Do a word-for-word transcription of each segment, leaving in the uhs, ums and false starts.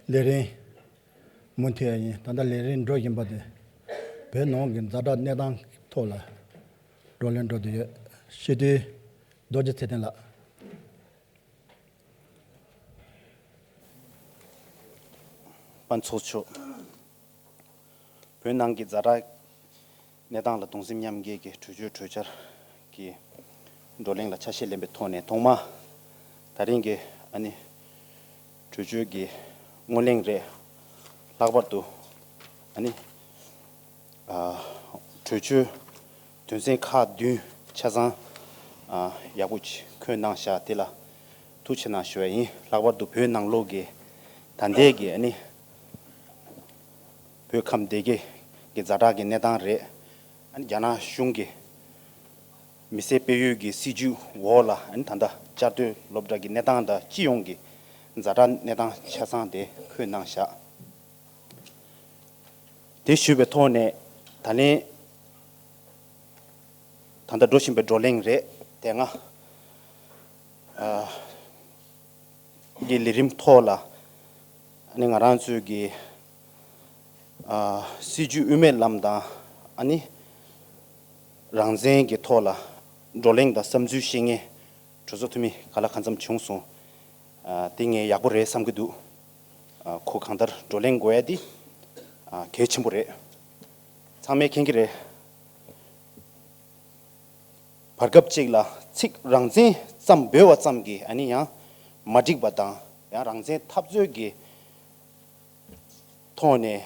ལས་རིམ་མུ་མཐུད་ཡིན། ད་ལྟ་ལས་རིམ་འགྲོ་བཞིན་པ་དེ་བོད་ནང་གི་ཛ་དྲག་གནས་སྟངས་ཐོག་ལ་བགྲོ་གླེང་འགྲོ་བསྡད་ཡོད། སྤྱི་འཐུས་རྡོ་རྗེ་ཚེ་བརྟན་ལགས། དཔོན་ཚོགས་མཆོག་བོད་ནང་གི་ཛ་དྲག་གནས་སྟངས་ལ་གདུང་སེམས་མཉམ་སྐྱེད་ཀྱི་གྲོས་ཆོད་གྲོས་འཆར་གྱི་བགྲོ་གླེང་ལ་ཆ་ཤས་ལེན་པའི་ཐོག་ནས། ཐོག་མ་ད་རིང་གི་ཨ་ནི་གྲོས་ཆོད་ཀྱི་སྔོན་གླེང་རེད། ལྷག་པར་དུ་ཨ་ནི་ཨ་གྲོས་ཆོད་དོན་ཚན་ཁག་བདུན་ཆ་ཚང་ཨ་ཡག་པོ་ཅིག་འཁོད་གནང་བཞག་དེ་ལ་ཐུགས་ཆེ་གནང་ཞུ་བ་ཡིན། ལྷག་པར་དུ་བོད་ནང་ལོགས་ཀྱི་ད་ལྟའི་གི་ཨ་ནི་བོད་ཁམས་སྡེ་དགེ་གི་ཛ་དྲག་གི་གནས་སྟངས་རེད། ཨ་ནི་རྒྱ་ནག་གཞུང་གི་མི་སེར་སྤེལ་ཡུལ་གྱི་སྲིད་བྱུས་འོག་ལ་ཨ་ནི་ད་ལྟ་བསྐྱར་ཟློས་སློབ་གྲྭ་གི་གནས་སྟངས་དང་སྤྱི་ཡོངས་ཀྱི་ཛ་དྲག་གནས་སྟངས་ཆ་ཚང་དེ་འཁོད་གནང་བཞག་དེ་ཞུས་པའི་ཐོག་ནས་ད་ལན་ད་ལྟ་འགྲོ་བཞིན་པའི་བགྲོ་གླེང་རེད། དེ་སྔ་ཨ་གི་ལས་རིམ་ཐོག་ལ་ཨ་ནི་ང་རང་ཚོའི་གི་ཨ་སྲིད་བྱུས་དབུ་མའི་ལམ་དང་ཨ་ནི་རང་བཙན་གྱི་ཐོག་ལ་བགྲོ་གླེང་དང་བསམ་ཚུལ་བཤད་མཁན་གྲོས་ཚོགས་འཐུས་མི་ག་ལ་གང་འཚམ་བྱུང་སོང་། ཨ་དེ་ངས་ཡག་པོ་རེད་བསམ་གྱི་འདུག་ཨ་ཁོ་གང་ལྟར་བགྲོ་གླེང་དགོས་ཡ་འདི་ཨ་གལ་ཆེན་པོ་རེད། ཚང་མས་མཁྱེན་གྱི་རེད། བར་སྐབས་ཅིག་ལ་ཚིག་རང་བཙན་ཙམ་འབོད་པ་ཙམ་གྱིས་ཨ་ནི་ཡང་མ་འགྲིག་པ་དང་། ཡང་རང་བཙན་འཐབ་རྩོད་ཀྱི་ཐོག་ནས་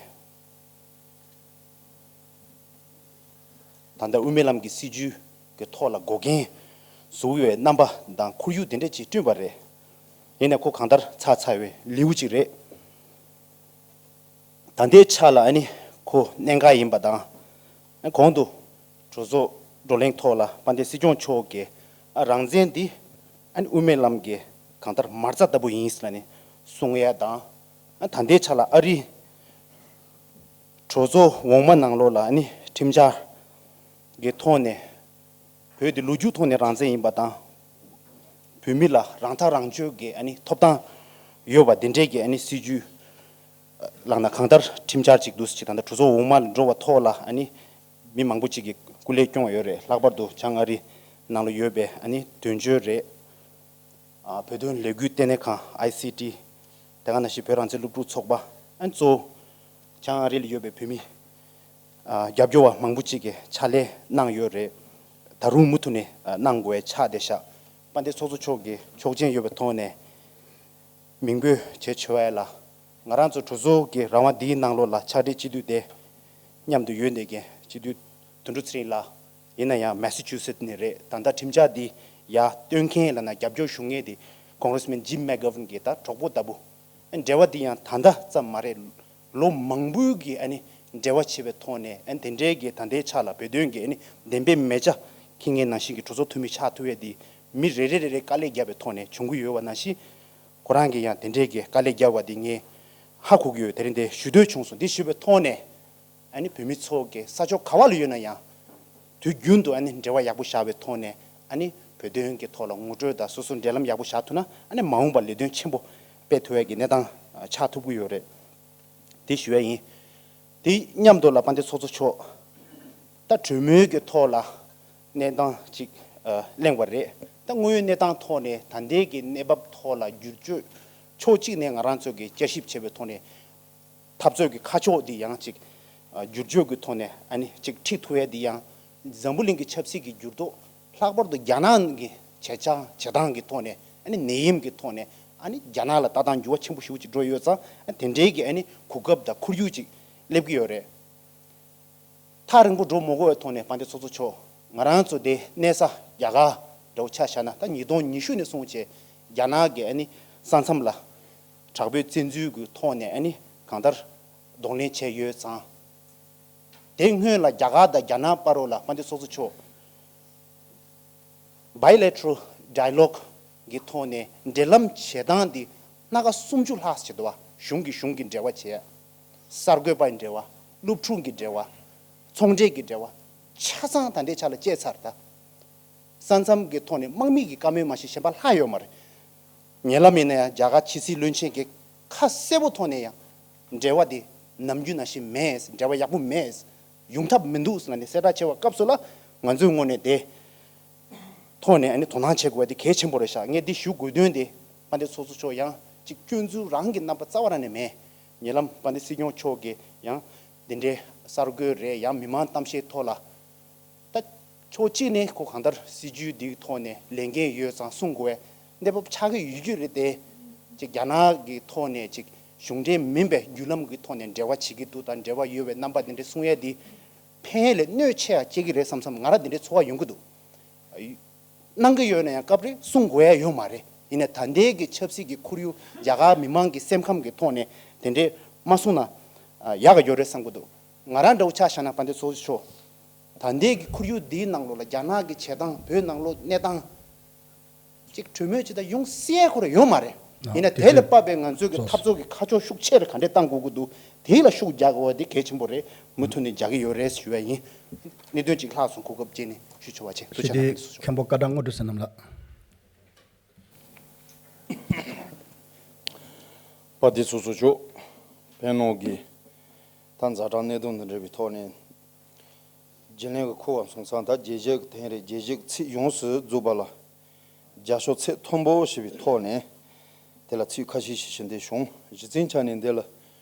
ད་ལྟ་དབུ་མའི་ལམ་གྱི་སྲིད་བྱུས་ཀྱི་ཐོག་ལ་འགོག་རྐྱེན་བཟོ་བའི་རྣམ་པ་དང་ཁོར་ཡུག་དེ་འདྲ་ཅིག་བསྐྲུན་པ་རེད། ཡིན་ནའི་ཁོ་གང་ལྟར་ཚར་ཚར་བའི་ལེའུ་གཅིག་རེད། ད་ལྟའི་ཆ་ལ་ཨ་ནི་ཁོ་གནད་འགག་ཡིན་པ་དང་། ཨ་གོང་དུ་གྲོས་ཚོགས་བགྲོ་གླེང་ཐོག་ལ་དཔལ་ལྡན་སྲིད་སྐྱོང་མཆོག་གིས་ཨ་རང་བཙན་འདི་ཨ་ནི་དབུ་མའི་ལམ་གྱི་གང་ལྟར་མ་རྩ་ལྟ་བུ་ཡིན་ཟེར་ནས་གསུང་ཡ་དང་། ཨ་ད་ལྟའི་ཆ་ལ་ཨ་རིའི་གྲོས་ཚོགས་འོག་མ་ནང་ལོགས་ལ་ཨ་ནི་ཁྲིམས་འཆར་གྱི་ཐོག་ནས་བོད་འདི་ལོ་རྒྱུས་ཐོག་ནས་རང་བཙན་ཡིན་པ་དང་། བོད་མི་ལ་རང་ཐག་རང་གཅོད་ཀྱི་ཨ་ནི་ཐོབ་ཐང་ཡོད་པ་འདི་འདྲའི་གི་ཨ་ནི་སྲིད་བྱུས་ལགས་ན་གང་ལྟར་ཁྲིམས་འཆར་ཅིག་འདུག་ཅིག་ད་ལྟ་གྲོས་ཚོགས་འོག་མ་ལ་འགྲོ་བ་ཐོག་ལ་ཨ་ནི་མི་མང་པོ་ཅིག་གིས་སྐུ་ལས་སྐྱོང་བ་ཡོད་རེད། ལྷག་པར་དུ་བྱང་ཨ་རི་ནང་ལ་ཡོད་པའི་ཨ་ནི་དོན་གཅོད་རེད། ཨ་བོད་དོན་ལས་འགུལ་ལྟེ་གནས་ཁང་ཨའི་སི་ཊི། དེ་ག་ནང་བཞིན་བོད་རང་བཙན་སློབ་ཕྲུག་ཚོགས་པ། ཨ་ནི་གཙོ་བོ་བྱང་ཨ་རི་ལ་ཡོད་པའི་བོད་མི་ཨ་རྒྱབ་སྐྱོར་བ་མང་པོ་ཅིག་གིས་ཕྱག་ལས་གནང་ཡོད་རེད། ད་རུང་མུ་མཐུད་ནས་ཨ་གནང་དགོས་ཆགས་བསྡད་ཤག་དཔལ་ལྡན་ཚོགས་གཙོ་མཆོག་གིས་ཆོག་མཆན་ཡོད་པའི་ཐོག་ནས་མིང་འབོད་བྱེད་ཆོག་ཡ་ལ། ང་རང་ཚོ་གྲོས་ཚོགས་ཀྱི་རང་དབང་འདིའི་ནང་ལོགས་ལ་ཕྱག་སྦྲེལ་སྤྱི་འཐུས་དེ་མཉམ་དུ་ཡོད་བསྡད་མཁན་སྤྱི་འཐུས་དོན་གྲུབ་ཚེ་རིང་ལགས། ཡིན་ན་ཡང་མེ་སི་ཆུ་སེད་ནས་རེད། ད་ལྟ་ཁྲིམས་འཆར་འདི་ཡར་བཏོན་མཁན་ལབ་ན་རྒྱབ་སྐྱོར་ཞུ་མཁན་དེ་Congressman Jim McGovern གྱི་ད་གྲོགས་པོ་ལྟ་བུ། ཨ་འབྲེལ་བ་འདི་ཡང་ད་ལྟ་ཙམ་མ་རེད། ལོ་མང་པོའི་གི་ཨ་ནི་འབྲེལ་བ་བྱས་པའི་ཐོག་ནས་ཨ་ནི་དེ་འདྲའི་གི་ད་ལྟའི་ཆ་ལ་བོད་དོན་གི་ཨ་ནི་བདེན་པའི་མེ་ལྕགས་འཁྱེར་མཁན་ནང་བཞིན་གྱི་གྲོས་ཚོགས་འཐུས་མི་ཆགས་ཐུབ་ཡས་འདི་མི་རེ་རེ་རེ་རེ་དཀའ་ལས་བརྒྱབ་པའི་ཐོག་ནས་བྱུང་གི་ཡོད་པ་ནང་བཞིན། ཁོ་རང་གིས་ཡང་དེ་འདྲའི་གི་དཀའ་ལས་བརྒྱབ་པ་འདི་ངས་ཧ་གོ་གི་ཡོད། དེ་རིང་འདི་ཞུ་འདོད་བྱུང་སོང་། འདི་ཞུས་པའི་ཐོག་ནས་ཨ་ནི་བོད་མི་ཚོ་གི་ས་ཕྱོགས་ག་བ་ལ་ཡོད་ན་ཡང་དུས་རྒྱུན་དུ་ཨ་ནི་འབྲེལ་བ་ཡག་པོ་བཞག་པའི་ཐོག་ནས་ཨ་ནི་བོད་དོན་གི་ཐོག་ལ་ངོ་སྤྲོད་དང་སོ་སོ་འབྲེལ་ལམ་ཡག་པོ་བཞག་ཐུབ་ན་ཨ་ནི་མ་འོངས་པར་ལས་དོན་ཆེན་པོ་སྤེལ་ཐུབ་ཡས་ཀྱི་གནས་སྟངས་ཆགས་ཐུབ་ཀྱི་ཡོད་རེད། དེ་ཞུ་ཡས་ཡིན། དེ་མཉམ་དུ་ལ་དཔལ་ལྡན་ཚོགས་གཙོ་མཆོག་ད་གྲོས་མོལ་གྱི་ཐོག་ལ་གནས་སྟངས་ཅིག་ཨ་གླེང་བ་རེད། ད་དངོས་ཡོད་གནས་སྟངས་ཐོག་ནས་ད་ལྟའི་གི་གནས་བབ་ཐོག་ལ་བསྒྱུར་བཅོས་ཕྱོགས་གཅིག་ནས་ང་རང་ཚོ་གི་བསྐྱར་ཞིབ་བྱས་པའི་ཐོག་ནས་འཐབ་རྩོད་ཀྱི་ཁ་ཕྱོགས་འདི་ཡང་ཅིག་ཨ་བསྒྱུར་བཅོས་ཀྱི་ཐོག་ནས་ཨ་ནི་ཅིག་ཁྲིད་ཐུབ་ཡས་འདི་ཡང་འཛམ་བུ་གླིང་གི་ཆབ་སྲིད་ཀྱི་འགྱུར་ལྡོག་ལྷག་པར་དུ་རྒྱ་ནག་གི་བྱེད་སྟངས་བྱེད་སྟངས་ཀྱི་ཐོག་ནས་ཨ་ནི་ནད་ཡམས་ཀྱི་ཐོག་ནས་ཨ་ནི་རྒྱ་ནག་ལ་ལྟ་སྟངས་འགྱུར་བ་ཆེན་པོ་ཞེ་པོ་ཅིག་འགྲོ་ཡོད་ཙང་ཨ་དེ་འདྲའི་གི་ཨ་ནི་གོ་སྐབས་དང་ཁོར་ཡུག་ཅིག་སླེབས་ཀྱི་ཡོད་རེད། ཐག་རིང་པོ་འགྲོ་མ་དགོས་པའི་ཐོག་ནས་དཔལ་ལྡན་ཚོགས་གཙོ་མཆོག་ང་རང་ཚོ་འདི་གནས་ས་རྒྱ་གར་འདྲ་བོ་ཆ་བཞག་ན་ད་ཉིས་སྟོང་ཉི་ཤུ་ནས་བཟུང་བྱས་རྒྱ་ནག་གི་ཨ་ནི་ས་མཚམས་ལ་དྲག་པོའི་བཙན་འཛུལ་གྱི་ཐོག་ནས་ཨ་ནི་གང་ལྟར་གདོང་ལེན་བྱས་ཡོད་ཙང་། དེ་སྔོན་ལ་རྒྱ་གར་དང་རྒྱ་ནག་བར་ལ་དཔལ་ལྡན་ཚོགས་གཙོ་མཆོག Bilateral Dialogue གི་ཐོག་ནས་འབྲེལ་ལམ་བྱེད་སྟངས་འདི་སྣ་ཁ་སུམ་ཅུ་ལྷག་ཙམ་བྱེད་འདུག་བ། གཞུང་གིས་གཞུང་གི་འབྲེལ་བ་བྱས། གསར་འགོད་པའི་འབྲེལ་བ། སློབ་ཕྲུག་གི་འབྲེལ་བ། ཚོང་འབྲེལ་གྱི་འབྲེལ་བ། ཆ་ཚང་ད་ལྟའི་ཆ་ལ་བཅད་ཚར་ད། ས་མཚམས་ཀྱི་ཐོག་ནས་དམག་མི་གི་བཀའ་མོལ་མ་གཏོགས་གཞན་པ་ལྷག་ཡོད་མ་རེད། ཉེ་ལམ་ཡིན་ན་ཡང་རྒྱ་གར་ཕྱི་སྲིད་བློན་ཆེན་གྱིས་ ཁ་གསལ་པོ་ཐོག་ནས་ཡང་འབྲེལ་བ་དེ་ནམ་རྒྱུན་ནང་བཞིན་མེད། འབྲེལ་བ་ཡག་པོ་མེད། ཡོང་ཐབས་མི་འདུག་ཟེར་ནས་གསལ་བསྒྲགས་བྱས་པའི་སྐབས་སུ་ལ་ང་ཚོའི་ངོས་ནས་དེ་ཐོག་ནས་ཨ་ནི་དོ་སྣང་བྱེད་དགོས་པ་དེ་གལ་ཆེན་པོ་རེད་ཤག་ངས་འདི་ཞུ་དགོས་དོན་དེ་དཔལ་ལྡན་ཚོགས་གཙོ་མཆོག་ཡང་ཅིག་སྐྱོན་འཛུགས་རང་གི་རྣམ་པ་རྩ་བ་རང་ནས་མེད། ཉེ་ལམ་དཔལ་ལྡན་སྲིད་སྐྱོང་མཆོག་གིས་ཡང་འདི་འདྲའི་གསར་འགོད་རེད། ཡང་མི་མང་གཏམ་བཤད་ཐོག་ལ། ད་ཕྱོགས་གཅིག་ནས་ཁོ་གང་ལྟར་སྲིད་ཇུས་འདིའི་ཐོག་ནས་ལས་འགན་ཡོད་ཙང་གསུང་དགོས་པའི་གནས་བབ་ཆགས་ཀྱི་ཡོད་རྒྱུ་རེད་དེ། ཅིག་རྒྱ་ནག་གི་ཐོག་ནས་ཅིག་གཞུང་འབྲེལ་མིན་པའི་བརྒྱུད་ལམ་གྱི་ཐོག་ནས་འབྲེལ་བ་བྱེད་ཀྱི་འདུག་དང་འབྲེལ་བ་ཡོད་པའི་རྣམ་པ་འདི་འདྲ་གསུང་ཡས་འདི་ཕན་ཡས་ལས་གནོད་ཆེ་ཡ་སྐྱེ་གི་རེད་བསམ་བསམ། ང་རང་འདི་འདྲའི་ཚོར་བ་ཡོང་གི་འདུག་གནང་གི་ཡོད་ན་ཡང་སྐབས་རེ་གསུང་དགོས་ཡ་ཡོད་མ་རེད། ཡིན་ནའི་ད་ལྟའི་གི་ཆབ་སྲིད་ཀྱི་ཁོར་ཡུག་རྒྱ་གར་མི་མང་གི་སེམས་ཁམས་ཀྱི་ཐོག་ནས་དེ་འདྲས་མ་གསུངས་ན་ཡག་གི་ཡོད་རེད་བསམ་གི་འདུག་ང་རང་འདྲ་བོ་ཆ་བཞག་ན་དཔལ་ལྡན་ཚོགས་གཙོ་མཆོག་ད་ལྟའི་གི་ཁོར་ཡུག་འདིའི་ནང་ལོགས་ལ་རྒྱ་ནག་གི་བྱེད་སྟངས་བོད་ནང་ལོགས་གནས་སྟངས་ཅིག་གྲོས་མོལ་ཅིག་ད་ཡོང་སྲིད་ཁོ་རང་ཡོད་མ་རེད། ཡིན་ན་དེ་ལས་དཔག་པའི་ང་ཚོའི་གི་འཐབ་རྩོད་ཀྱི་ཁ་ཕྱོགས་ཤུགས་ཆེ་རུ་ག་འདྲས་གཏང་དགོས་ཀྱི་འདུག་དེ་ལ་ཤུགས་རྒྱག་དགོས་པ་དེ་གལ་ཆེན་པོ་རེད། མུ་མཐུད་ནས་རྒྱག་གི་ཡོད་རེད་ཞུ་བ་ཡིན། གནད་དོན་ཅིག་ལྷག་སོང་། གོ་སྐབས་བྱས་ནས་ཞུ་ཆོག་པ་བྱས། ཐུགས་རྗེ་ཆེ། མཁན་པོ་བཀའ་བགྲང་དངོས་གྲུབ་བསོད་ནམས་ལགས། དཔལ་ལྡན་ཚོགས་གཙོ་མཆོག་བོད་ནང་གི་ད་ཛ་དྲག་གནད་དོན་དང་འབྲེལ་བའི་ཐོག་ནས་རྒྱུན་ལས་ཀྱི་ཁུར་བ་སོང་ཙང་། ད་རྒྱལ་སྤྱི་གི་དོན་རེད། རྒྱལ་སྤྱི་གི་ཚིག་ཡོངས་སུ་རྫོགས་པ་ལ་རྒྱབ་སྐྱོར་ཚད་མཐོན་པོ་ཞེས་པའི་ཐོག་ནས་དེ་ལ་ཚིག་ཁ་ཤས་ཤིག་ཞུ་འདོད་བྱུང་། གཞི་རྩའི་ཆ་ནས་འདི་ལ་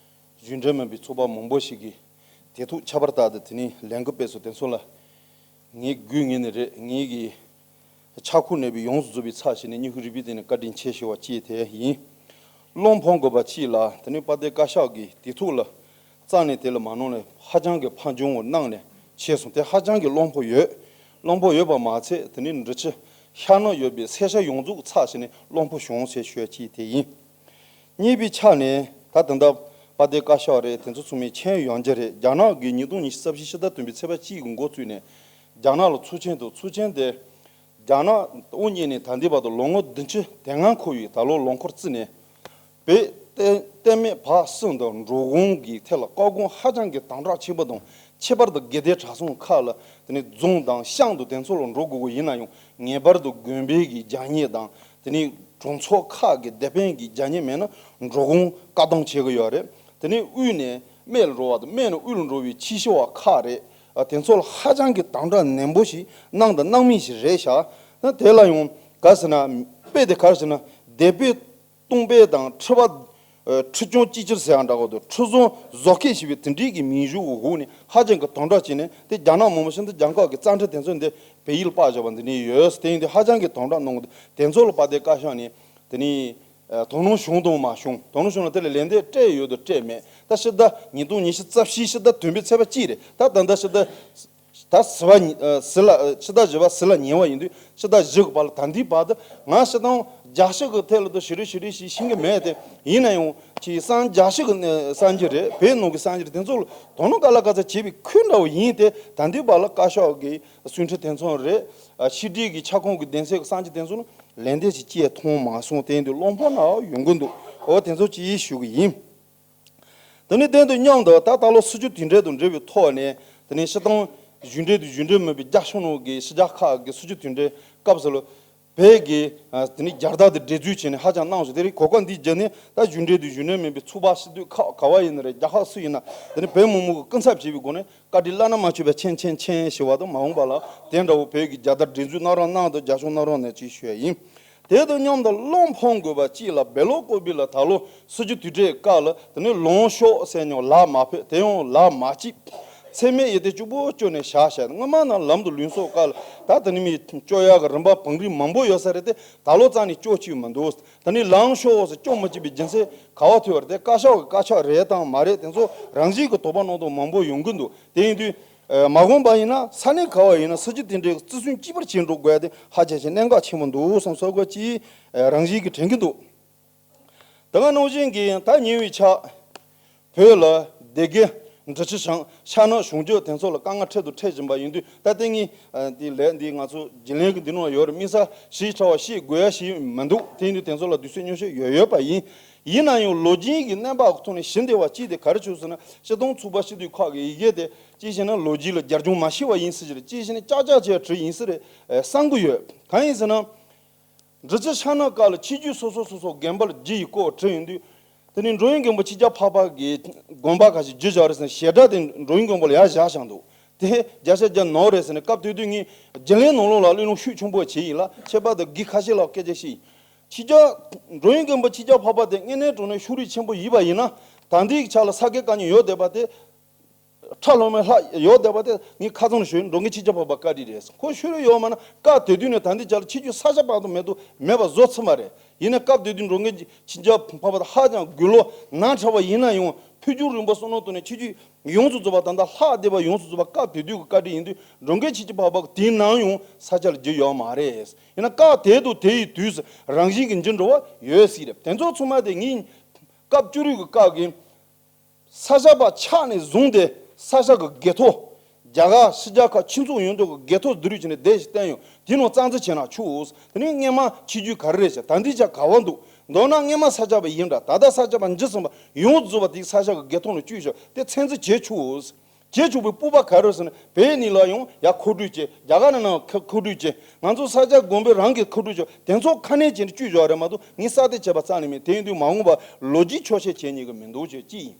གཞུང་འབྲེལ་མིན་པའི་ཚོགས་པ་མང་པོ་ཞིག་གིས་དེ་ཐུགས་ཁྱད་པར་བཏགས་ཏེ་དེ་ནས་ལས་འགུལ་སྤེལ་སོང་། དེ་ཚོ་ལ་ངས་དགོས་ངེས་ནས་རེད། ངེད་ཀྱི་ཕྱག་ཁུར་གནང་བའི་ཡོངས་སུ་རྫོགས་པའི་ཚབ་བྱས་ནས་སྙིང་ཁུང་རུས་པའི་གཏིང་ནས་བཀའ་དྲིན་ཆེ་ཞུ་བ་གཅིག་དེ་ཡིན། བློ་ཕམ་དགོས་པ་གཅིག་ལ་དེ་ནས་དཔལ་ལྡན་བཀའ་ཤག་གིས་དེ་ཐུགས་ལ་རྩ་ནས་དེ་ལ་མ་གནང་ནས་ཧ་ཅང་གི་ཕམ་ཉེས་པོ་གནང་ནས་བྱས་སོང་། དེ་ཧ་ཅང་གི་བློ་ཕམ་ཡོད། བློ་ཕམ་ཡོད་པ་མ་ཚད་དེ་ནས་འབྲི་ཆུ་ཤར་ནང་ཡོད་པའི་སེར་སྐྱ་ཡོངས་རྫོགས་ཚབ་བྱས་ནས་བློ་ཕམ་བྱུང་ཟེར་ཞུ་བ་གཅིག་དེ་ཡིན། གཉིས་པའི་ཆ་ནས་ད་ད་ལྟ་དཔལ་ལྡན་བཀའ་ཤག་རེད། དེ་ཚོ་ཚང་མས་མཁྱེན་ཡོང་རྒྱུ་རེད། རྒྱ་ནག་གིས་ཉིས་སྟོང་ཉི་ཤུ་རྩ་བཞི་ཕྱི་ཟླ་བདུན་པའི་ཚེས་པ་གཅིག་གི་འགོ་བཙུགས་ནས་རྒྱ་ནག་ལ་ཚོགས་ཆེན་དང་། ཚོགས་ཆེན་དེ་རྒྱ་ནག་དབུ་བརྙེས་ནས་ད་ལྟའི་བར་དུ་ལོ་ངོ་བདུན་ཅུ་དོན་ལྔ་འཁོར་བའི་ད་ལོ་ལོ་འཁོར་བརྩིས་ནས་བོད་གཏན་གཏན་མེད་བར་གསུམ་དུ་འགྲོ་གོང་གི་ཐད་ལ་བཀག་སྒོ་ཧ་ཅང་གི་དམ་དྲག་ཆེན་པོ་དང་། ཁྱད་པར་དུ་དགེ་ལྡན་གྲྭ་ཚང་ཁག་ལ་དེ་ནས་རྫོང་དང་ཤང་དུ་དེ་ཚོ་ལ་འགྲོ་དགོས་ཀྱི་ཡིན་ན་ཡང་། ངེས་པར་དུ་དགོན་པའི་གི་རྒྱག་ཉེས་དང་། དེ་ནས་གྲོང་ཚོ་ཁག་གི་སྡེ་དཔོན་གྱི་རྒྱག་ཉེས་མེད་ན་འགྲོ་གོང་བཀག་སྡོམ་བྱེད་ཀྱི་ཡོད་རེད། དེ་ནས་དབུས་ནས་སྨད་ལ་འགྲོ་བ་དང་། སྨད་ནས་དབུས་ལ་འགྲོ་བའི་ཕྱི་བཤོལ་བ་ཁག་རེད། ཨ། དེ་ཚོ་ལ་ཧ་ཅང་གི་དམ་དྲག་ནན་པོ་ཞིག་གནང་དང་གནང་མུས་ཞིག་རེད་ཤག་ཨ། དེ་ལ་ཡང་ག་ཟེར་ན། དཔེ་དེ་ག་རེ་ཟེར་ན། སྡེ་དཔོན་སྟོང་དཔོན་དང་ཁྲི་པ། ཨ། ཁྲི་སྐྱོང་ཅིག་ཅར་ཟེར་ཡང་འདྲ་བོ་དང་། ཁྲི་བཟང་བཟོ་མཁན་ཞེས་པའི་དེ་འདྲའི་གི་མིང་གཞི་འོག་ནས་ཧ་ཅང་གི་དམ་དྲག་བྱས་ནས། དེ་རྒྱ་ནག་མང་པོ་ཞིག་འདི་རྒྱ་གར་གྱི་རྩ་ཁྲིམས་དེ་ཚོ་འདི་བལ་ཡུལ་ཕར་བཞག་པ་འདི་ནས་ཡོད། དེ་ཡིན་དུས་ཧ་ཅང་གི་དམ་དྲག་གནང་གི་འདུག་དེ་ཚོ་ལ་དཔལ་ལྡན་བཀའ་ཤག་ནས་དེ་ནས། ཨ། དོ་སྣང་བྱུང་དང་མ་བྱུང་། དོ་སྣང་བྱུང་ན་དེ་ལ་ལན་འདེབས་སྤྲད་ཡོད་དང་སྤྲད་མེད། ད་ཕྱི་ཟླ་ཉིས་སྟོང་ཉི་ཤུ་རྩ་བཞི་ཕྱི་ཟླ་བདུན་པའི་ཚེས་པ་གཅིག་རེད། ད་ད་ལྟ་ཕྱི་ཟླ། ད་བཞི་པ་ཉི། ཨ། བཞི་ལ། ཨ། ཕྱི་ཟླ་བཞི་པ་བཞི་ལ་ཉེ་བ་ཡིན་དུས། ཕྱི་ཟླ་བཞི་གི་བར་ལ་ད་ལྟའི་བར་དུ་ང་སྤྱིར་བཏང་རྒྱལ་སྤྱི་གི་ཐད་ལ་དུ་ཞེ་རེ་ཞེ་རེ་ཞིག་ཤེས་ཀྱི་མེད་དེ། ཡིན་ན་ཡང་ཅིག་སངས། རྒྱལ་སྤྱི་གི་ནས་སངས་རྒྱས་རེད། བོད་ནང་གི་སངས་རྒྱས་རེད། དེ་ཚོ་ལ་དོ་སྣང་ག་ལ་ག་ཚོད་བྱེད་པའི་ཁུལ་འདྲ་བོ་ཡིན་ཏེ། ད་ལྟའི་བར་ལ་བཀའ་ཤག་གི་གསུང་འཕྲིན་དེ་ཚོ་རེད། ཨ། ཕྱི་དྲིལ་གྱི་ཁྱབ་ཁོངས་ཀྱི་གདན་སའི་གི་སངས་རྒྱས་དེ་ཚོ་ལ་ལན་འདེབས་ཅིག་བྱས་མཐོང་མ་སོང་། དེ་ཡིན་དུས་བློ་ཕམ་ན་ཡོང་གི་འདུག་འོ། དེ་ཚོ་ཅིག་ཞུ་གི་ཡིན། དེ་ནས་དེ་དང་མཉམ་དུ་ད་ད་ལོ་སྲིད་བྱུས་དེ་འདྲ་དང་འབྲེལ་བའི་ཐོག་ནས། དེ་ནས་སྤྱིར་བཏང་གཞུང་འབྲེལ་དང་གཞུང་འབྲེལ་མིན་པའི་རྒྱ་གཞུང་ནང་གི་ཕྱི་རྒྱལ་ཁག་གི་སྲིད་བྱུས་དེ་འདྲའི་སྐབས་སུ་ལ་བོད་ཀྱི། ཨ། དེ་ནས་རྒྱལ་དར་དེ་སྒྲེང་འཛུགས་བྱས་ནས་ཧ་ཅང་གནང་སོང་། དེ་རིང་གོ་སྐབས་འདི་བརྒྱུད་ནས་ད་གཞུང་འབྲེལ་དང་གཞུང་འབྲེལ་མིན་པའི་ཚོགས་པ་སྲིད་དོན་ཁག་ག་བ་ཡིན་ན་རེད། རྒྱལ་ཁབ་སུ་ཡིན་ན། དེ་ནས་བོད་མི་མང་གི་སྐུ་ཚབ་བྱེད་པའི་སྒོ་ནས་བཀའ་དྲིན་བླ་ན་མ་མཆིས་པ་ཆེན་ཆེན་ཆེན་ཞུ་བ་དང་། མ་འོངས་པ་ལ་དེ་འདྲ་བོ་བོད་ཀྱི་རྒྱལ་དར་སྒྲེང་འཛུགས་གནང་རོགས་གནང་དང་། རྒྱ་གཞུང་གནང་རོགས་གནང་ཅེས་ཞུ་ཡ་ཡིན། དེ་དང་མཉམ་དུ་བློ་ཕམ་དགོས་པ་གཅིག་ལ། བེ་ལོ་ཀོ་པི་ལ་ད་ལོ་སྲིད་བྱུས་དེ་འདྲའི་སྐབས་ལ་དེ་ནས་ལངས་ཤོག་ཟེར་མྱོང་། ལག་མ་ཕུལ། དེ་ཡང་ལག་མ་གཅིག་འཚེ་མེད་ཡིན་ཏེ་གཅིག་པོ་སྐྱོར་ནས་བཞག་བཞག་སྔོན་མ་ན་ལམ་དུ་ལུས་སོགས་སྐབས་ལ་ད་དེ་ནས་མི་སྐྱོར་ཡག་གི་རིམ་པ་བང་རིམ་མང་པོ་ཡོད་ས་རེད་དེ། ད་ལོ་རྩ་ནས་སྐྱོར་བཅུག་མི་འདུག་དེ་ནས་ལངས་ཤོག་ཟེར་སྐྱོར་མི་བཅུག་པའི་རྒྱུ་མཚན་ག་བ་ཐོས་པ་རེད་དེ། བཀའ་ཤག་གི་བཀའ་ཤག་རེད་དང་མ་རེད། དེ་ཚོ་རང་བཞིན་གྱི་དོགས་པ་གནང་སྟངས་མང་པོ་ཡོང་གི་འདུག་དེ་ཡིན་དུས། ཨ། མ་འོངས་པ་ཡིན་ན་ས་གནས་ག་བ་ཡིན་ན་སྲིད་བྱུས་དེ་འདྲའི་བརྩི་སྲུང་གཅིག་པར་བྱེད་འགྲོ་དགོས་ཡ་དེ་ཧ་ཅང་ཞིག་གནད་འགག་ཆེན་པོ་འདུག་བསམ་སོགས་ཀྱི་རང་བཞིན་གྱིས་དྲན་གྱི་འདུག་དེ་ག་ནང་བཞིན་གྱི་ད་ཉེ་བའི་ཆར་བོད་ལ་སྡེ་དགེ། འབྲི་ཆུ་ཤང་། ཤར་ནག་གཞུང་ཕྱོགས་དེ་ཚོ་ལ་དཀའ་ངལ་འཕྲད་དང་འཕྲད་བཞིན་པ་ཡིན་དུས། ད་ལྟ་ངས། ཨ། འདི་ལས་འདི་ང་ཚོ་རྒྱུན་ལས་ཀྱི་འདི་ནང་ཡོད་རེད། དམིགས་བསལ་ཞིབ་ཕྲ་བ་བཤད་དགོས་ཡ་ཞིག་མི་འདུག་དེ་ཡིན་དུས་དེ་ཚོ་ལ་དུས་ཚོད་ཉུང་ཤས་ཡོད་ཡོད་པ་ཡིན། ཡིན་ན་ཡང་ལོ་རྒྱུས་ཀྱི་གནས་བབ་ཀྱི་ཐོག་ནས་ཞུ་འདོད་པ་གཅིག་དེ་ག་རེ་བྱུང་ཟེར་ན། སྤྱིར་བཏང་ཚོགས་པ་སྤྱི་འཐུས་ཁག་གི་ཡི་གེ་དེ་གཅིག་བྱས་ན་ལོ་རྒྱུས་ལ་རྒྱབ་ལྗོངས་མ་ཤེས་པ་ཡིན་ཟེར་གྱི་རེད། གཅིག་བྱས་ན་ཀྱག་ཀྱག་བྱས་བྲིས་ཡིན་ས་རེད། ཨེ། བསམ་གྱི་ཡོད། གང་ཡིན་ཟེར་ན། འབྲི་ཆུ་ཤར་ནག་སྐབས་ལ་ཆོས་བརྒྱུད་སོ་སོ་སོ་སོ་དགོན་པ་ལ་རྒྱུ་ཡི་བསྐོར་བ་བྲིས་ཡོང་དུས། དེ་ནས་འགྲོ་བའི་མགོན་པོ་ཆོས་རྒྱལ་འཕགས་པ་གི་དགོན་པ་ཁ་ཤས་བརྗོད་བཞག་རེད་ཟེར་ནས་ཞལ་སྒྲ་དེ་འགྲོ་བའི་མགོན་པོ་ལ་ཡར་བཞག་བཞག་འདུག་དེ་བརྒྱ་ཆ་བརྒྱ་ནོར་རེད་ཟེར་ནས་སྐབས་དེ་དུས་ངས་རྒྱུན་ལས་ནང་ལོགས་ལ་གླེང་སློང་ཤུགས་ཆེན་པོ་བྱས་ཡིན་ལ། ཁྱད་པར་དུ་དགེ་ཁ་ཤས་ལ་སྐད་ཆ་བཤད་ཡིན། ཆོས་རྒྱལ་འགྲོ་བའི་མགོན་པོ་ཆོས་རྒྱལ་འཕགས་པ་དེ་དངོས་གནས་དྲང་གནས་ཕྱོགས་རིས་ཆེན་པོ་ཡིན་པ་ཡིན་ན། ད་ལྟའི་ཆ་ལ་ས་དགེ་བཀའ་རྙིང་ཡོད་བསྡད་པ་དེ། ཁྲ་ལྷོ་མོའི་ལྷ་ཡོད་བསྡད་པ་དེ་ངས་ཁ་ཚང་ཞུ། འགྲོ་མགོན་ཆོས་རྒྱལ་འཕགས་པ་བཀའ་དྲིན་རེད། ཁོ་ཤུལ་ཡོད་མ་ན་སྐབས་དེ་དུས་ནས་ད་ལྟའི་ཆ་ལ་ཆོས་བརྒྱུད་ས་ཆ་བར་དུ་མེད་དུ་མེད་པ་བཟོ་ཚུལ་མ་རེད། ཡིན་ན་སྐབས་དེ་དུས་འགྲོ་མགོན་ཆོས་རྒྱལ་འཕགས་པ་དེ་ཧ་ཅང་དགུང་ལོ་ནང་ཕྲ་བ་ཡིན་ན་ཡང་འཕེལ་འགྱུར་རིམ་པ་སོ་ནོ་ཐོག་ནས་ཆོས་བརྒྱུད་ཡོངས་སུ་རྫོགས་པ་ད་ལྟ་ལྷག་བསྡད་པ་ཡོངས་སུ་རྫོགས་པ་སྐབས་དེ་དུས་ཀྱི་བཀའ་དྲིན་ཡིན་དུས། འགྲོ་མགོན་ཆོས་རྒྱལ་འཕགས་པ་དེའི་ནང་ཡང་ས་ཆ་ལ་བསྒྱུར་ཡོད་མ་རེད། ཡིན་ན་སྐབས་དེ་དང་དེ་ཡི་དུས་སུ་རང་བཞིན་གྱི་འགྱུར་འགྲོ་བ་ཡོད་སྲིད་རེད། དེ་ཚོ་ཚང་མ་དེ་ངས་སྐབས་བཅུ་དྲུག་གི་སྐབས་ཀྱི་ས་སྐྱ་པ་ཆགས་ནས་བཟུང་སྟེ་ས་སྐྱ་གི་དགེ་ཐོག་རྒྱ་གར་ཕྱི་རྒྱལ་ཁག་ཆུ་མཚོ་ཡོངས་རྫོགས་ཀྱི་དགེ་ཐོག་བསྡུ་རུབ་བྱས་ནས་བསྡད་ཞིག་བསྟན་ཡོད། དེ་ནང་རྩ་འཛིན་བྱས་ན་ཆོག་དེ་ནས་སྔས་མ་ཆོས་བརྒྱུད་ག་རེ་རེད་ཟེར། ད་འདི་ཆ་ག་བ་འདུག་མདོར་ན་སྔས་མ་ས་སྐྱ་པ་ཡིན་འདྲ། ད་ལྟ་ས་སྐྱ་པ་འཇིག་ཟིན་པ་ཡོངས་རྫོགས་པ་དེ་ས་སྐྱ་གི་དགེ་ཐོག་ནང་བཅུག་བཞག་དེ་ཚད་འཛིན་བྱེད་ཆོག་བྱེད་ཆོག་པའི་སྤོབས་པ་ག་རེ་ཟེར་ན། བོད་ནས་ལ་ཡང་ཡར་མཁོ་སྤྲོད་བྱེད། རྒྱ་གར་ནང་ན་མཁོ་སྤྲོད་བྱེད། ང་ཚོ་ས་སྐྱ་དགོན་པའི་རང་གི་མཁོ་སྤྲོད་བྱེད། དེ་ཚོ་ཁ་ནས་བྱས་ནས་བཅུག་བཞག་རེད་མ་གཏོགས་ངས་གསར་གཏོད་བྱས་པ་རྩ་ནས་མེད། དེ་ཡིན་དུས་མ་འོངས་པ་ལོ་རྒྱུས་འཁྱོག་བཤད་བྱེད་ཉན་གི་མི་འདུག་ཅེས་གཅིག་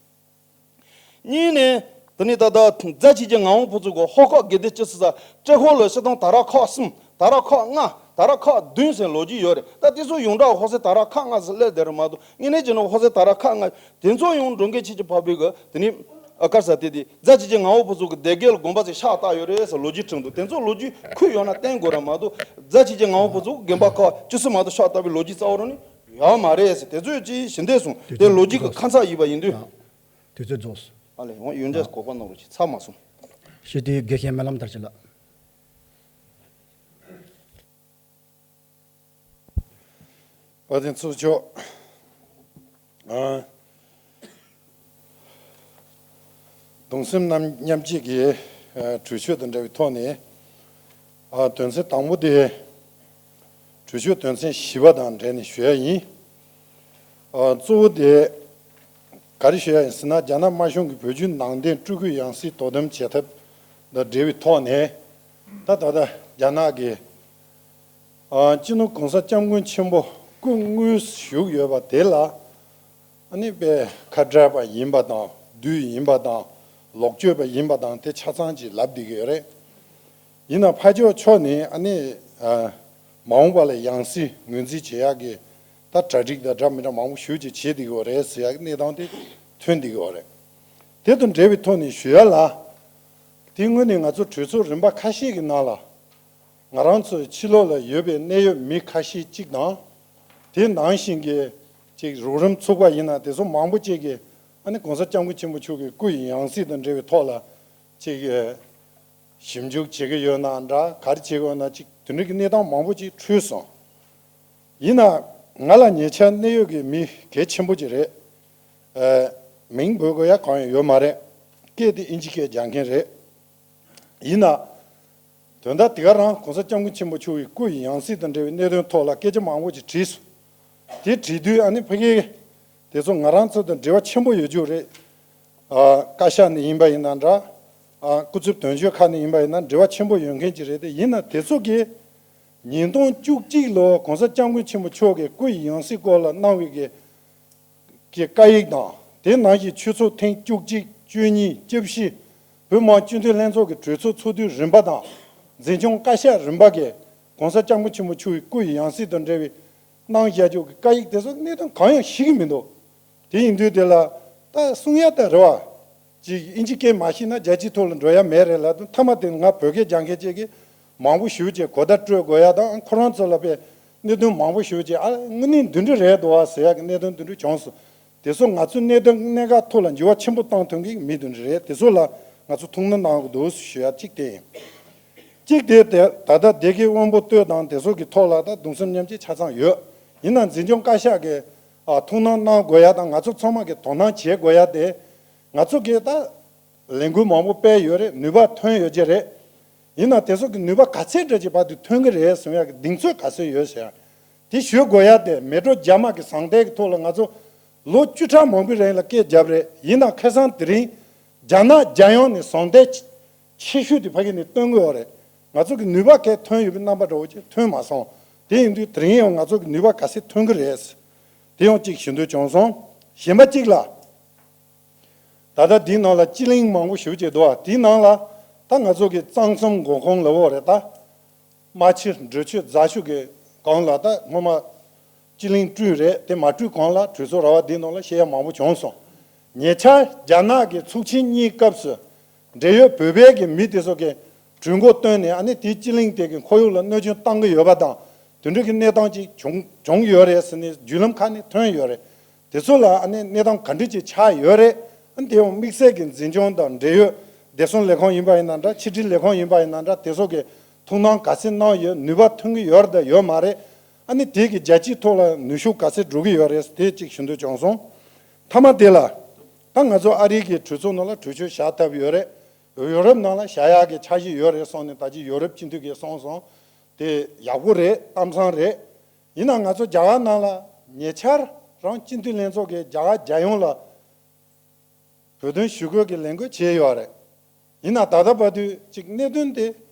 ཡིན། གཉིས་ནས། དེ་ནས་ད་ལྟ་རྫ་ཆུ་ཆེན་ངག་དབང་ཕུན་ཚོགས་ཀྱི་ཧོར་ཁག་དགེ་ལྡན་སྤྱི་སོ་སོ་ས་ཏྲེ་ཧོར་ལ་སྤྱིར་བཏང་དར་ཁག་གསུམ། དར་ཁག་ལྔ། དར་ཁག་བདུན་ཟེར་ལོ་རྒྱུས་ཡོད་རེད། ད་དེ་ཚོ་ཡོངས་གྲགས་ཧོར་སེ་དར་ཁག་ལྔ་ཟེར་སླེབས་བསྡད་རེད་མ་གཏོགས། དངོས་གནས་བྱས་ན་ཧོར་སེ་དར་ཁག་ལྔ་དེ་ཚོ་ཡང་འགྲོ་མགོན་ཆོས་རྒྱལ་འཕགས་པའི་གི་དེ་ནས་ཨ་ཀར་ས་དེ་དེ་རྫ་ཆུ་ཆེན་ངག་དབང་ཕུན་ཚོགས་ཀྱི་སྡེ་དགེ་ལ་དགོན་པ་ཟེར་ཕྱག་བཏབ་ཡོད་རེད་ཟེར་ལོ་རྒྱུས་བྲིས་འདུག་དེ་ཚོ་ལོ་རྒྱུས་ཁུངས་ཡོད་ན་བསྟན་དགོས་རེད་མ་གཏོགས། རྫ་ཆུ་ཆེན་ངག་དབང་ཕུན་ཚོགས་ཀྱི་དགོན་པ་ཁག་བཅུ་གསུམ་མ་གཏོགས་ཕྱག་བཏབ་པའི་ལོ་རྒྱུས་རྩ་བ་རང་ནས་ཡོད་མ་རེད་ཟེར། དེ་ཚོས་ཅི་ཞི་བདེ་གསུངས་དེ་ལོ་རྒྱུས་ཀྱི་ཁ་མཚར་ཡིན་པ་ཡིན་དུས། དུས་ཚོད་རྫོགས་སོང་། ཨ་ལས་ཡོང་ཡོན་ཏན་གོ་སྐབས་གནང་རོགས་གྱིས། ཚར་མ་སོང་། ཞི་བདེའི་དགེ་བཤེས་སྨོན་ལམ་དར་ཆེ་ལགས། བཀའ་དྲིན་ཚོགས་ཆོག་ཨ། གདུང་སེམས་རྣམ་མཉམ་བསྐྱེད་ཀྱི་ཨ་གྲོས་ཆོད་དང་འབྲེལ་བའི་ཐོག་ནས། ཨ་དོན་ཚན་དང་པོ་དེ་གྲོས་ཆོད་དོན་ཚན་བཞི་པ་དང་འབྲེལ་ནས་ཞུ་ཡ་ཡིན། ཨ་གཙོ་བོ་དེ་ག་རེ་ཞུ་ཡ་ཡིན་ཟེར་ན། རྒྱ་ནག་དམར་གཞུང་གིས་བོད་བརྒྱུད་ནང་བསྟན་སྤྲུལ་སྐུའི་ཡང་སྲིད་དོ་དམ་བྱེད་ཐབས་དང་འབྲེལ་བའི་ཐོག་ནས། ད་ད་ལྟ་རྒྱ་ནག་གི་ཨ་སྤྱི་ནོར་གོང་ས་སྐྱབས་མགོན་ཆེན་པོ་སྐུ་དངོས་བཞུགས་ཡོད་པ་དེ་ལ། ཨ་ནི་དཔེ་ཁ་བྲལ་བ་ཡིན་པ་དང་། བདུད་ཡིན་པ་དང་། ལོག་སྤྱོད་པ་ཡིན་པ་དང་དེ་ཆ་ཚང་ཅིག་ལབ་བསྡད་ཀྱི་ཡོད་རེད། ཡིན་ན་ཕར་ཕྱོགས་ཕྱོགས་ནས་ཨ་ནི་ཨ་མ་འོངས་པ་ལ་ཡང་སྲིད་ངོས་འཛིན་བྱེད་ཡག་གི་ད་གྲ་སྒྲིག་དང་འདྲ་མི་འདྲ་མང་པོ་ཞེ་ཅིག་བྱེད་བསྡད་ཀྱི་ཡོད་རེད་ཟེར་ཡག་གི་གནས་སྟངས་དེ་ཐོན་བསྡད་ཀྱི་ཡོད་རེད། དེ་དང་འབྲེལ་བའི་ཐོག་ནས་ཞུ་ཡ་ལ། དེ་སྔོན་ནས་ང་ཚོ་གྲོས་ཚོགས་རིམ་པ་ཁ་ཤས་ཀྱི་ནང་ལ། ང་རང་ཚོའི་ཕྱི་ལོགས་ལ་ཡོད་པའི་གནད་ཡོད་མི་ཁ་ཤས་གཅིག་དང་། དེ་ནང་བཞིན་གྱི་ཅིག་རོགས་རམ་ཚོགས་པ་ཡིན་ན་དེ་ཚོ་མང་པོ་ཅིག་གིས་ཨ་ནི་གོང་ས་སྐྱབས་མགོན་ཆེན་པོ་མཆོག་གི་སྐུ་ཡི་ཡང་སྲིད་དང་འབྲེལ་བའི་ཐོག་ལ་ཅིག་ཞིབ་འཇུག་བྱེད་ཀྱི་ཡོད་ན་འདྲ། ག་རེ་བྱེད་ཀྱི་ཡོད་ན་ཅིག་དེ་འདྲ་གི་གནས་སྟངས་མང་པོ་ཅིག་འཕྲོས་སོང་། ཡིན་ན་ང་ལ་ཉེ་ཆར་གནད་ཡོད་ཀྱི་མི་གལ་ཆེན་པོ་ཅིག་རེད། ཨ་མིང་འབོད་དགོས་ཡ་གང་ཡང་ཡོད་མ་རེད། སྐད་དེ་ཨིན་ཇི་སྐད་རྒྱག་མཁན་རེད། ཡིན་ན། དོན་དག་དེ་ག་རང་གོང་ས་སྐྱབས་མགོན་ཆེན་པོ་མཆོག་གི་སྐུ་ཡི་ཡང་སྲིད་དང་འབྲེལ་བའི་གནད་དོན་ཐོག་ལ་སྐད་ཆ་མང་པོ་ཅིག་དྲིས་སོང་། དེ་དྲིས་དུས་ཨ་ནི་ཕ་གིའི་དེ་ཚོ་ང་རང་ཚོ་དང་འབྲེལ་བ་ཆེན་པོ་ཡོད་རྒྱུ་རེད། ཨ་བཀའ་ཤག་ནས་ཡིན་པ་ཡིན་ན་འདྲ། ཨ་སྐུ་ཚབ་དོན་གཅོད་ཁག་ནས་ཡིན་པ་ཡིན་ན་འབྲེལ་བ་ཆེན་པོ་ཡོད་མཁན་ཅིག་རེད་དེ། ཡིན་ན་དེ་ཚོ་གིས་ཉིས་སྟོང་བཅུ་གཅིག་ལོ་གོང་ས་སྐྱབས་མགོན་ཆེན་པོ་མཆོག་གི་སྐུ་ཡི་ཡང་སྲིད་སྐོར་ལ་གནང་བའི་གི་གི་བཀའ་ཡིག་དང་། དེ་ནང་བཞིན་ཆོས་ཚོགས་ཐེངས་བཅུ་གཅིག་བཅུ་གཉིས་བཅུ་བཞི། བོད་མི་མང་སྤྱི་འཐུས་ལྷན་ཚོགས་ཀྱི་གྲོས་ཚོགས་ཚོགས་དུས་རིམ་པ་དང་། འཛིན་སྐྱོང་བཀའ་ཤག་རིམ་པ་གིས་གོང་ས་སྐྱབས་མགོན་ཆེན་པོ་མཆོག་གི་སྐུ་ཡི་ཡང་སྲིད་དང་འབྲེལ་བའི་གནང་བཞག་རྒྱུ་གི་བཀའ་ཡིག་དེ་ཚོ་གནད་དོན་གང་ཡང་ཤེས་ཀྱི་མི་འདུག་དེ་ཡིན་དུས་དེ་ལ་ད་གསུང་ཡ་ད་རེད་བ། ཅིག་ཨིན་ཇི་སྐད་མ་ཤེས་ན་རྒྱལ་སྤྱིའི་ཐོག་ལ་འགྲོ་ཡ་མེད་རེད་ལབ་དུས། མཐའ་མ་དེ་ང་བོད་སྐད་སྦྱང་མཁན་ཅིག་གིས་མང་པོ་ཞེ་ཅིག་གོ་བརྡ་སྤྲོད་དགོས་ཡ་དང་། ཁོ་རང་ཚོ་ལ་དཔེ་གནད་དོན་མང་པོ་ཞེ་ཅིག་ཨ་དངོས་གནས་འདི་འདྲ་རེད་འདུག་བ་ཟེར་ཡ་གི་གནད་དོན་འདི་འདྲ་བྱུང་སོང་། དེ་ཚོ་ང་ཚོའི་གནད་དོན་གནད་འགག་ཐོག་ལ་འགྱུར་བ་ཆེན་པོ་བཏང་ཐུབ་མཁན་གྱི་མི་དེ་འདྲ་རེད། དེ་ཚོ་ལ་ང་ཚོ་ཐུགས་སྣང་གནང་དགོས་འདུག་ཞུ་ཡ་གཅིག་དེ་ཡིན། གཅིག་དེ་དེ་ད་ལྟ་སྡེ་དགེ་དབོན་པོ་སྟོད་དང་དེ་ཚོ་གི་ཐོག་ལ་ད་གདུང་སེམས་མཉམ་སྐྱེད་ཆ་ཚང་ཡོད། ཡིན་ན་འཛིན་སྐྱོང་བཀའ་ཤག་གིས་ཨ་ཐུགས་སྣང་གནང་དགོས་ཡ་དང་། ང་ཚོ་ཚང་མ་གིས་དོ་སྣང་བྱེད་དགོས་ཡ་དེ། ང་ཚོ་གིས་ད་ལས་འགུལ་མང་པོ་སྤེལ་ཡོད་རེད། ནུས་པ་ཐོན་ཡོད་ཀྱི་རེད། ཡིན་ན་དེ་ཚོ་གི་ནུས་པ་ག་ཚད་འདྲ་ཅིག་བར་དུ་ཐོན་གྱི་རེད་གསུང་ཡ་གི་གདེང་ཚོད་ག་ཚོད་ཡོད་ཟེར་ཡ་དེ་ཞུ་དགོས་ཡ་དེ། མལ་གྲོ་རྒྱ་མ་གི་ཟང་ཐལ་གི་ཐོག་ལ་ང་ཚོ་ལོ་བཅུ་ཕྲག་མང་པོའི་རིང་ལ་སྐད་བརྒྱབ་རེད། ཡིན་ན་ཁ་སང་དེ་རིང་རྒྱ་ནག་རྒྱལ་ཡོངས་ནས་ཟང་ཐལ་ཆེ་ཤོས་དེ་ཕ་གི་ནས་སྟོན་གྱི་ཡོད་རེད། ང་ཚོ་གི་ནུས་པ་གས་ཐོན་ཡོད་པའི་རྣམ་པ་འདྲ་བོ་ཅིག་ཐོན་མ་སོང་། དེ་ཡིན་དུས་དེ་རིང་ཡང་ང་ཚོ་གི་ནུས་པ་ག་ཚད་ཐོན་གྱི་རེད། དེ་ཡང་གཅིག་ཞུ་འདོད་བྱུང་སོང་། གཞན་པ་གཅིག་ལ། ད་ལྟ་འདིའི་ནང་ལ་སྤྱི་གླིང་མང་པོ་ཞེ་པོ་ཅིག་འདུག་བ། དེའི་ནང་ལ་ད་ང་ཚོ་གི་གཙང་གསུམ་འགོ་ཁུངས་ལ་འོ་རེད་ད། རྨ་ཆུ་འབྲི་ཆུ་རྫ་ཆུ་གི་སྒང་ལ་ད་སྔོན་མ་སྤྱི་གླིང་བསྐྲུན་རེད། དེ་མ་བསྐྲུན་གོང་ལ་གྲོས་ཚོགས་ར་བ་འདིའི་ནང་ལ་བཤད་ཡ་མང་པོ་བྱུང་སོང་། ཉེ་ཆར་རྒྱ་ནག་གི་ཚོགས་ཆེན་གཉིས་སྐབས་སུ་འབྲེལ་ཡོད་བོད་པའི་གི་མི་དེ་ཚོ་གི་གྲོས་འགོ་བཏོན་ནས་ཨ་ནི་དེའི་སྤྱི་གླིང་དེ་གི་ཁོར་ཡུག་ལ་གནོད་སྐྱོན་བཏང་གི་ཡོད་པ་དང་། དེ་འདྲ་གི་གནས་སྟངས་ཅིག་བྱུང་བྱུང་ཡོད་རེད་ཟེར་ནས་བརྒྱུད་ལམ་ཁག་ནས་ཐོན་ཡོད་རེད། དེ་ཚོ་ལ་ཨ་ནི་གནས་སྟངས་ག་འདྲ་ཅིག་ཆགས་ཡོད་རེད། ཨ་ནི་དེ་ཡང་དམིགས་བསལ་གྱི་འཛིན་སྐྱོང་དང་འབྲེལ་ཡོད་བདེ་སྲུང་ལས་ཁུངས་ཡིན་པ་ཡིན་ན་འདྲ། ཕྱི་འབྲེལ་ལས་ཁུངས་ཡིན་པ་ཡིན་ན་འདྲ། དེ་ཚོ་གི་ཐུགས་སྣང་ག་ཚད་གནང་ཡོད། ནུས་པ་ཐོན་གྱི་ཡོད་རེད་དང་ཡོད་མ་རེད། ཨ་ནི་དེ་གི་རྒྱལ་སྤྱིའི་ཐོག་ལ་ནུས་ཤུགས་ག་ཚད་འགྲོ་གི་ཡོད་རེད། དེ་གཅིག་ཞུ་འདོད་བྱུང་སོང་། མཐའ་མ་དེ་ལ་ད་ང་ཚོ་ཨ་རི་གི་གྲོས་ཚོགས་ནང་ལ་གྲོས་ཆོད་བཞག་ཐབས་ཡོད་རེད། ཡོ་རོབ་ནང་ལ་བཞག་ཡག་གི་འཆར་གཞི་ཡོད་རེད་གསུངས་ནས་ད་ཅི་ཡོ་རོབ་སྤྱི་འཐུས་ཀྱིས་གསུངས་སོང་། དེ་ཡག་པོ་རེད། གཏམ་བཟང་རེད། ཡིན་ནའང་ང་ཚོ་རྒྱ་གར་ནང་ལ་ཉེ་ཆར་རང་སྤྱི་འཐུས་ལྷན་ཚོགས་ཀྱིས་རྒྱ་གར་རྒྱལ་ཡོངས་ལ་བོད་དོན་ཞུ་སྐུལ་གྱི་ལས་འགུལ་བྱས་ཡོད་རེད། ཡིན་ནའང་ད་ལྟ་བར་དུ་ཅིག་གནད་དོན་དེ་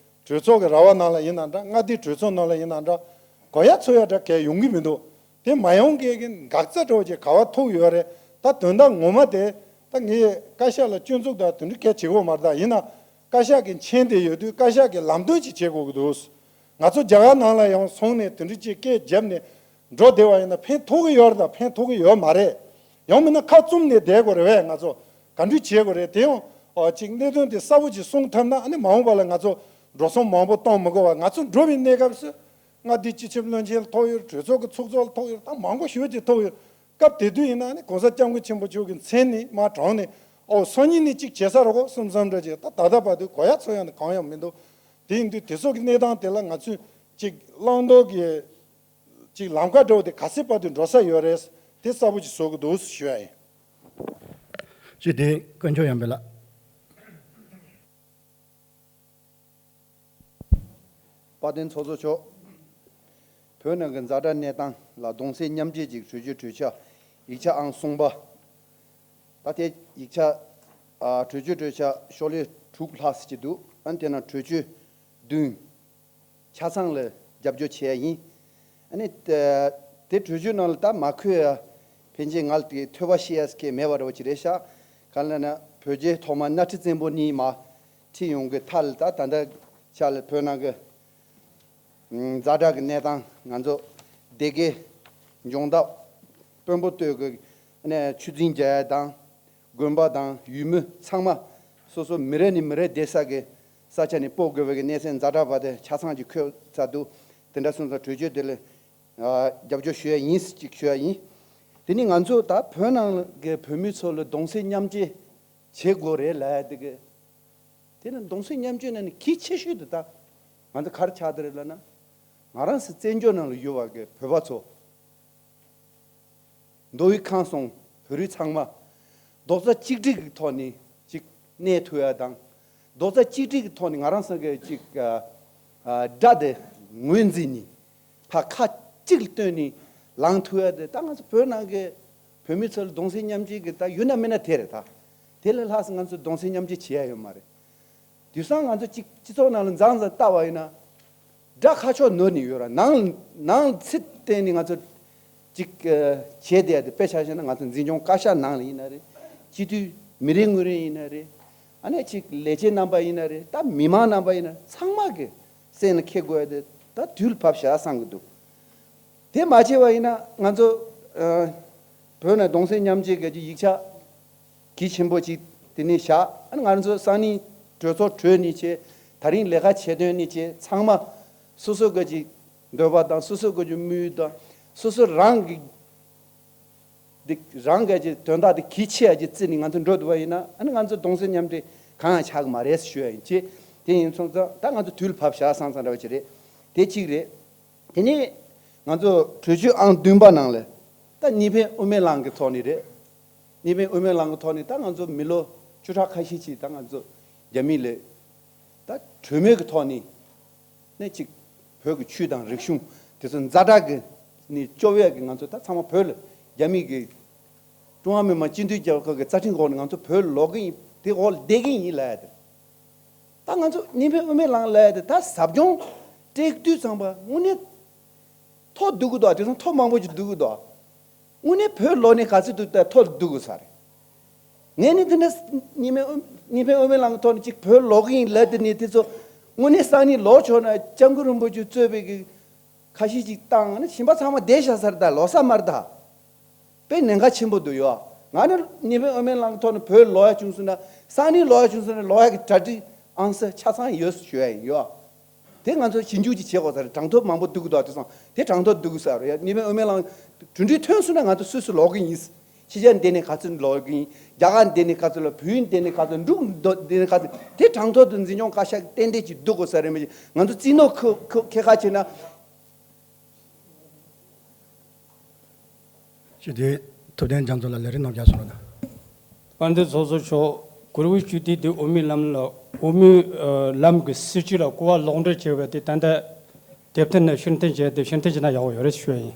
གྲོས་ཚོགས་ཀྱི་ར་བ་ནང་ལ་ཡིན་ན་འདྲ། མངའ་སྡེའི་གྲོས་ཚོགས་ནང་ལ་ཡིན་ན་འདྲ། གོ་ཡ་ཚོར་ཡ་འདྲ་གས་ཡོང་གི་མི་འདུག་དེ་མ་ཡོང་མཁན་གྱི་འགག་རྩ་འདྲ་བོ་ཅིག་ག་བ་ཐུག་ཡོད་རེད། ད་དོན་དག་ངོ་མ་དེ་ད་ངས་བཀའ་ཤག་ལ་སྐྱོན་འཛུགས་དང་དེ་འདྲ་གས་བྱེད་དགོས་མ་རེད། ད་ཡིན་ན་བཀའ་ཤག་གི་མཆན་དེ་ཡོད་དུས་བཀའ་ཤག་གིས་ལམ་སྟོན་ཅིག་བྱེད་དགོས་ཀྱི་འདུག་ང་ཚོ་རྒྱ་གར་ནང་ལ་ཡང་སོང་ནས་དེ་འདྲ་ཅིག་སྐད་བརྒྱབ་ནས་འགྲོ་བསྡད་པ་ཡིན་ན་ཕན་ཐོགས་ཀྱི་ཡོད་རེད་དང་ཕན་ཐོགས་ཀྱི་ཡོད་མ་རེད། ཡང་མིན་ན་ཁ་བཙུམ་ནས་བསྡད་དགོས་རེད་བས། ང་ཚོ་ག་འདྲ་བྱེད་དགོས་རེད། དེ་ཡང་ཨོ་ཅིག་གནད་དོན་དེ་གསལ་པོ་ཅིག་གསུང་ཐུབ་ན་ཨ་ནི་མ་འོངས་པ་ལ་ང་ཚོ་འགྲོ་སོང་མང་པོ་གཏོང་མི་དགོས་པ། ང་ཚོ་འགྲོ་བའི་གནས་སྐབས་སུ་མངའ་སྡེའི་སྤྱི་ཁྱབ་བློན་ཆེན་ལ་ཐོགས་ཡོད། གྲོས་ཚོགས་ཀྱི་ཚོགས་གཙོ་ལ་ཐོགས་ཡོད། ད་མང་པོ་ཞེ་པོ་ཅིག་ཐོགས་ཡོད། སྐབས་དེ་དུས་ཡིན་ན་ནི་༸གོང་ས་༸སྐྱབས་མགོན་ཆེན་པོ་མཆོག་གི་མཚན་ནས་མར་དྲངས་ནས་ཨོ་སང་ཉིན་ནས་གཅིག་བྱེད་ས་རེད་གོ་གསུམ་བསམ་འདྲ་ཅིག་ད་ད་ལྟ་བར་དུ་གོ་ཡ་ཚོར་ཡ་ནི་གང་ཡང་མི་འདུག་དེ་ཡིན་དུས་དེ་ཚོ་གི་གནས་སྟངས་དེ་ལ་ང་ཚོས་གཅིག་བླང་དོར་གྱི་གཅིག་ལམ་ཁ་འདྲ་བོ་དེ་ག་ཚད་བར་དུ་འགྲོ་ས་ཡོད་རེད། དེ་གསལ་པོ་ཅིག་བཟོ་དགོས་འདུག་ཞུ་ཡ་ཡིན། ཅི་དེ་དཀོན་མཆོག་ཡང་འབེལ་ལ། དཔལ་ལྡན་ཚོགས་གཙོ་མཆོག་བོད་ནང་གི་ཛ་དྲག་གནས་སྟངས་ལ་གདུང་སེམས་མཉམ་སྐྱེད་ཅིག་གྲོས་ཆོད་གྲོས་འཆར་ཡིག་ཆ་ཨང་གསུམ་པ། ད་ལྟའི་ཡིག་ཆ། ཨ། གྲོས་ཆོད་གྲོས་འཆར་ཤོག་ལྷེ་དྲུག་ལྷག་ཙམ་ཅིག་འདུག་ཨ་ནི་དེ་ནང་གྲོས་ཆོད་བདུན། ཆ་ཚང་ལ་རྒྱབ་སྐྱོར་བྱས་ཡིན། ཨ་ནི་དེ་གྲོས་ཆོད་ནང་ལ་ད་མ་འཁོད་ཡ་ཕན་ཆད་ང་ལ་དེ་ཐོས་པ་ཤེས་ཡ་སྐད་མེད་པ་འདྲ་བོ་ཅིག་རེད་ཤག་གང་ལ་ན་བོད་རྒྱའི་ཐོག་མ་གནའ་ཁྲི་བཙན་པོ་གཉིས་མ་ཁྲི་ཡོང་གི་མཐའ་ལ་ད་ད་ལྟ་ཆ་ལ་བོད་ནང་གི་ཛ་དྲག་གི་གནས་སྟངས་ང་ཚོ་སྡེ་དགེ་འཇོང་ཐབ་དཔོན་པོ་སྟོད་ཀྱི་ཨ་ནི་ཆུ་རྫིང་རྒྱག་ཡ་དང་། དགོན་པ་དང་ཡུལ་མི་ཚང་མ་སོ་སོ་མི་རེ་ནས་མི་རེ་བསྡད་ས་གི་ས་ཆ་ནས་སྤོ་དགོས་པའི་གི་གནས་ཚད་ཛ་དྲག་པ་དེ་ཆ་ཚང་གཅིག་འཁོད་ཚར་འདུག་དེ་འདྲ་སོང་ཙང་གྲོས་ཆོད་དེ་ལ་ཨ་རྒྱབ་སྐྱོར་ཞུ་ཡ་ཡིན་ཅིག་ཞུ་ཡ་ཡིན། དེ་ནི་ང་ཚོ་ད་བོད་ནང་གི་བོད་མི་ཚོ་ལ་གདུང་སེམས་མཉམ་སྐྱེད་བྱེད་དགོས་རེད་ལབ་ཡ་དེ་གི། དེ་ནི་གདུང་སེམས་མཉམ་སྐྱེད་ནང་ནས་གལ་ཆེ་ཤོས་དེ་ད་ང་ཚོ་ག་རེ་ཆགས་བསྡད་རེད་ལབ་ན། ང་རང་ཚོ་བཙན་བྱོལ་ནང་ལ་ཡོད་པ་གི་བོད་པ་ཚོ། མདོ་དབུས་ཁམས་གསུམ་བོད་རིགས་ཚང་མ་རྡོག་རྩ་གཅིག་སྒྲིལ་གྱི་ཐོག་ནས་ཅིག་གནས་ཐུབ་ཡ་དང་། རྡོག་རྩ་གཅིག་སྒྲིལ་གྱི་ཐོག་ནས་ང་རང་ཚོ་གི་ཅིག་ཨ་ཨ་དགྲ་དེ་ངོས་འཛིན་ནས་ཕར་ཁ་གཅིག་ལ་བཏོན་ནས་ལངས་ཐུབ་ཡ་དེ་ད་ང་ཚོ་བོད་ནང་གི་བོད་མི་ཚོ་ལ་གདུང་སེམས་མཉམ་སྐྱེད་ཀྱི་ད་ཡོད་ན་མེད་ན་དེ་རེད་ད། དེ་ལས་ལྷག་ཙམ་ང་ཚོ་གདུང་སེམས་མཉམ་སྐྱེད་བྱེད་ཡ་ཡོད་མ་རེད། དེང་སང་ང་ཚོ་གཅིག་སྤྱི་ཚོགས་ནང་ལ་མཛངས་མཛངས་ལྟ་བ་ཡིན་ན། དགྲ་ཁ་ཕྱོགས་ནོར་ནས་ཡོད་ར། ནང་ནང་ཚིག་བསྟན་ནས་ང་ཚོ་གཅིག་ཨ་བྱས་བསྡད་ཡ་དེ། དཔེ་ཆ་བཞག་ན་ང་ཚོ་འཛིན་སྐྱོང་བཀའ་ཤག་ནང་ལ་ཡིན་ན་རེད། སྤྱི་འཐུས་མི་རེ་ངོ་རེ་ཡིན་ན་རེད། ཨ་ནི་གཅིག་ལས་བྱེད་རྣམ་པ་ཡིན་ན་རེད། ད་མི་མང་རྣམ་པ་ཡིན་ན་ཚང་མ་གི་སེམས་ལ་འཁྱེར་དགོས་ཡ་དེ་ད་དུས་ལ་བབ་ཤག་བསམ་གི་འདུག་དེ་མ་བྱས་པ་ཡིན་ན་ང་ཚོ་ཨ་བོད་ནས་གདུང་སེམས་མཉམ་སྐྱེད་གི་ཡིག་ཆ་གལ་ཆེན་པོ་ཅིག་དེ་ནས་བཞག་ཨ་ནི་ང་ཚོ་སང་ཉིན་གྲོས་ཚོགས་གྲོལ་ནས་བྱས། ད་རིང་ལས་ཀ་བྱེད་དོན་ནས་བྱས། ཚང་མ་སོ་སོ་གི་ཅིག་འདོད་པ་དང་སོ་སོ་གི་ཅིག་དམིགས་ཡུལ་དང་སོ་སོ་རང་གི་འདི་རང་གི་ཅིག་དོན་དག་དེ་གལ་ཆེ་ཡ་ཅིག་བརྩིས་ནས་ང་ཚོ་འགྲོ་འདུག་པ་ཡིན་ན། ཨ་ནི་ང་ཚོ་གདུང་སེམས་མཉམ་སྐྱེད་གང་ཡང་ཆགས་ཀྱི་མ་རེད་ཞུ་ཡ་ཡིན། ཅེས་དེ་ཡིན་སོང་ཙང་ད་ང་ཚོ་དུས་ལ་བབ་ཤག་བསམ་བསམ་འདྲ་བ་ཅིག་རེད། དེ་གཅིག་རེད། དེ་ནས་ང་ཚོ་གྲོས་ཆོད་ཨང་བདུན་པ་ནང་ལ་ད་གཉིས་ཕན་དབུ་མའི་ལམ་གྱི་ཐོག་ནས་རེད། གཉིས་ཕན་དབུ་མའི་ལམ་གྱི་ཐོག་ནས་ད་ང་ཚོ་མི་ལོ་བཅུ་ཕྲག་ཁ་ཤས་ཅིག་ད་ང་ཚོ་རྒྱ་མི་ལ་ད་གྲོས་མོལ་གྱི་ཐོག་ནས་ནས་ཅིག་བོད་ཀྱི་ཆོས་དང་རིག་གཞུང་དེ་ཚོ་ཛ་དྲག་གི་ནས་སྐྱོབ་ཡས་ཀྱི་ང་ཚོ་ད་ཚང་མ་བོད་ལ་རྒྱ་མི་གི་ཀྲུང་ཧྭ་མི་དམངས་སྤྱི་མཐུན་རྒྱལ་ཁབ་ཀྱི་རྩ་ཁྲིམས་འོག་ནས་ང་ཚོ་བོད་ལ་ལོག་གི་ཡིན། དེ་འོག་ལ་བསྡད་ཀྱི་ཡིན་ལབ་ཡ་དེ། ད་ང་ཚོ་གཉིས་ཕན་དབུ་མའི་ལམ་ལབ་ཡ་དེ་ད་ཟབ་སྦྱོང་སྤྲད་དུས་ཙམ་པ་དངོས་གནས་ཐོ་བསྡུ་གི་འདུག་དེང་སང་ཐོ་མང་པོ་ཅིག་བསྡུ་གི་འདུག་དངོས་གནས་བོད་ལོག་ནས་ག་ཚོད་འདུག་ད་ཐོ་འདུག་དགོས་ས་རེད། ངས་ནི་དེ་འདྲ་གཉིས་སྨན་དབུ་གཉིས་སྨན་དབུ་མའི་ལམ་གྱི་ཐོག་ནས་ཅིག་བོད་ལོག་གི་ཡིན་ལབ་དེ་ནི་དེ་ཚོ་དངོས་གནས་སང་ཉིན་ལོག་ཆོག་ན་སྐྱབས་མགོན་རིན་པོ་ཆེ་གཙོས་པའི་གི་ཁ་ཤས་ཅིག་བཏང་ནི་གཞན་པ་ཚང་མ་བསྡད་བཞག་ས་རེད། ད་ལོག་ས་མ་རེད་ད། དཔེ་ཉེན་ཁ་ཆེན་པོ་འདུག་ཡོ། ང་ནི་གཉིས་སྨན་དབུ་མའི་ལམ་གྱི་ཐོག་ནས་བོད་ལོག་ཡ་བྱུང་སོང་ན་སང་ཉིན་ལོག་ཡ་བྱུང་སོང་ན་ལོག་ཡ་གི་གྲ་སྒྲིག་ཨང་གསར་ཆ་ཚང་ཡོད་ཞུ་ཡ་ཡིན་ཡོ། དེ་ང་ཚོ་ཞིབ་འཇུག་ཅིག་བྱེད་དགོས་ས་རེད། གྲངས་ཐོ་མང་པོ་འདུག་གི་འདུག་དེ་སོང་དེ་གྲངས་ཐོ་འདུག་གི་ས་རེད། ཡ་གཉིས་སྨན་དབུ་མའི་ལམ་གྲུབ་འབྲས་ཐོན་སོང་ན་ང་ཚོ་སུད་སི་ལོག་གི་ཡིན། ཕྱི་རྒྱལ་འདི་ནས་ག་ཚོད་ལོག་གི་ཡིན། རྒྱ་གར་འདི་ནས་ག་ཚོད་ལོག་བོད་ཡིག་འདི་ནས་ག་ཚོད་འབྲུག་འདི་ནས་ག་ཚོད་དེ་གྲངས་ཐོ་དང་འཛིན་སྐྱོང་བཀའ་ཤག་གི་རྟེན་འབྲེལ་ཅིག་འདུག་དགོས་ས་རེད། མི་ང་ཚོ་རྩིས་ནོར་ཁ་ཁ་ཁ་ཁ་བྱས་ན། སྤྱི་འཐུས་ཐུབ་བསྟན་རྒྱ་མཚོ་ལ་ལས་རིམ་རྣམ་གཞག་གསུང་རོགས་གནང་། དཔལ་ལྡན་ཚོགས་གཙོ་མཆོག་གུ་རུ་སྤྱི་འཐུས་དེ་དབུ་མའི་ལམ་ལ་དབུ་མའི་ལམ་གྱི་སྲིད་བྱུས་ལ་གོ་བ་ལོག་འགྲེལ་བྱས་པ་དེ་ད་ལྟ་དེབ་ཐེར་ནས་ཕྱིར་འཐེན་བྱས་ཏེ་ཕྱིར་འཐེན་བྱས་ན་ཡག་པོ་ཡོད་རེད་ཞུ་ཡ་ཡིན།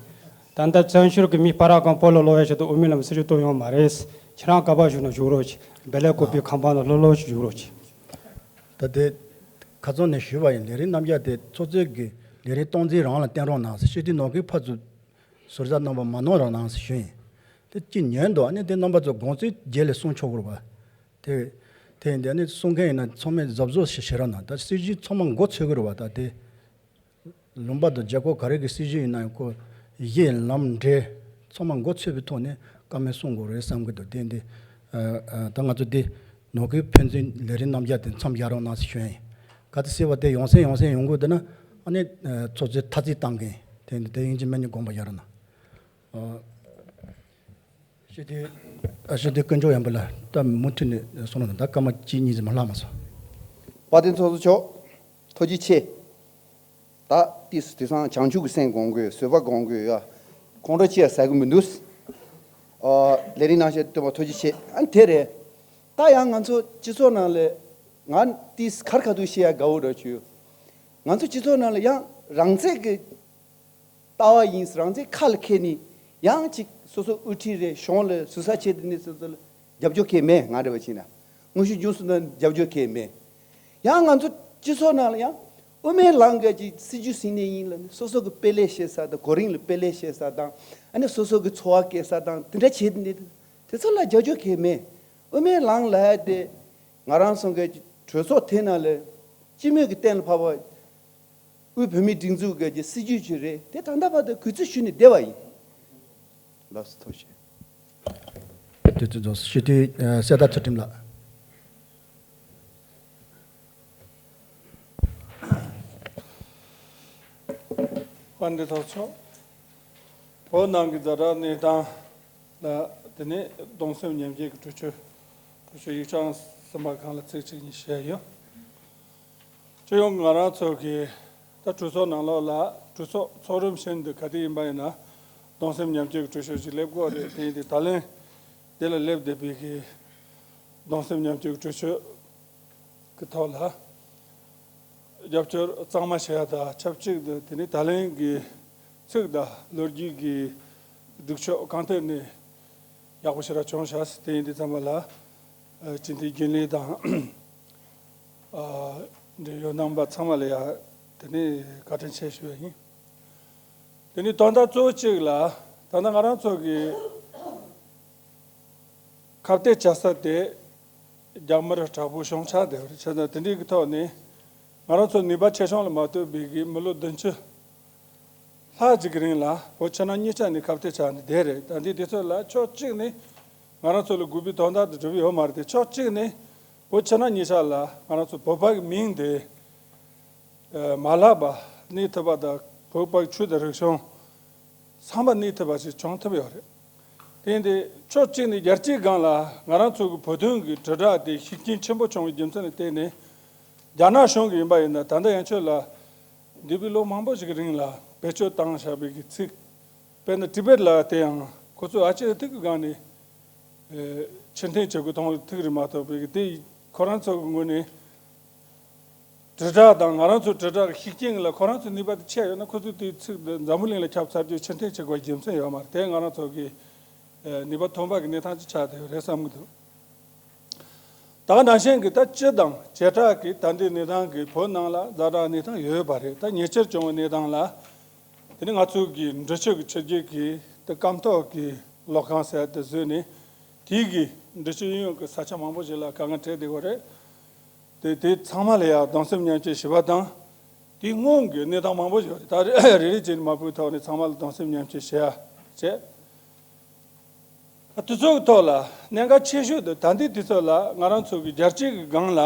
ད་ལྟ་བཙན་བྱོལ་གྱི་མི་སྤར་གང་བོད་ལ་ལོག་ཡ་ཆེད་དུ་དབུ་མའི་ལམ་སྲིད་བྱུས་གཏོང་ཡོང་མ་རེད། ཁྱེད་རང་ག་པར་བཞུགས་ན་བཞུགས་རོགས་གྱིས། སྦེལ་ཀོབ་པའི་ཁང་པ་ནང་ལྷོད་ལྷོད་ཅིག་བཞུགས་རོགས་གྱིས། ད་དེ་ཁ་ཚོན་ནས་ཞུས་པ་ཡིན། ལས་རིམ་རྣམ་གཞག་དེ་ཚོགས་གཙོས་ཀྱི་ལས་རིམ་སྟངས་འཛིན་རང་ལ་བསྟན་རོགས་གནང་ཟེར། སྤྱི་འཐུས་ནོར་མཁན་ཕར་ཚུར་ཟུར་ཟ་གནང་པ་མ་གནང་རོགས་གནང་ཟེར་ཞུས་ཡིན། དེ་ཅི་ཉན་འདུག་ཨ་ནི་དེ་རྣམ་པ་ཚོ་དགོངས་ཚུལ་རྗེས་ལ་གསུང་ཆོག་གི་རེད་པ། དེ་དེ་ཡིན་དེ་ཨ་ནི་གསུང་མཁན་ཡིན་ན་ཚང་མས་གཟབ་གཟབ་ཞིག་བྱེད་རོགས་གནང་། ད་སྲིད་བྱུས་ཚང་མ་མགོ་ཚོས་གི་རེད་པ། ད་དེ་ལུང་པ་དང་རྒྱལ་ཁབ་ག་རེ་གི་སྲིད་བྱུས་ཡིན་ན་ཡང་ཁོ་གཞི་ལམ་འབྲས་ཚང་མ་མགོ་ཚོས་པའི་ཐོག་ནས་བཀའ་མོལ་གསུང་དགོས་རེད་བསམ་གི་འདུག་དེ་འདི་ཨ་ཨ་ད་ང་ཚོ་འདི་ནོར་མཁན་ཕན་ཚུན་ལས་རིམ་རྣམ་གཞག་དེ་མཚམས་བཞག་རོགས་གནང་ཟེར་ཞུ་ཡ་ཡིན། ག་དེ་ཟེར་བ་དེ་ཡོང་སེམས་ཡོང་སེམས་ཡོང་དགོས་འདུག་ན་ཨ་ནི་ཨ་ཚོགས་གཙོས་ཐ་ཚིག་བཏང་མཁན་དེ་འདི་དེ་ཡིན་གཅིག་མིན་གཉིས་དགོངས་པ་བཞག་རོགས་གནང་། ཨ། སྤྱི་འཐུས་ཨ་སྤྱི་འཐུས་དཀོན་མཆོག་ཡོན་པོ་ལགས་ད་མུ་མཐུད་ནས་གསུང་རོགས་གནང་། ད་སྐར་མ་གཅིག་གཉིས་ཙམ་མ་ལྷག་མ་སོང་། དཔལ་ལྡན་ཚོགས་གཙོ་མཆོག་ཐུགས་རྗེ་ཆེ། ད་ཏིས་དེང་སང་བྱང་ཆུབ་ཀྱི་སེམས་སྒོམ་དགོས། བཟོད་པ་སྒོམ་དགོས་ཡ། ཁོང་ཁྲོ་ཅི་ཡང་ཟ་གི་མི་འདུག་ཨ་ལས་རིམ་གནང་བཞིན་བསྟུན་པ་ཐུགས་རྗེ་ཆེ། ཨ་ནི་དེ་རེད། ད་ཡང་ང་ཚོ་སྤྱི་ཚོགས་ནང་ལ་ང་ཏིས་ཁར་ཁ་ཐུག་བཤད་ཡ་དགའ་བོ་རེད་བྱུང་། ང་ཚོ་སྤྱི་ཚོགས་ནང་ལ་ཡང་རང་བཙན་གྱི་ལྟ་བ་ཡིན། རང་བཙན་ཁ་ལ་འཁྱེར་ནས་ཡང་ཅིག་སོ་སོ་དབུ་ཁྲིད་རེད། གཞུང་ལ་ཟུར་ཟ་བྱེད་དེ་ནས་སོ་སོ་ལ་རྒྱབ་སྐྱོར་གང་ཡང་མེད། ང་འདྲ་བ་བྱས་ན་དངོས་ཤུགས་འབྱུང་སོང་ན་རྒྱབ་སྐྱོར་གང་ཡང་མེད། ཡང་ང་ཚོ་སྤྱི་ཚོགས་ནང་ལ་ཡང་དབུ་མའི་ལམ་གྱི་ཅིག་སྲིད་བྱུས་ཟིན་ནས་ཡིན་ལ་ནི་སོ་སོ་གི་དཔེ་ལེགས་བཤད་ས་དང་གོ་རིམ་ལ་དཔེ་ལེགས་བཤད་ས་དང་ཨ་ནི་སོ་སོ་གི་འཚོ་བ་སྐྱེལ་ས་དང་དེ་འདྲ་བྱེད་དེ་ནས་དེ་ཚོ་ལ་རྒྱབ་སྐྱོར་གང་ཡང་མེད། དབུ་མའི་ལམ་ལབ་ཡ་དེ་ང་རང་ཚོ་གི་གྲོས་ཚོགས་དེ་ནང་ལ་སྤྱི་མོས་ཀྱི་གཏན་ལ་ཕབ་པ། དབུས་བོད་མིའི་སྒྲིག་འཛུགས་ཀྱི་སྲིད་བྱུས་ཅིག་རེད། དེ་ད་ལྟ་བར་དུ་གུས་བརྩི་ཞུས་ནས་བསྡད་པ་ཡིན། ལགས་སོ། ཐུགས་རྗེ་ཆེ། དུས་ཚོད་རྫོགས་སོང་། སྤྱི་འཐུས་ཨ་གསེར་རྟ་ཚུལ་ཁྲིམས་ལགས། དཔལ་ལྡན་ཚོགས་གཙོ། བོད་ནང་གི་ཛ་དྲག་གནས་སྟངས་ལ་དེ་ནས་གདུང་སེམས་མཉམ་སྐྱེད་ཀྱི་གྲོས་ཆོད། གྲོས་ཆོད་ཡིག་ཆ་གསུམ་པ་སྒང་ལ་ཚིག་གཅིག་གཉིས་བཤད་ཡོད། སྤྱི་ཡོངས་ང་རང་ཚོ་གི་ད་གྲོས་ཚོགས་ནང་ལོགས་ལ་གྲོས་ཚོགས་ཚོགས་རིམ་བཞིན་དུ་ག་དུས་ཡིན་པ་ཡིན་ན་གདུང་སེམས་མཉམ་སྐྱེད་ཀྱི་གྲོས་ཆོད་ཅིག་སླེབས་དགོས་རེད། དེ་ཡིན་དུས་ད་ལན་དེ་ལ་སླེབས་བསྡད་པའི་གི་གདུང་སེམས་མཉམ་སྐྱེད་ཀྱི་གྲོས་ཆོད་ཀྱི་ཐོག་ལ་རྒྱབ་སྐྱོར་གཙང་མ་བྱེད་ཡ་དང་ཆབས་ཅིག་ཏུ་དེ་ནི་ད་ལན་གྱི་ཚིག་དང་ལོ་རྒྱུས་ཀྱི་སྒྲིག་ཕྱོགས་གང་ཐད་ནས་ཡག་པོ་ཞེ་དྲག་བྱུང་ཤག་དེ་ཡིན་དུས་ཙམ་པ་ལ་ཨ་སྤྱི་འཐུས་རྒྱུན་ལས་དང་ཨ་འབྲེལ་ཡོད་རྣམ་པ་ཚང་མ་ལ་ཡ་དེ་ནས་བཀའ་དྲིན་ཆེ་ཞུ་བ་ཡིན། དེ་ནས་དོན་དག་གཙོ་བོ་གཅིག་ལ་ད་ལྟ་ང་རང་ཚོ་གི་ཁ་གཏད་བཅའ་ས་དེ་རྒྱ་མི་རིགས་དྲག་པོ་བྱུང་ཆགས་བསྡད་པ་རེད། བྱས་ཙང་དེ་འདྲའི་གི་ཐོག་ནས་ང་རང་ཚོ་ནུས་པ་ཆེ་ཆུང་ལ་མ་ལྟོས་པའི་གི་མི་ལོ་བདུན་ཅུ་ལྷག་ཅིག་གི་རིང་ལ་བོད་ཕྱི་ནང་གཉིས་ཆ་ནས་ཁ་གཏད་བཅག་ནས་བསྡད་རེད། ད་འདི་དུས་ཚོད་ལ་ཕྱོགས་གཅིག་ནས་ང་རང་ཚོ་ལ་དགོས་པའི་དོན་དག་དེ་འགྲུབ་ཡོད་མ་རེད་དེ། ཕྱོགས་གཅིག་ནས་བོད་ཕྱི་ནང་གཉིས་ཆ་ལ་ང་རང་ཚོ་བོད་པ་གི་མིང་དེ་ཨ་མ་ལགས་པ་གནས་ཐུབ་པ་དང་བོད་པ་གི་ཆོས་དང་རིག་གཞུང་བསམ་པ་གནས་ཐུབ་པ་ཞིག་བྱུང་ཐུབ་ཡོད་རེད། དེ་ཡིན་དུས་ཕྱོགས་གཅིག་ནས་རྒྱལ་སྤྱིའི་སྒང་ལ་ང་རང་ཚོ་གི་བོད་དོན་གྱི་དྲིལ་བསྒྲགས་དེ་ཤུགས་རྐྱེན་ཆེན་པོ་བྱུང་བའི་རྒྱུ་མཚན་ལ་བརྟེན་ནས་རྒྱ་ནག་གཞུང་གི་ཡིན་པ་ཡིན་ན་ད་ལྟ་ཡན་ཆོད་ལ་འདས་པའི་ལོ་མང་པོ་ཞིག་གི་རིང་ལ་བེད་སྤྱོད་བཏང་བཞག་པའི་གི་ཚིག་དཔེར་ན་ཊི་བེཊ་ལ་དེ་ཡང་ཁོ་ཚོས་ཨ་ཅེ་ཐིག་གི་སྒང་ནས་ཨེ་ཕྱིར་འཐེན་བྱེད་དགོས་མཐོང་བའི་ཐིག་རེད་མ་གཏོགས་པའི་གི་དེ་ཁོ་རང་ཚོ་གི་ངོས་ནས་དྲིལ་བསྒྲགས་དང་ང་རང་ཚོའི་དྲིལ་བསྒྲགས་ཀྱི་ཤུགས་རྐྱེན་ལ་ཁོ་རང་ཚོའི་ནུས་པ་དེ་ཆད་ཡོད་ན་ཁོ་ཚོས་དེའི་ཚིག་འདི་འཛམ་བུ་གླིང་ལ་ཁྱབ་ཚར་རྒྱུའི་ཕྱིར་འཐེན་བྱེད་དགོས་པའི་རྒྱུ་མཚན་ཡོད་མ་རེད། དེ་ང་རང་ཚོ་གི་ཨེ་ནུས་པ་ཐོན་པ་གི་གནས་སྟངས་ཅིག་ཆགས་བསྡད་ཡོད་རེད་བསམ་གི་འདུག་ད་ག་ནང་བཞིན་གྱི་ད་སྤྱི་དང་བྱེ་བྲག་གི་ད་ལྟའི་གནས་སྟངས་ཀྱི་བོད་ནང་ལ་ཛ་དྲག་གནས་སྟངས་ཡོད་པ་རེད། ད་ཉེ་ཆར་བྱུང་བའི་གནས་སྟངས་ལ་དེ་ནི་ང་ཚོ་གི་འབྲི་ཆུ་གི་ཆུ་རྒྱུད་ཀྱི་ད་སྐམ་ཐོག་གི་ གློག་ཁང་ཟེར་དེ་བཟོས་ནས། དེའི་གི་འབྲི་ཆུ་གཡས་གཡོན་གྱི་ས་ཆ་མང་པོ་ཞིག་ལ་དཀའ་ངལ་འཕྲད་བསྡད་ཡོད་རེད། དེ་དེ་ཚང་མ་ལ་ཡང་གདུང་སེམས་མཉམ་སྐྱེད་ཞུ་བ་དང་། དེའི་སྔོན་གྱི་གནས་སྟངས་མང་པོ་ཞིག་ཡོད་རེད། ད་རེ་རེ་རེ་བྱས་ནས་མ་ཕུད་ཐོག་ནས་ཚང་མ་ལ་གདུང་སེམས་མཉམ་སྐྱེད་ཞུ་ཡ་བྱས། དུས་ཚོད་ཀྱི་ཐོག་ལ་གནད་འགག་ཆེ་ཤོས་དེ་ད་ལྟའི་དུས་ཚོད་ལ་ང་རང་ཚོ་གི་རྒྱལ་སྤྱིའི་གི་སྒང་ལ།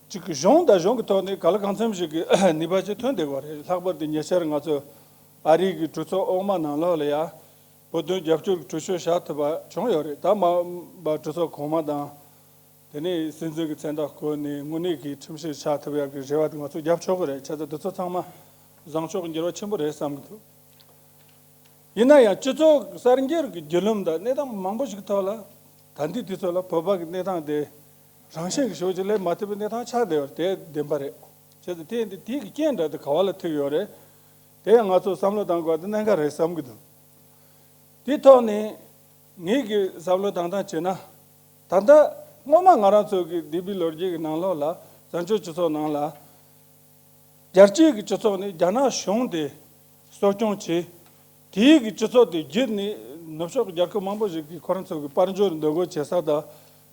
གཅིག་གི་གཞུང་དང་གཞུང་གི་ཐོག་ནས་ག་ལ་གང་འཚམ་ཞིག་གི་ནུས་པ་ཅིག་ཐོན་བསྡད་ཡོད་རེད། ལྷག་པར་དུ་ཉེ་ཆར་ང་ཚོ་ཨ་རིའི་གི་གྲོས་ཚོགས་འོག་མ་ནང་ལོགས་ལ་ཡ་བོད་དོན་རྒྱབ་སྐྱོར་གྱི་གྲོས་ཆོད་བཞག་ཐུབ་པ་བྱུང་ཡོད་རེད། ད་མ་འོངས་པ་གྲོས་ཚོགས་གོང་མ་དང་། དེ་ནས་སྲིད་འཛིན་གྱི་མཚན་རྟགས་བཀོད་ནས་དངོས་གནས་ཀྱི་ཁྲིམས་གཞི་ཆགས་ཐུབ་ཡག་གི་རེ་བ་དེ་ང་ཚོ་རྒྱབ་ཆོག་གི་རེད། བྱས་ཙང་དེ་ཚོ་ཚང་མ་བཟང་ཕྱོགས་ཀྱི་འགྱུར་བ་ཆེན་པོ་རེད་བསམ་གྱི་འདུག་ཡིན་ན་ཡང་སྤྱི་ཚོགས་གསར་འགྱུར་གྱི་བརྒྱུད་ལམ་དང་གནས་སྟངས་མང་པོ་ཞིག་ཐོག་ལ། ད་ལྟའི་དུས་ཚོད་ལ་བོད་པ་གི་གནས་སྟངས་དེ་རང་བཞིན་གྱི་ཕྱོགས་ཀྱི་སླེབས་མ་ཐུབ་པའི་གནས་སྟངས་ཆགས་བསྡད་ཡོད་རེད། དེ་བདེན་པ་རེད། བྱས་ཙང་དེ་ཡིན་དུས་དེའི་གི་རྐྱེན་འདྲ་དེ་ག་བ་ལ་ཐུག་ཡོད་རེད། དེ་ཡང་ང་ཚོ་བསམ་བློ་གཏང་དགོས་པ་དེ་གནད་འགག་རེད་བསམ་གྱི་འདུག་དེའི་ཐོག་ནས་ངེད་ཀྱི་བསམ་བློ་བཏང་སྟངས་བྱས་ན། ད་ལྟ་སྔོན་མ་ང་རང་ཚོ་གི་འདས་པའི་ལོ་རྒྱུས་ཀྱི་ནང་ལོགས་ལ་བཙན་བྱོལ་སྤྱི་ཚོགས་ནང་ལ། རྒྱལ་སྤྱིའི་གི་སྤྱི་ཚོགས་ནས་རྒྱ་ནག་གཞུང་དེ་གསོ་སྐྱོང་བྱས། དེའི་གི་སྤྱི་ཚོགས་དེ་བརྒྱུད་ནས་ནུབ་ཕྱོགས་ཀྱི་རྒྱལ་ཁབ་མང་པོ་ཞིག་གིས་ཁོ་རང་ཚོ་གི་དཔལ་འབྱོར་འདུ་འགོད་བྱེད་ས་དང་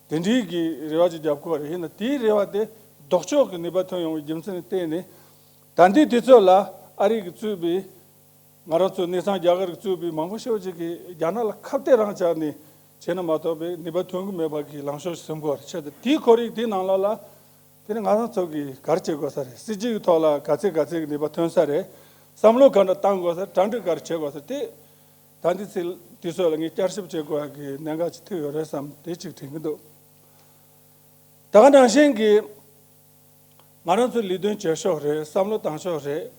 དེ་འདྲའི་གི་རེ་བ་ཅིག་བརྒྱབ་ཀྱི་ཡོད་རེད། ཡིན་ན་དེའི་རེ་བ་དེ་ལྡོག་ཕྱོགས་ཀྱི་ནུས་པ་ཐོན་ཡོང་བའི་རྒྱུ་མཚན་ལ་བརྟེན་ནས། ད་ལྟའི་དུས་ཚོད་ལ་ཨ་རི་གིས་གཙོས་པའི་ང་རང་ཚོ་གནས་ཚང་རྒྱ་གར་གྱིས་གཙོས་པའི་མང་པོ་ཤོས་ཅིག་གིས་རྒྱ་ནག་ལ་ཁ་གཏད་རང་བཅག་ནས་བྱས་ན་མ་གཏོགས་པའི་ནུས་པ་ཐོན་གྱི་མེད་པ་གི་ལངས་ཕྱོགས་ཤིག་འཛིན་གྱི་ཡོད་རེད། བྱས་ཙང་དེའི་ཁོར་ཡུག་དེའི་ནང་ལོགས་ལ། དེ་ནི་ང་རང་ཚོ་གིས་ག་རེ་བྱེད་དགོས་ས་རེད། སྲིད་ཇུས་ཀྱི་ཐོག་ལ་ག་ཚད་ག་ཚད་ཀྱི་ནུས་པ་ཐོན་ས་རེད། བསམ་བློ་ག་འདྲ་བཏང་དགོས་ས་རེད། གྲ་སྒྲིག་ག་རེ་བྱེད་དགོས་ས་རེད། དེ་ད་འདི་ཚེ་དུས་ཚོད་ལ་ངས་བསྐྱར་ཞིབ་བྱེད་དགོས་ཡག་གི་གནད་འགག་ཅིག་ཐུག་ཡོད་རེད་བསམ་དེ་གཅིག་དྲན་གྱི་འདུག་ད་ག་ནང་བཞིན་གྱི་ང་རང་ཚོ་ལས་དོན་བྱེད་ཕྱོགས་རེད། བསམ་བློ་བཏང་ཕྱོགས་རེད།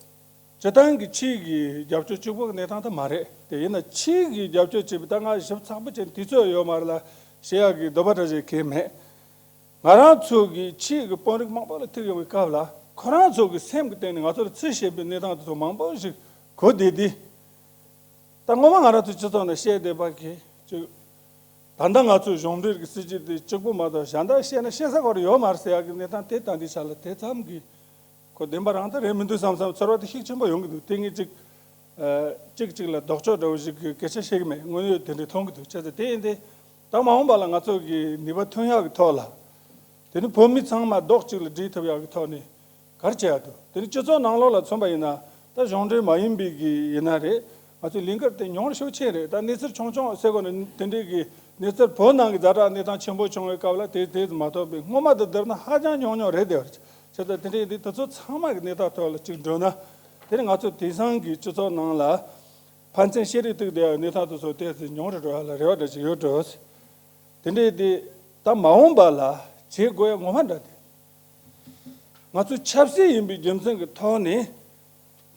སྤྱིར་བཏང་གི་ཕྱིའི་གི་རྒྱབ་སྐྱོར་གཅིག་པོ་གི་གནས་སྟངས་དེ་མ་རེད། དེ་ཡིན་ན་ཕྱིའི་གི་རྒྱབ་སྐྱོར་བྱེད་པའི་ད་ང་ཞིབ་ཚགས་པོ་བྱས་ནས་དུས་ཚོད་ཡོད་མ་རེད་ལ་བཤད་ཡག་གི་འདོད་པ་འདྲ་ཞིག་གང་ཡང་མེད། ང་རང་ཚོ་གི་ཕྱིའི་གི་དཔོན་རིགས་མང་པོ་ལ་ཐུག་ཡོང་བའི་སྐབས་ལ་ཁོ་རང་ཚོ་གི་སེམས་ཀྱི་སྟེང་ནས་ང་ཚོ་ལ་ཚུལ་བཞིན་པའི་གནས་སྟངས་དེ་ཚོ་མང་པོ་ཞིག་གོ་བསྡད་དེ། ད་སྔོན་མ་ང་རང་ཚོ་སྤྱི་ཚོགས་ནང་བཤད་བསྡད་པ་གི་ཅིག་ད་ལྟ་ང་ཚོའི་གཞུང་འབྲེལ་གྱི་སྲིད་ཇུས་དེ་གཅིག་པོ་མ་གཏོགས་གཞན་དག་བཤད་ན་བཤད་ས་ག་རེ་ཡོད་མ་རེད་ཟེར་ཡག་གི་གནས་སྟངས་དེ་ད་ལྟའི་ཆ་ལ་དེ་ཙམ་གྱི་ཁོ་བདེན་པ་རང་ད་རེད་མི་འདུག་བསམ་བསམ་ཚོར་བ་དེ་ཤུགས་ཆེན་པོ་ཡོང་གི་འདུག་དེ་ངས་ཅིག་ཨ། གཅིག་གཅིག་ལ་ལྡོག་ཕྱོགས་འདྲ་བོ་ཞིག་གི་སྐད་ཆ་བཤད་ཀྱི་མེད། དངོས་ཡོད་དེ་འདྲའི་མཐོང་གི་འདུག་བྱས་ཙང་དེ་ཡིན་ཏེ། ད་མ་འོངས་པ་ལ་ང་ཚོ་གི་ནུས་པ་ཐོན་ཡག་གི་ཐོག་ལ། དེ་ནི་བོད་མི་ཚང་མ་རྡོག་གཅིག་ལ་སྒྲིལ་ཐུབ་ཡག་གི་ཐོག་ནས་ག་རེ་བྱེད་ཡག་འདུག་དེ་ནི་སྤྱི་ཚོགས་ནང་ལོགས་ལ་མཚོན་པ་ཡིན་ན། ད་གཞུང་འབྲེལ་མ་ཡིན་པའི་གི་ཡིན་ན་རེད། ང་ཚོའི་ལས་འགུལ་དེ་མྱོང་རོལ་ཤུགས་ཆེན་རེད། ད་གནས་ཚུལ་ཆུང་ཆུང་ཟེར་དགོས་ན་དེ་འདྲའི་གི་གནས་ཚུལ་བོད་ནང་གི་ཛ་དྲག་གནས་སྟངས་ཆེན་པོ་བྱུང་བའི་སྐབས་ལ་དེ་དེ་ཙམ་མ་གཏོགས་པའི་སྔོན་མ་དང་བསྡུར་ན་ཧ་ཅང་ཉུང་ཉུང་རེད་དེ། བྱས་ཙང་དེ་འདྲའི་འདི་དེ་ཚོ་ཚང་མ་གི་གནས་སྟངས་ཐོག་ལ་གཅིག་འགྲོ་ན། དེ་ནི་ང་ཚོ་དེང་སང་གི་སྤྱི་ཚོགས་ནང་ལ་ཕན་ཚུན་ཤེས་རིག་ཐུག་བསྡད་ཡག་གནས་སྟངས་དེ་ཚོ་ཏོག་ཙམ་ཉུང་རུ་འགྲོ་ཡག་ལ་རེ་བ་འདྲ་ཞིག་ཡོད་འགྲོ། དེ་འདྲའི་དེ་ད་མ་འོངས་པ་ལ་བྱེད་དགོས་ཡག་ངོ་མ་འདྲ་དེ། ང་ཚོ་ཆབ་སྲིད་ཡིན་པའི་རྒྱུ་མཚན་གྱི་ཐོག་ནས་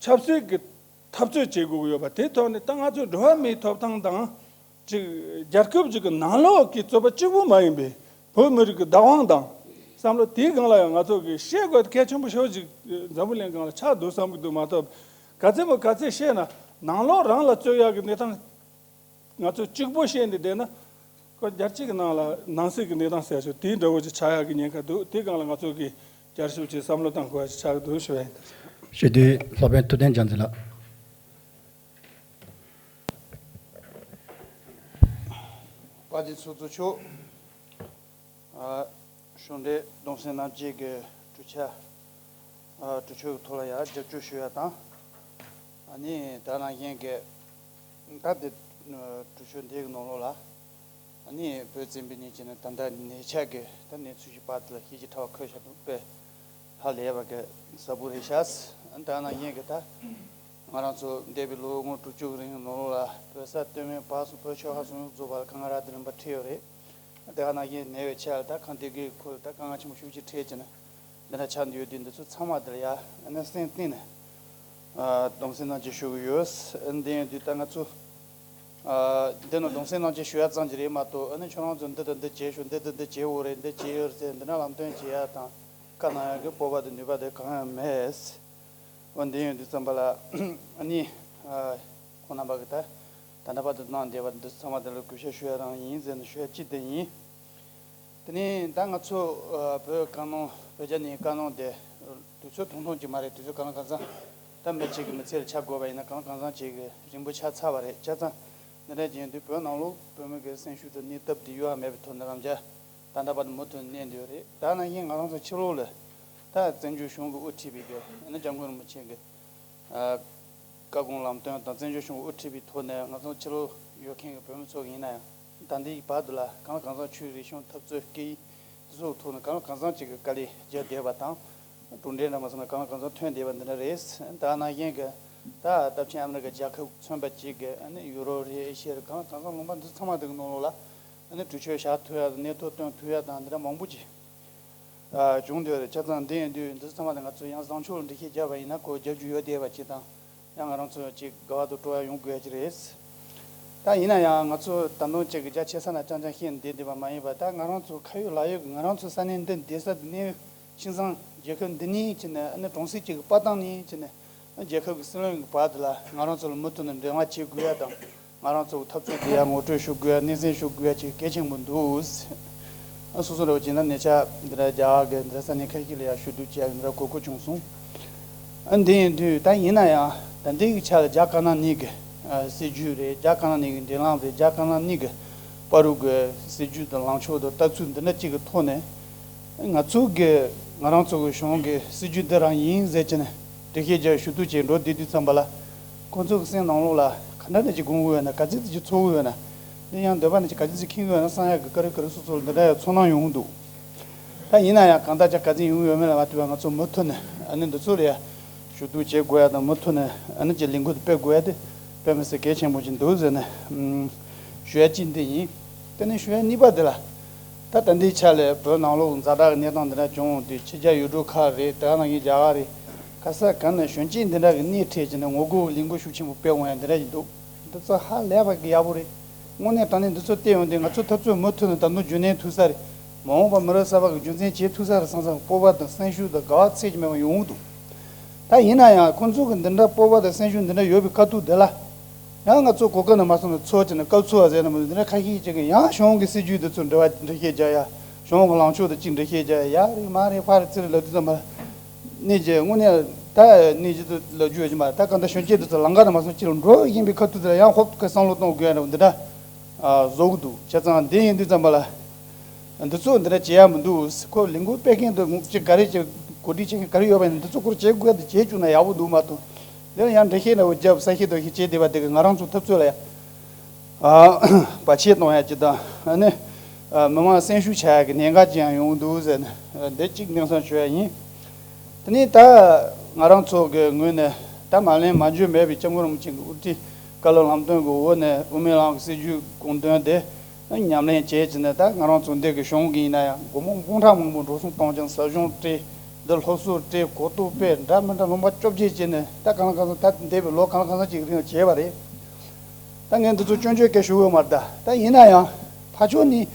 ཆབ་སྲིད་ཀྱི་འཐབ་རྩོད་བྱེད་དགོས་ཀྱི་ཡོད་པ་དེའི་ཐོག་ནས་ད་ང་ཚོའི་འགྲོ་བ་མིའི་ཐོབ་ཐང་དང་། ཅིག་རྒྱལ་ཁབ་ཅིག་གི་ནང་ལོགས་ཀྱི་རྩོད་པ་གཅིག་པུ་མ་ཡིན་པའི་བོད་མི་རིགས་ཀྱི་བདག་དབང་དང་བསམ་བློ་དེའི་སྒང་ལ་ཡང་ང་ཚོ་གི་བཤད་དགོས་གལ་ཆེན་པོ་ཤོས་ཅིག་འཛམ་བུ་གླིང་སྒང་ལ་ཆགས་འདུག་བསམ་གྱི་འདུག་མ་གཏོགས། ག་ཚད་མོ་ག་ཚད་བཤད་ན་ནང་ལོགས་རང་ལ་རྩོད་ཡག་གི་གནས་སྟངས་ང་ཚོ་གཅིག་པོ་བཤད་ནས་བསྡད་ན། ཁོ་རྒྱལ་སྤྱི་གི་ནང་ལ་ནང་སྲིད་ཀྱི་གནས་སྟངས་ཟེར་ཆོག་དེའི་འདྲ་བོ་ཅིག་ཆགས་ཡག་གི་ཉེན་ཁ་འདུག་དེའི་སྒང་ལ་ང་ཚོ་གིས་བསྐྱར་ཞིབ་ཀྱིས་བསམ་བློ་གཏང་དགོས་ཡག་ཅིག་ཆགས་ཀྱི་འདུག་ཞུ་བ་ཡིན། ད་ཞུ་དུས་སློབ་དཔོན་ཐུབ་བསྟན་རྒྱལ་མཚན་ལགས། དཔལ་ལྡན་ཚོགས་གཙོ་མཆོག་ཨ། གཞུང་འབྲེལ་གདུང་སེམས་མཉམ་སྐྱེད་ཀྱི་གྲོས་འཆར། ཨ། གྲོས་ཆོད་ཀྱི་ཐོག་ལ་ཡང་རྒྱབ་སྐྱོར་ཞུ་ཡ་དང་། ཨ་ནི་ད་ནང་བཞིན་གྱི་ད་དེ་གྲོས་ཆོད་འདི་གི་ནང་ལོགས་ལ། ཨ་ནི་བོད་བཙན་པོའི་ཉིན་གྱི་ནི་ད་ལྟ་ཉེ་ཆར་གྱི་ད་གནས་ཚུལ་ཞིག་པར་དེ་ལ་ཤེས་ཀྱི་ཕྲ་བ་འཁོད་བཞག་འདུག་པས། ཧ་ལས་པ་གི་ཟབ་པོ་རེད་ཤག་ད་ནང་བཞིན་གྱི་ད་ང་རང་ཚོ་འདས་པའི་ལོ་ངོ་དྲུག་ཅུ་གི་རིང་ནང་ལོགས་ལ་བོད་ས་སྟོད་སྨད་བར་གསུམ་བོད་ཆོལ་ཁ་གསུམ་རྫོགས་པ་ལ་དཀའ་ངལ་རབ་དང་རིམ་པ་འཕྲད་ཡོད་རེད། དེ་ག་ནང་བཞིན་ནད་པའི་ཆ་ལ་ད་གང་ལྟར་གྱི་ཁོ་ད་དཀའ་ངལ་ཆེན་པོ་ཤུགས་ཆེ་འཕྲད་ཀྱི་ན་འདི་འདྲ་ཆགས་འདུག་ཡོད་དུས་འདི་ཚོ་ཚང་མ་དེ་ལ་ཡ་ཨ་ནི་སེམས་གཏིང་ནས་ཨ་གདུང་སེམས་མཉམ་སྐྱེད་ཞུ་གི་ཡོད། འདི་ཡིན་དུས་ད་ང་ཚོ་ཨ་འདི་ནི་གདུང་སེམས་མཉམ་སྐྱེད་ཞུ་ཡ་ཙམ་གྱི་རེད་མ་གཏོགས། ཨ་ནི་ཁྱོད་རང་ཚོ་འདི་དང་འདི་བྱེད་ཤོག་འདི་དང་འདི་བྱེད་འོ་རེད། འདི་བྱེད་ཡོད་རེད་ཟེར་འདི་འདྲ་ལམ་སྟོན་བྱེད་ཡ་དང་བཀའ་གནང་ཡ་གི་སྤོབས་པ་དང་ནུས་པ་དེ་གང་ཡང་མེད། འོ་འདི་ཡོང་དུས་ཙམ་པ་ལ་ཨ་ནི་ཨ་ཁོང་རྣམ་པ་གི་ད་ད་ལྟ་བར་དུ་གནང་བསྡད་པ་འདི་ཚང་མ་དེ་ལ་གུས་ཞབས་ཞུ་ཡ་རང་ཡིན་ཟེར་ནས་ཞུ་ཡ་གཅིག་དེ་ཡིན། དེ་ནས་ད་ང་ཚོ་ཨ་བོད་བཀའ་གནང་བོད་རྒྱ་གཉིས་བཀའ་གནང་དེ་དུས་ཚོད་ཐུང་ཐུང་ཅིག་མ་རེད། དུས་ཚོད་གང་ལ་གང་འཚམ་ ད་མི་གཅིག་གི་མི་ཚེ་ལ་ཆ་བགོས་པ་ཡིན་ན་གང་གང་ཟག་གཅིག་གི་རིང་པོ་ཆགས་ཚར་བ་རེད། བྱས་ཙང་འདི་འདྲ་ཡིན་དུས་བོད་ནང་ལོགས་བོད་མི་གི་སེམས་ཤུགས་དང་གནས་སྟབས་དེ་ཡོད་མེད་པའི་ཐོག་ནས་རང་རྒྱལ་ད་ལྟ་བར་དུ་མུ་མཐུད་གནས་འདི་ཡོད་རེད། ད་ནང་བཞིན་ང་རང་ཚོ་ཕྱི་ལོགས་ལ་ད་བཙན་བྱོལ་གཞུང་གི་དབུ་ཁྲིད་པའི་གི་ཨ་ནི་སྐྱབས་མགོན་རིན་པོ་ཆེ་གི་བཀའ་དགོངས་ལམ་སྟོན་དང་བཙན་བྱོལ་གཞུང་གི་དབུ་ཁྲིད་པའི་ཐོག་ནས་ང་ཚོ་ཕྱི་ལོགས་ཡོད་མཁན་གི་བོད་མི་ཚོ་ཡིན་ན་ཡང་ད་ལྟའི་བར་དུ་ལ་གང་ལ་གང་འཚམ་ཆོས་རིག་གཞུང་འཐབ་རྩོད་སྐད་ཡིག་དེ་ཚོའི་ཐོག་ནས་གང་ལ་གང་འཚམ་ཅིག་གི་དཀའ་ལས་བརྒྱབ་བསྡད་པ་དང་། གྲུབ་འབྲས་འདྲ་མ་སོང་ན་གང་ལ་གང་འཚམ་ཐོན་བསྡད་པ་འདི་འདྲ་རེད། ད་ནང་བཞིན་གྱི་ད་སྟབས་ཆེན་ཨ་མི་རི་ཀ་རྒྱལ་ཁབ་མཚོན་པ་གཅིག་གི་ཨ་ནི་ཡུ་རོབ་རེད། ཨེ་ཤི་ཡ་རེད། གང་ལ་གང་འཚམ་ལུང་པ་འདི་ཚང་མ་འདི་གི་ནང་ལོགས་ལ་ཨ་ནི་གྲོས་ཆོད་བཞག་ཐུབ་ཡ་དང་གནས་ཐོ་བཏོན་ཐུབ་ཡ་དང་འདི་འདྲ་མང་པོ་ཅིག་བྱུང་བསྡད་པ་རེད། བྱས་ཙང་འདི་ཡིན་དུས་འདི་ཚང་མ་ལ་ང་ཚོས་ཡང་བཟང་ཕྱོགས་ལ་འགྲེལ་བཤད་བརྒྱབ་པ་ཡིན་ན་ཁོ་རྒྱབ་རྒྱུ་ཡོད་བསྡད་པ་ཅིག་དང་། ཡང་ང་རང་ཚོ་ཅིག་དགའ་བ་དང་སྤྲོ་བ་ཡོང་དགོས་ཡ་ཅིག་རེད། ད་ཡིན་ན་ཡང་ང་ཚོ་ད་དུང་ཅིག་རྒྱ་ཆེ་ས་ན་རྐྱང་རྐྱང་བཤད་བསྡད་བསྡད་པ་མ་ཡིན་པ། ད་ང་རང་ཚོ་ཁ་ཡོད་ལག་ཡོད་ཀྱི་ང་རང་ཚོ་ས་གནས་འདི་བསྡད་ས་འདི་ནས་ཁྱིམ་ཚང་རྒྱལ་ཁབ་འདི་ནས་ཕྱིན་ནས་ཨ་ནི་གྲོང་གསེབ་ཅིག་གི་དཔའ་ཐང་ནས་ཕྱིན་ནས་ཨ་རྒྱལ་ཁབ་ཀྱི་སྲིད་བློན་གྱི་བར་དུ་ལ་ང་རང་ཚོ་ལ་མུ་མཐུད་ནས་འབྲེལ་བ་བྱེད་དགོས་ཡ་དང་། ང་རང་ཚོ་གི་འཐབ་རྩོད་འདི་ཡར་ངོ་སྤྲོད་ཞུ་དགོས་ཡ་སྣེ་ཚན་ཞུ་དགོས་ཡ་ཅིག་གལ་ཆེན་པོ་འདུག། ཨ་སོ་སོ་འདྲ་བོ་བྱས་ན་ཉེ་ཆར་འདི་འདྲ་རྒྱ་གར་གྱི་འདི་འདྲ་ས་གནས་ཁ་ཤས་ལ་ཡར་ཞུ་གཏུག་བྱས་འདི་འདྲ་གོ་སྐབས་བྱུང་སོང་། ཨ་འདི་ཡིན་དུས་ད་ཡིན་ན་ཡང་ད་ལྟའི་གི་ཆ་ལ་རྒྱ་དཀར་ནག་གཉིས་ཀྱི་ཨ་སྲིད་ཇུས་རེད། རྒྱ་དཀར་ནག་གཉིས་ཀྱི་འབྲེལ་ལམ་རེད། རྒྱ་དཀར་ནག་གཉིས་ཀྱི་བར་དུ་གི་སྲིད་ཇུས་དང་ལངས་ཕྱོགས་དང་ལྟ་ཚུལ་འདི་འདྲ་གཅིག་གི་ཐོག་ནས། ང་ཚོ་གི་ང་རང་ཚོ་གི་གཞུང་གི་སྲིད་ཇུས་འདི་རང་ཡིན་ཟེར་གྱི་ནས་འགྲེལ་བཤད་རྒྱག་ཞུ་གཏུག་བྱས་འགྲོ་བསྡད་དུས་ཙམ་པ་ལ། ཁོང་ཚོ་གི་སེམས་ནང་ལོགས་ལ་ག་འདྲ་འདྲ་ཅིག་དགོངས་ཀྱི་ཡོད་ན། ག་ཚོད་ཅིག་ཚོར་གྱི་ཡོད་ན། འདི་ཡང་འདོད་པ་འདྲ་ཅིག་ག་ཚོད་ཅིག་འཁྱེར་གྱི་ཡོད་ན་བསམ་ཡག་གི་ཀ་རེ་ཀ་རེ་སོ་སོ་ལ་འདི་འདྲ་ཡང་ཚོར་སྣང་ཡོང་གི་འདུག། ད་ཡིན་ན་ཡང་གང་ལྟར་ཅིག་ག་ཚོད་ཡོང་གི་ཡོད་མེད་ལ་མ་ལྟོས་པར་ང་ཚོ་མུ་མཐུད་ནས་ཨ་ནི་འདི་ཚོ་ལ་ཡ་ཞུ་གཏུག་བྱེད་དགོས་ཡ་དང་མུ་མཐུད་ནས་ཨ་ནི་ཅིག་ལས་འགུལ་དེ་སྤེལ་དགོས་ཡ་དེ་དཔེ་མི་སྲིད་གལ་ཆེན་པོ་ཅིག་འདུག་ཟེར་ནས་ཨམ་ཞུ་ཡ་གཅིག་འདི་ཡིན། དེ་ནས་ཞུ་ཡ་གཉིས་པ་དེ་ལ། ད་ད་ལྟའི་ཆ་ལ་བོད་ནང་ལོགས་ཛ་དྲག་གི་གནས་སྟངས་འདི་འདྲ་བྱུང་དུས་ཕྱི་རྒྱལ་ཡུལ་གྲུ་ཁག་རེད། དེ་ག་ནང་བཞིན་རྒྱ་གར་རེད། ག་ས་ག་ནས་གཞོན་སྐྱེས་འདི་འདྲ་གི་སྣེ་ཁྲིད་བྱས་ནས་ངོ་རྒོལ་ལས་འགུལ་ཤུགས་ཆེན་པོ་སྤེལ་འོང་ཡ་འདི་འདྲ་ཞིག་འདུག། འདི་ཚོ་ཧ་ལས་པ་གི་ཡག་པོ་རེད། དངོས་གནས་དྲང་གནས་འདི་ཚོ་བལྟས་ཡོང་དུས་ང་ཚོ་འཐབ་རྩོད་མུ་མཐུད་ནས་ད་དུང་རྒྱུན་གནས་ཐུབ་ས་རེད། མ་འོངས་པ་མི་རབས་གསར་པ་གི་རྒྱུན་འཛིན་བྱེད་ཐུབ་ས་རེད་བསམ་བསམ་སྤོབས་པ་དང་སེམས་ཤུགས་དང་དགའ་བ་ཚད་ཀྱིས་མེད་པ་ཡོང་གི་འདུག། ད་ཡིན་ན་ཡང་ཁོང་ཚོ་གི་འདི་འདྲ་སྤོབས་པ་དང་སེམས་ཤུགས་འདི་འདྲ་ཡོད་པའི་སྐབས་ཐོག་འདི་ལ། ཡང་ང་ཚོ་གོ་སྐབས་ནས་མ་སོང་ནས་ཚོགས་བྱས་ནས་སྐབས་འཚོལ་བ་ཟེར་ན་མི་འདུག། འདི་འདྲ་ཁ་ཤས་ཅིག་གིས་ཡང་གཞུང་གི་སྲིད་ཇུས་འདི་ཚོ་འབྲེལ་བ་འགྲེལ་བཤད་རྒྱག་ཡ། གཞུང་གི་ལངས་ཕྱོགས་དང་གཅིག་འགྲེལ་བཤད་རྒྱག་ཡ། ཡ་རེད་མ་རེད་ཕ་རེད་ཚུར་རེད་ལབ་དུས་ཙམ་པ། གནས་ཀྱི་དངོས་གནས་ད་གནས་ཀྱི་དུ་ལབ་རྒྱུ་ཡོད་ཀྱི་མ་རེད། ད་གང་ལྟར་གཞོན་སྐྱེས་འདི་ཚོ་ལམ་ཁ་ནས་མ་སོང་ཕྱི་ལ་འགྲོ་བཞིན་པའི་ཁ་ཐུག་དེ་ལ་ཡང་ཧོབ་ཁ་བསམ་བློ་གཏོང་དགོས་ཡ་འདྲ་བོ་འདི་འདྲ་བཟོ་གི་འདུག། བྱས་ཙང་འདི་ཡིན་དུས་ཙམ་པ་ལ། འདི་ཚོ་འདི་འདྲ་བྱེད་ཡ་མི་འདུག། ཁོ་ལས་འགུལ་སྤེལ་མཁན་དུ་ཅིག་ག་རེ་ཅིག་གོ་སྒྲིག་བྱེད་མཁན་ག་རེ་ཡོད་པ་ཡིན་ན་འདི་ཚོ་སྐོར་བྱེད་དགོས་དེ་བྱེད་བཅུག་ན་ཡག་པོ་འདུག་མ་གཏོགས། འདི་ལ་ཡང་འགྲེལ་བཤད་འདྲ་བོ་རྒྱབ་ས་ཤེས་དོ་ཤེས་བྱེད་བསྡད་པ་དེ་གིས་ང་རང་ཚོ་འཐབ་རྩོད་ལ་ཡ། ཨ་བར་ཆད་གཏོང་ཡ་ཅིག་དང་ཨ་ནི། ཨ་མི་མང་སེམས་ཤུགས་ཆག་ཡ་གི་གནད་འགག་ཅིག་ཡང་ཡོང་གི་འདུག་ཟེར་ནས་འདི་གཅིག་གནས་སྟངས་ཞུ་ཡ་ཡིན། དེ་ནས་ད་ང་རང་ཚོ་གི་ངོས་ནས་ད་མ་ལན་མ་འཇོན་མེད་པའི་སྐྱབས་མགོན་རིན་པོ་ཆེ་གི་དབུ་ཁྲིད་བཀའ་སློབ་ལམ་སྟོན་གི་འོག་ནས་དབུ་མའི་ལམ་གི་སྲིད་བྱུས་དགོངས་དོན་དེ་ཉམས་ལེན་བྱས་ཀྱི་ནས། ད་ང་རང་ཚོ་འདི་གི་གཞུང་གི་ཡིན་ན་ཡང་སྒོར་མོ་འབུམ་ཕྲག་མང་པོ་འགྲོ་སོང་གཏོང་ཀྱང་ཟབ་སྦྱོང་སྤྲད། འདི་སློབ་གསོ་སྤྲད། གོ་རྟོགས་སྤེལ། འདྲ་མི་འདྲ་ལུང་པ་བཅོ་བརྒྱད་བྱས་ནས་ད་གང་ལ་གང་འཚམ་ད་འདས་པའི་ལོ་གང་ལ་གང་འཚམ་ཅིག་གི་རིང་ལ་བྱས་པ་རེད། ད་ངས་འདི་ཚོ་སྐྱོན་བརྗོད་སྐད་ཞུ་འོས་མ་རེད། ད་ཡིན་ན་ཡང་ཕར་ཕྱོགས་ནས་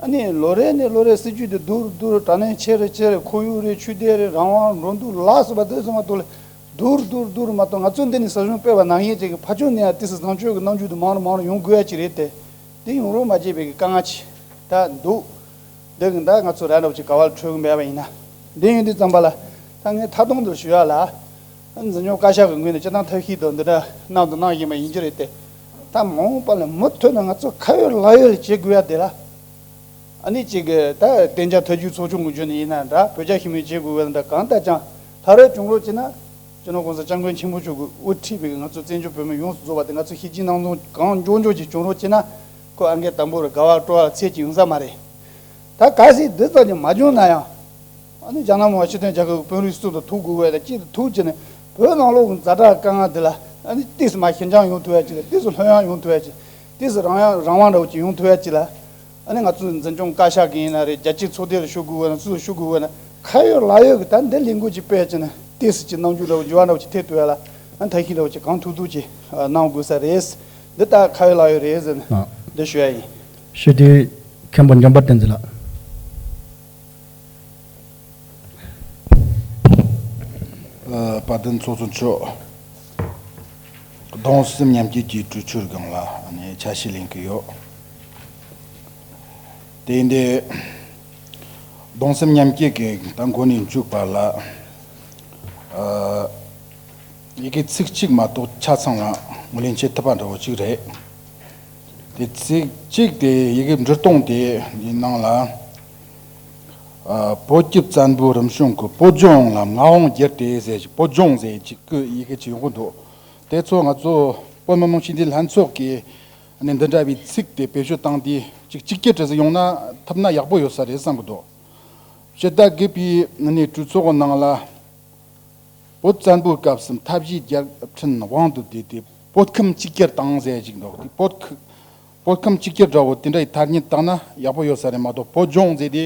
ཨ་ནི་ལོ་རེ་ནས་ལོ་རེ་སྲིད་ཇུས་འདི་བསྡུར་བསྡུར། དྲ་ནས་ཆེ་རེ་ཆེ་རེ། ཁོར་ཡུག་རེ། ཆོས་དད་རེ། རང་དབང་། འགྲོ་འདུག་ལ་སོགས་པ་འདི་ཚང་མ་ཐོག་ལ་བསྡུར་བསྡུར་བསྡུར་མ་གཏོགས། ང་ཚོ་འདི་ནས་ཟབ་སྦྱོང་སྤེལ་བ་ནང་བཞིན་ཅིག་གི་ཕར་ཕྱོགས་ནས་ཡང་ཏོག་ཙམ་བཟང་སྤྱོད་ཀྱི་རྣམ་འགྱུར་འདི་མང་རུ་མང་རུ་ཡོང་དགོས་ཡ་ཅིག་རེད་དེ། འདི་ཡོང་རོགས་མ་བྱས་པའི་གི་དཀའ་ངལ་ཅིག་ད་འདུག། འདི་གི་ད་ང་ཚོ་ར་འདྲ་བོ་ཅིག་ག་བ་ལ་འཕྲོད་གི་མེད་པ་ཡིན་ན། འདི་ཡིན་དུས་ཙམ་པ་ལ་ད་ངས་མཐའ་སྡོམ་དུ་ཞུ་ཡ་ལ། འཛིན་སྐྱོང་བཀའ་ཤག་གི་ངོས་ནས་སྤྱིར་བཏང་ཐབས་ཤེས་དང་འདི་འདྲ་གནང་དང་གནང་བཞིན་པ་ཡིན་གྱི་རེད་དེ། ད་མ་འོངས་པ་ལ་མུ་མཐུད་ནས་ང་ཚོ་ཁ་ཡོད་ལག་ཡོད་ལ་བྱེད་དགོས་ཡ་དེ་ལ། ཨ་ནི་གཅིག་གི་ད་གཏན་འཇགས་ཐབས་ཇུས་ཚོགས་ཆུང་གི་བརྒྱུད་ནས་ཡིན་ན་འདྲ། བོད་རྒྱ་ཞི་མོལ་བྱེད་དགོས་པ་འདྲ། གང་ལྟར་ཀྱང་ད་རེས་བྱུང་རོགས་བྱས་ན། སྤྱི་ནོར་གོང་ས་སྐྱབས་མགོན་ཆེན་པོ་མཆོག་གིས་དབུ་ཁྲིད་པའི་ང་ཚོ་བཙན་བྱོལ་བོད་མི་ཡོངས་སུ་རྫོགས་པ་དེ་ང་ཚོ་ཞི་བདེའི་སྣང་ཚུལ་གང་མགྱོགས་མགྱོགས་ཀྱིས་བྱུང་རོགས་བྱས་ན། ཁོ་ཨང་ཀི་དང་པོ་རུ་དགའ་བ་སྤྲོ་བ་ཚད་ཀྱིས་ཡོང་ས་མ་རེད། ད་གལ་སྲིད་འདི་ཙམ་གྱིས་མ་བྱུང་ན་ཡང་། ཨ་ནི་རྒྱ་ནག་མི་དབང་སྤྱི་མཐུན་རྒྱལ་ཁབ་ཀྱི་དཔོན་རིགས་སུ་ཐུག་དགོས་པ་དང་། གཅིག་ཏུ་ཐུག་བྱས་ནས་བོད་ནང་ལོགས་ཀྱི་ཛ་དྲག་དཀའ་ངལ་འདི་ལ་ཨ་ནི་ཏོག་ཙམ་མར་ཞི་འཇམ་ཡོང་ཐུབ་ཡ་ཅིག་དང་། ཏོག་ཙམ་ལྷོད་ཡངས་ཡོང་ཐུབ་ཡ་ཅིག། ཏོག་ཙམ་རང་ཡང་རང་དབང་འདྲ་བོ་ཅིག་ཡོང་ཐུབ་ཡ་ཅིག་ལ། ཨ་ནི་ང་ཚོ་འཛིན་སྐྱོང་བཀའ་ཤག་གི་ཡིན་ན་རེད། རྒྱལ་སྤྱིའི་ཚོགས་སྡེ་ལ་ཞུ་དགོས་པ་ན། སུ་ལ་ཞུ་དགོས་པ་ན། ཁ་ཡོད་ལག་ཡོད་ཀྱི་ད་འདི་ལས་འགུལ་ཅིག་སྤེལ་བྱས་ནས་ཏོག་ཙམ་ཅིག་རྣམ་འགྱུར་འདྲ་བོ་འགྱུར་བ་འདྲ་བོ་ཅིག་ཐེབས་ཐུབ་ཡ་ལ། ཨ་ཐབས་ཤེས་འདྲ་བོ་ཅིག་གང་ཐུབ་ཐུབ་ཅིག་གནང་དགོས་ས་རེད། འདི་ད་ཁ་ཡོད་ལག་ཡོད་རེད་ཟེར་ནས་ཨ་འདི་ཞུ་ཡ་ཡིན། ཞུ་དུས་མཁན་པོ་འཇམ་དཔལ་བསྟན་འཛིན་ལགས། ཨ་དཔལ་ལྡན་ཚོགས་གཙོ་མཆོག། གདུང་སེམས་མཉམ་སྐྱེད་ཀྱི་གྲོས་ཆོད་སྒང་ལ་ཨ་ནི་ཆ་ཤས་ལེན་གྱི་ཡོད། དེ་འདི་གདུང་སེམས་མཉམ་སྐྱེད་ཀྱི་ད་འགོ་ནས་མཇུག་བར་ལ་ཨ་ ཡི་གེ་ཚིག་གཅིག་མ་གཏོགས་ཆ་ཚང་ལ་ངོས་ལེན་བྱེད་ཐུབ་པ་འདྲ་བོ་གཅིག་རེད། དེ་ཚིག་གཅིག་དེ་ཡི་གེ་འབྲི་སྟངས་དེ་ཡི་ནང་ལ། ཨ། བོད་ཀྱི་བཙན་པོའི་རིམ་བྱོན་གྱི་བོད་ལྗོངས་ལ་མངའ་དབང་བསྒྱུར་ཏེ་ཟེར་གྱི། བོད་ལྗོངས་ཟེར་གྱི་ཡི་གེ་ཅིག་ཡོང་གི་འདུག་དེ་ཚོ་ང་ཚོ་བོད་མི་མང་སྤྱི་འཐུས་ལྷན་ཚོགས་ཀྱིས་ནི་འདི་འདྲ་བའི་ཚིག་དེ་བེད་སྤྱོད་བཏང་དུས་ཅིག་གཅིག་གྱུར་འདྲ་ཟིག་ཡོང་ན་ཐུབ་ན་ཡག་པོ་ཡོད་ས་རེད་བསམ་གི་འདུག་ཕྱི་ཟླ་དགུ་པའི་ནི་གྲོས་ཚོགས་ནང་ལ། བོད་བཙན་པོའི་སྐབས་སུ་མཐའ་བཞིའི་རྒྱལ་ཕྲན་དབང་དུ་བསྡུས་ཏེ་བོད་ཁམས་གཅིག་གྱུར་དང་ཟེར་ཅིག་འདུག་དེ་བོད་ཁ- བོད་ཁམས་གཅིག་གྱུར་འདྲ་བོ་དེ་འདྲ་ཡི་ཐ་སྙད་བཏགས་ན་ཡག་པོ་ཡོད་ས་རེད་མ་གཏོགས། བོད་ལྗོངས་ཟེར་དེ་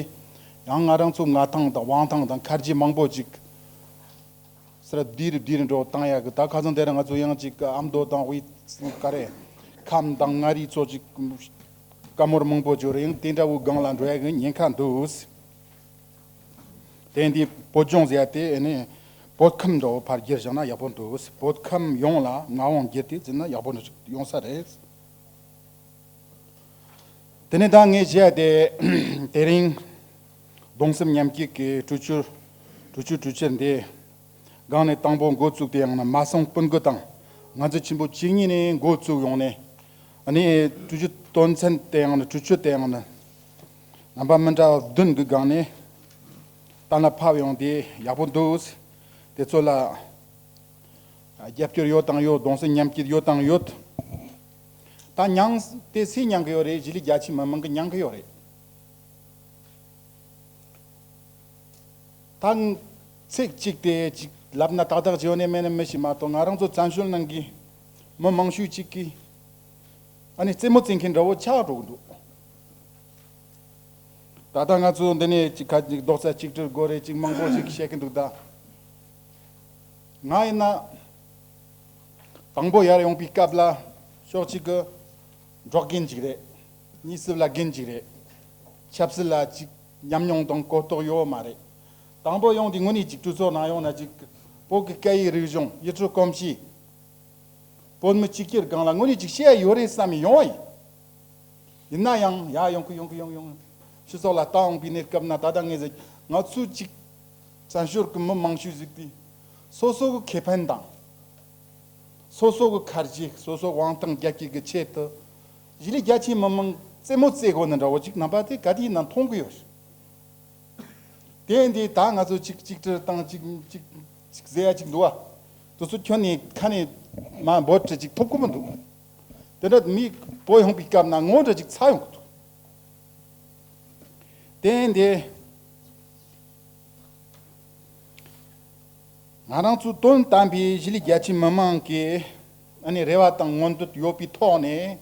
ཡང་ང་རང་ཚོ་མངའ་ཐང་དང་དབང་ཐང་དང་ཁ་རྗེ་མང་པོ་ཅིག་སར་བསྡུས་རེ་བསྡུས་རེ་འགྲོ་བཏང་ཡག་གི། ད་ཁ་སང་དེ་རིང་ང་ཚོ་ཡང་ཅིག་ཨ་མདོ་དང་དབུས་ག་རེ་ཁམས་དང་མངའ་རིས་ཚོ་ཅིག་བཀའ་མོལ་མང་པོ་བརྗོད་རེ་ཡང་དེ་འདྲ་བོའི་སྒང་ལ་འགྲོ་ཡག་གི་ཉེན་ཁ་འདུག་དེ་འདི་བོད་ལྗོངས་ཟེར་ཡ་དེ་ཨ་ནི་བོད་ཁམས་འདྲ་བོ་ཕར་བསྒྱུར་བཞག་ན་ཡག་པོ་འདུག་བོད་ཁམས་ཡོངས་ལ་མངའ་དབང་བསྒྱུར་ཏེ་ཟེར་ན་ཡག་པོ་ཡོང་ས་རེད། དེ་ནས་ད་ངས་བཤད་ཡ་དེ་དེ་རིང་གདུང་སེམས་མཉམ་སྐྱེད་ཀྱི་གྲོས་ཆོད་གྲོས་ཆོད་གྲོས་ཆོད་འདི་སྒང་ནས་དང་པོ་འགོ་བཙུགས་ཏེ་ཡང་ན་མ་སངས་སྤུན་དགུ་དང་ངར་འཛིན་ཆེན་པོ་བཅུ་གཉིས་ནས་འགོ་བཙུགས་ཡོང་ནས། ཨ་ནི་གྲོས་ཆོད་དོན་ཚན་དེ་ཡང་ན་གྲོས་ཆོད་དེ་ཡང་ན་རྣམ་པ་མི་འདྲ་བ་བདུན་གྱི་སྒང་ནས་གཏན་ལ་ཕབ་ཡོང་དེ་ཡག་པོ་འདུག་དེ་ཚོ་ལ་རྒྱབ་སྐྱོར་ཡོད་དང་ཡོད། གདུང་སེམས་མཉམ་སྐྱེད་ཡོད་དང་ཡོད། ད་མྱངས་དེ་སུས་མྱང་གི་ཡོད་རེད། གཞིས་ལུས་རྒྱ་ཆེ་མི་མང་གིས་མྱང་གི་ཡོད་རེད། ད་ཚིག་གཅིག་དེ་ཅིག་ལབ་ན་ཏག་ཏག་བརྗོད་ནས་མེད་ན་མི་ཤེས་མ་གཏོགས། ང་རང་ཚོ་བཙན་བྱོལ་ནང་གི་མི་མང་ཤོས་ཅིག་གིས་ཨ་ནི་རྩེད་མོ་རྩེ་མཁན་འདྲ་བོ་ཆགས་འགྲོ་གི་འདུག་ད་ལྟ་ང་ཚོ་འདི་ནས་ཅིག་ཁ་ཅིག་རྡོག་རྩ་གཅིག་སྒྲིལ་དགོས་རེད་ཅིག་མང་པོ་ཅིག་བཤད་ཀྱི་འདུག་ད་ང་ཡིན་ན་དང་པོ་ཡར་ཡོང་པའི་སྐབས་ལ་ཕྱོགས་གཅིག་གི་འབྲོག་རྒན་ཅིག་རེད། གཉིས་སུ་ལ་རྒན་ཅིག་རེད། ཆབ་སྲིད་ལ་ཅིག་ཉམས་མྱོང་དང་གོ་རྟོགས་ཡོད་མ་རེད། དང་པོ་ཡོང་དུས་དངོས་གནས་ཅིག་གྲོས་ཚོགས་ནང་ཡོང་ན་ཅིག་བོད་ཀྱི་སྐད་ཡིག་རིག་གཞུང་ཡུལ་གྲུ་གོམས་གཤིས། བོད་མི་གཅིག་གྱུར་སྒང་ལ་དངོས་གནས་ཅིག་བཤད་ཡ་ཡོད་རེད་བསམ་ཡོང་བ་ཡིན། ཡིན་ན་ཡང་ཡར་ཡོང་གི་ཡོང་གི་ཡོང་ཡོང་། སྤྱི་ཚོགས་ལ་ལྟ་འོང་པའི་གནས་སྐབས་ན་ད་ལྟ་ངས་ཟེར། ང་ཚོ་གཅིག་བཙན་བྱོལ་གྱི་མི་མང་ཤོས་ཟིག་དེ་སོ་སོ་གི་ཁེ་ཕན་དང་། སོ་སོ་གི་ཁ་རྗེ། སོ་སོ་དབང་ཐང་རྒྱ་སྐྱེད་ཀྱི་ཆེད་དུ་གཞིས་ལུས་རྒྱ་ཆེའི་མི་མང་རྩེད་མོ་རྩེ་དགོས་ནི་འདྲ་བོ་ཅིག་རྣམ་པ་དེ་ག་དུས་ཡིན་ན་མཐོང་གི་ཡོད། དེ་འདི་ད་ང་ཚོ་གཅིག་གཅིག་སྒྲིལ་དང་གཅིག་གཅིག་གཅིག་ཟེར་ཡ་གཅིག་འདུག་བ། དེ་ཚོ་ཁྱོན་ནས་ཁ་ནས་མ་འབོད་ཁྲི་གཅིག་ཐོབ་ཀྱི་མི་འདུག་དེ་འདྲ་མི་བོད་ཡོང་པའི་སྐབས་ན་ངོ་འདྲ་གཅིག་ཚ་ཡོང་གི་འདུག་དེ་འདི་ང་རང་ཚོ་དོན་དམ་པའི་གཞིས་ལུས་རྒྱ་ཆེའི་མི་མང་གི་ཨ་ནི་རེ་བ་དང་མངོན་འདོད་ཡོད་པའི་ཐོག་ནས།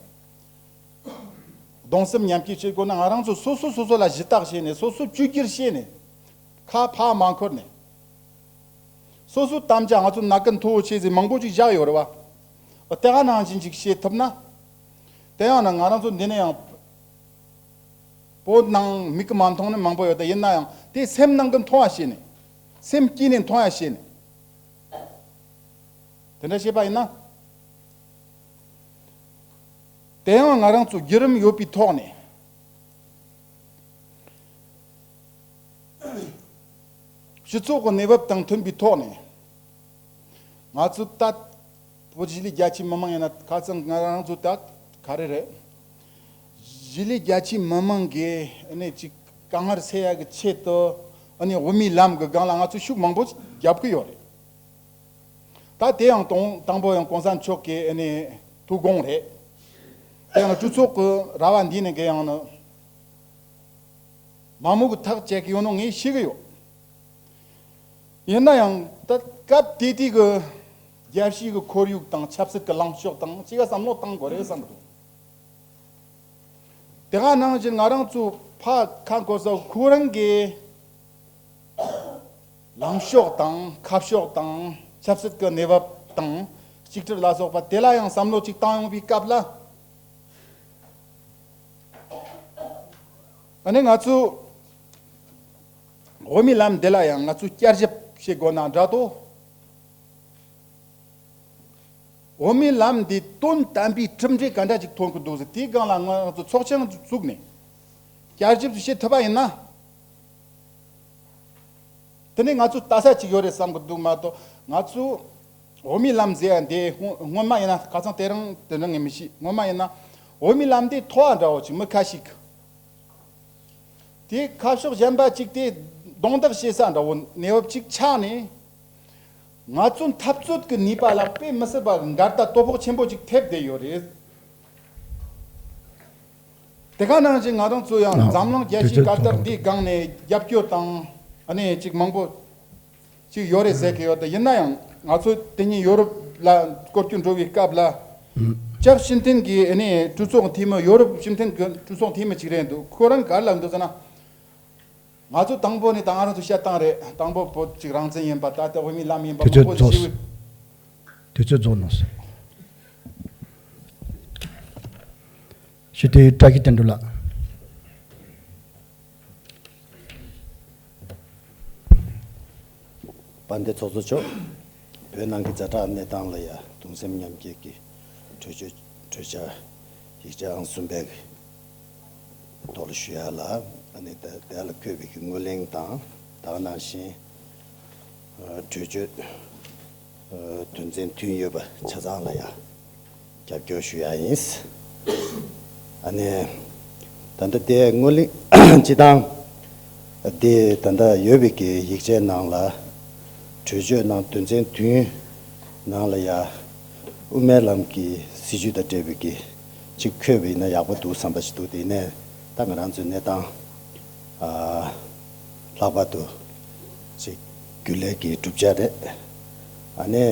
གདུང་སེམས་མཉམ་སྐྱེད་བྱེད་དགོས་ན་ང་རང་ཚོ་སོ་སོ་སོ་སོ་ལ་ཞུ་དག་བྱས་ནས། སོ་སོ་བཅོས་བསྒྱུར་བྱས་ནས། ཁ་ཕར་མ་འཁོར་ནས། སོ་སོ་དམ་བཅའ་ང་ཚོ་ནག་གི་མཐོ་བོ་ཆེ་ཟིག་མང་པོ་ཅིག་བཞག་ཡོད་རེད་བ། དེ་ག་ནང་བཞིན་ཅིག་བྱེད་ཐུབ་ན། དེ་ཡང་ན་ང་རང་ཚོ་འདི་ནས་ཡང་བོད་ནང་མིག་གིས་མ་མཐོང་ནི་མང་པོ་ཡོད། ད་ཡིན་ན་ཡང་དེ་སེམས་ནང་གི་མཐོང་བ་བྱས་ནས། སེམས་དཀྱིལ་ནས་མཐོང་བ་བྱས་ནས། དེ་འདྲ་བྱས་པ་ཡིན་ན། དེ་ཡང་ང་རང་ཚོ་བརྒྱུད་རིམ་ཡོད་པའི་ཐོག་ནས། སྤྱི་ཚོགས་ཀྱི་གནས་བབ་དང་མཐུན་པའི་ཐོག་ནས། ང་ཚོ་ད་བོད་གཞིས་ལུས་རྒྱ་ཆེའི་མི་མང་ཡིན་ན། ཁ་སང་ང་རང་ཚོ་ད་ག་རེ་རེད། གཞིས་ལུས་རྒྱ་ཆེའི་མི་མང་གི་ཨ་ནི་ཅིག་དཀའ་ངལ་སེལ་ཡ་གི་ཆེད་དུ། ཨ་ནི་དབུ་མའི་ལམ་གྱི་སྒང་ལ་ང་ཚོ་ཤུགས་མང་པོ་རྒྱབ་ཀྱི་ཡོད་རེད། ད་དེ་ཡང་དང་དང་པོ་ཡང་གོང་ས་མཆོག་གི་ཨ་ནི་ཐུགས་དགོངས་རེད། དེ་ཡང་གྲོས་ཚོགས་ཀྱི་ར་བ་འདི་ནས་གི་ཡང་ནི་མང་མོས་ཀྱིས་ཐག་བཅད་ཀྱི་ཡོད་ནོ་ངས་ཤེས་ཀྱི་ཡོད། ཡིན་ན་ཡང་ད་སྐབས་དེ་དུས་ཀྱི་རྒྱལ་སྤྱིའི་གི་ཁོར་ཡུག་དང་ཆབ་སྲིད་ཀྱི་ལངས་ཕྱོགས་དང་ཅིག་ག་བསམ་བློ་བཏང་དགོས་རེད་བསམ་གི་འདུག་དེ་ག་ནང་བཞིན་ང་རང་ཚོ་ཕ་ཁ་འཁོར་ས་ཁོ་རང་གི་ལངས་ཕྱོགས་དང་ཁ་ཕྱོགས་དང་ཆབ་སྲིད་ཀྱི་གནས་བབ་དང་གཅིག་གྱུར་ལ་སོགས་པ་དེ་ལ་ཡང་བསམ་བློ་ཅིག་བཏང་ཡོང་བའི་སྐབས་ལ། ཨ་ནི་ང་ཚོ་དབུ་མའི་ལམ་འདི་ལ་ཡང་ང་ཚོས་བསྐྱར་ཞིབ་བྱེད་དགོས་ན་འདྲ་དོ། དབུ་མའི་ལམ་འདི་དོན་དམ་པའི་གྲུབ་འབྲས་ག་འདྲ་ཅིག་ཐོན་གྱི་འདུག་ཟེར། དེའི་སྒང་ལ་ང་ཚོ་ཚོགས་ཆེན་བཙུགས་ནས་བསྐྱར་ཞིབ་བྱེད་ཐུབ་པ་ཡིན་ན། དེ་ནས་ང་ཚོ་ལྟ་ས་ཅིག་ཡོད་རེད་བསམ་གྱི་འདུག་མ་གཏོགས། ང་ཚོ་ འོ་མའི་ལམ་ཟེར་ཡ་འདི་སྔོན་སྔོན་མ་ཡིན་ན་ཁ་སང་དེ་རིང་དེ་འདྲ་ངས་མི་ཤེས། སྔོན་མ་ཡིན་ན་འོ་མའི་ལམ་འདི་མཐོ་བ་འདྲ་བོ་ཅིག་མི་ཁ་ཤས་ཀྱིས། དེ་ཁ་ཕྱོགས་གཞན་པ་ཅིག་དེ་རྡུང་རྡེག་བྱེད་ས་འདྲ་བོ་གནས་བབ་ཅིག་ཆགས་ནས། ང་ཚོ་འཐབ་རྩོད་ཀྱི་ནུས་པ་ལ་དཔེ་མི་སྲིད་པ་འགལ་ཟླ་དོ་ཕོག་ཆེན་པོ་ཅིག་ཐེབས་བསྡད་ཡོད་རེད། དེ་ག་ནང་བཞིན་ང་རང་ཚོ་ཡང་འཛམ་གླིང་རྒྱལ་སྤྱིའི་དགའ་ལྟར་འདིའི་སྒང་ནས་རྒྱབ་སྐྱོར་དང་ཨ་ནི་ཅིག་མང་པོ་ཅིག་ཡོད་རེད་ཟེར་གི་ཡོད། དེ་ཡིན་ན་ཡང་ང་ཚོ་དེ་ཉིན་ཡོ་རོབ་ལ་སྐོར་སྐྱོད་འགྲོ་བའི་སྐབས་ལ་ལྕགས་ཤིན་ཐན་གྱི་ཨ་ནི་གྲོས་ཚོགས་འཐུས་མི། ཡོ་རོབ་ཤིན་ཐན་གྱི་གྲོས་ཚོགས་འཐུས་མི་ཅིག་རེད་འདུག་ཁོ་རང་ག་རེ་ལབ་འདུག་ཟེར་ན། ང་ཚོ་དང་པོ་ནས་ད་ང་རང་ཚོ་བཤད་སྟངས་རེད། དང་པོ་བོད་ཅིག་རང་བཙན་ཡིན་པ། ད་ལྟ་འོས་མིའི་ལམ་ཡིན་པ། དུས་མང་པོ་ཚོད་རྫོགས་ཞེ་པོ། དུས་ཚོད་རྫོགས་གནང་སོང་། ཞུ་དེ་བཀྲ་ཤིས་དོན་གྲུབ་ལགས། དཔལ་ལྡན་ཚོགས་གཙོ་མཆོག་བོད་ནང་གི་ཛ་དྲག་གནས་སྟངས་ལ་ཡ་གདུང་སེམས་མཉམ་སྐྱེད་ཀྱི་གྲོས་ཆོད་གྲོས་འཆར་ཡིག་ཆ་ཨང་གསུམ་པའི་ཐོག་ལ་ཞུ་ཡ་ལ། ཨ་ནི་ད་དེ་ལ་འཁོད་པའི་གི་ངོས་ལེན་དང་། ད་ག་ནང་བཞིན་གྲོས་ཆོད་དོན་ཚན་མཐུན་ཡོད་པ་ཆ་ཚང་ལ་ཡ་རྒྱབ་སྐྱོར་ཞུ་ཡ་ཡིན། ཨ་ནི་ད་ལྟ་དེ་ངོས་ལེན་སྤྱི་བཏང་དེ་ད་ལྟ་ཡོད་པའི་གི་ཡིག་ཆའི་ནང་ལ། གྲོས་ཆོད་ནང་དོན་ཚན་བདུན་ནང་ལ་ཡ་དབུ་མའི་ལམ་གྱི་སྲིད་བྱུས་དང་འབྲེལ་བའི་གི་ཅིག་འཁོད་པ་ཡིན་ན་ཡག་པོ་འདུག་བསམ་པ་ཞིག་འདུག་དེ་ནས་ད་ང་རང་ཚོའི་གནས་སྟངས་ཨ་ལྷག་པར་དུ་ཅིག་རྒྱུན་ལས་ཀྱི་གྲུབ་ཆ་རེད། ཨ་ནི་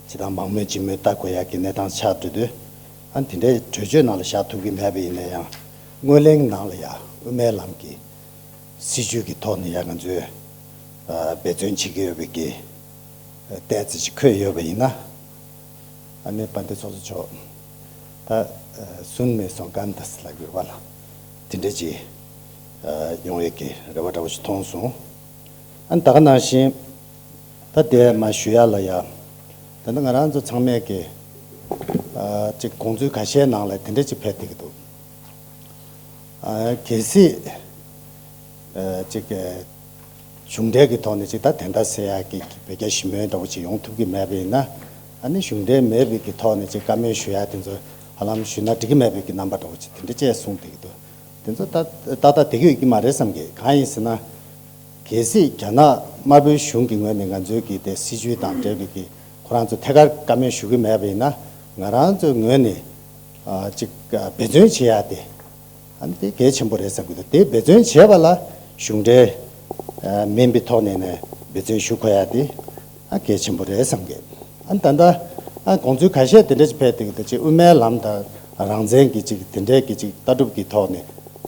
སྤྱི་བཏང་མང་མོས་ལྗིད་མོས་ལྟ་དགོས་ཡ་གི་གནས་སྟངས་ཆགས་འགྲོ་དུས། ཨ་ནི་དེ་འདྲའི་གྲོས་ཆོད་ནང་ལ་བཞག་ཐུབ་ཀྱི་མེད་པ་ཡིན་ན་ཡང་། ངོས་ལེན་ནང་ལ་ཡ་དབུ་མའི་ལམ་གྱི་སྲིད་བྱུས་ཀྱི་ཐོག་ནས་ཡ་ང་ཚོས་ཨ་འབད་བརྩོན་བྱེད་ཀྱི་ཡོད་པའི་གི་ཨ་ཏོག་ཙམ་ཅིག་འཁོད་ཡོད་པ་ཡིན་ན། ཨ་ནི་དཔལ་ལྡན་ཚོགས་གཙོ་མཆོག་ད་ཨ་སུན་མེད་སོང་གན་དཱས་ལབ་ཡོད་པ་ལ། དེ་འདྲ་ཅིག་ཨ་ཡོང་ཡས་ཀྱི་རེ་བ་འདྲ་བོ་ཞིག་མཐོང་སོང་། ཨ་ནི་ད་ག་ནང་བཞིན་ད་དེ་མ་ཞུ་ཡ་ལ་ཡ། ད་ནི་ང་རང་ཚོ་ཚང་མས་ཀྱི་ཨ་ཅིག་དགོངས་ཚུལ་ཁ་ཤས་ནང་ལ་དེ་འདྲ་ཅིག་ཕེབས་བསྡད་ཀྱི་འདུག་ཨ་གལ་སྲིད་ཨ་ཅིག་གཞུང་འབྲེལ་གྱི་ཐོག་ནས་ཅིག་ད་དེ་འདྲ་ཟེར་ཡག་གི་བོད་རྒྱ་ཞི་མོལ་འདྲ་བོ་ཅིག་ཡོང་ཐུབ་ཀྱི་མེད་པ་ཡིན་ན། ཨ་ནི་གཞུང་འབྲེལ་མེད་པའི་གི་ཐོག་ནས་ཅིག་བཀའ་མོལ་ཞུ་ཡ་དེ་ཚོ་ཧ་ལམ་ཞུས་ན་འགྲིག་གི་མེད་པའི་གི་རྣམ་པ་འདྲ་བོ་ཅིག་དེ་འདྲ་ཅིག་གསུངས་བསྡད་ཀྱི་འདུག་དེ་ཚོ་ད་ཏག་ཏག་བསྡད་ཀྱི་ཡོད་ཀྱི་མ་རེད་བསམ་གི། གང་ཡིན་ཟེར་ན། གལ་སྲིད་རྒྱ་ནག་དམར་པོའི་གཞུང་གི་ངོས་ནས་ང་ཚོའི་གི་དེ་སྲིད་བྱུས་དང་འབྲེལ་བའི་གི་ཁོ་རང་ཚོ་ཐད་ཀར་བཀའ་མོལ་ཞུ་གི་མེད་པ་ཡིན་ན། ང་རང་ཚོའི་ངོས་ནས་ཨ་ཅིག་ཨ་འབད་བརྩོན་བྱེད་ཡ་དེ་ཨ་ནི་དེ་གལ་ཆེན་པོ་རེད་བསམ་གི་འདུག་དེ་འབད་བརྩོན་བྱས་པ་ལ་གཞུང་འབྲེལ་ཨ་མིན་པའི་ཐོག་ནས་ནས་འབད་བརྩོན་ཞུ་དགོས་ཡ་དེ་ཨ་གལ་ཆེན་པོ་རེད་བསམ་གི། ཨ་ནི་ད་ལྟ་ཨ་དགོངས་ཚུལ་ཁ་ཤས་དེ་འདྲ་ཞིག་ཕེབས་བསྡད་ཀྱི་འདུག་ཅིག་དབུ་མའི་ལམ་དང་རང་བཙན་གྱི་ཅིག་དེ་འདྲའི་གི་ཅིག་ལྟ་གྲུབ་ཀྱི་ཐོག་ནས་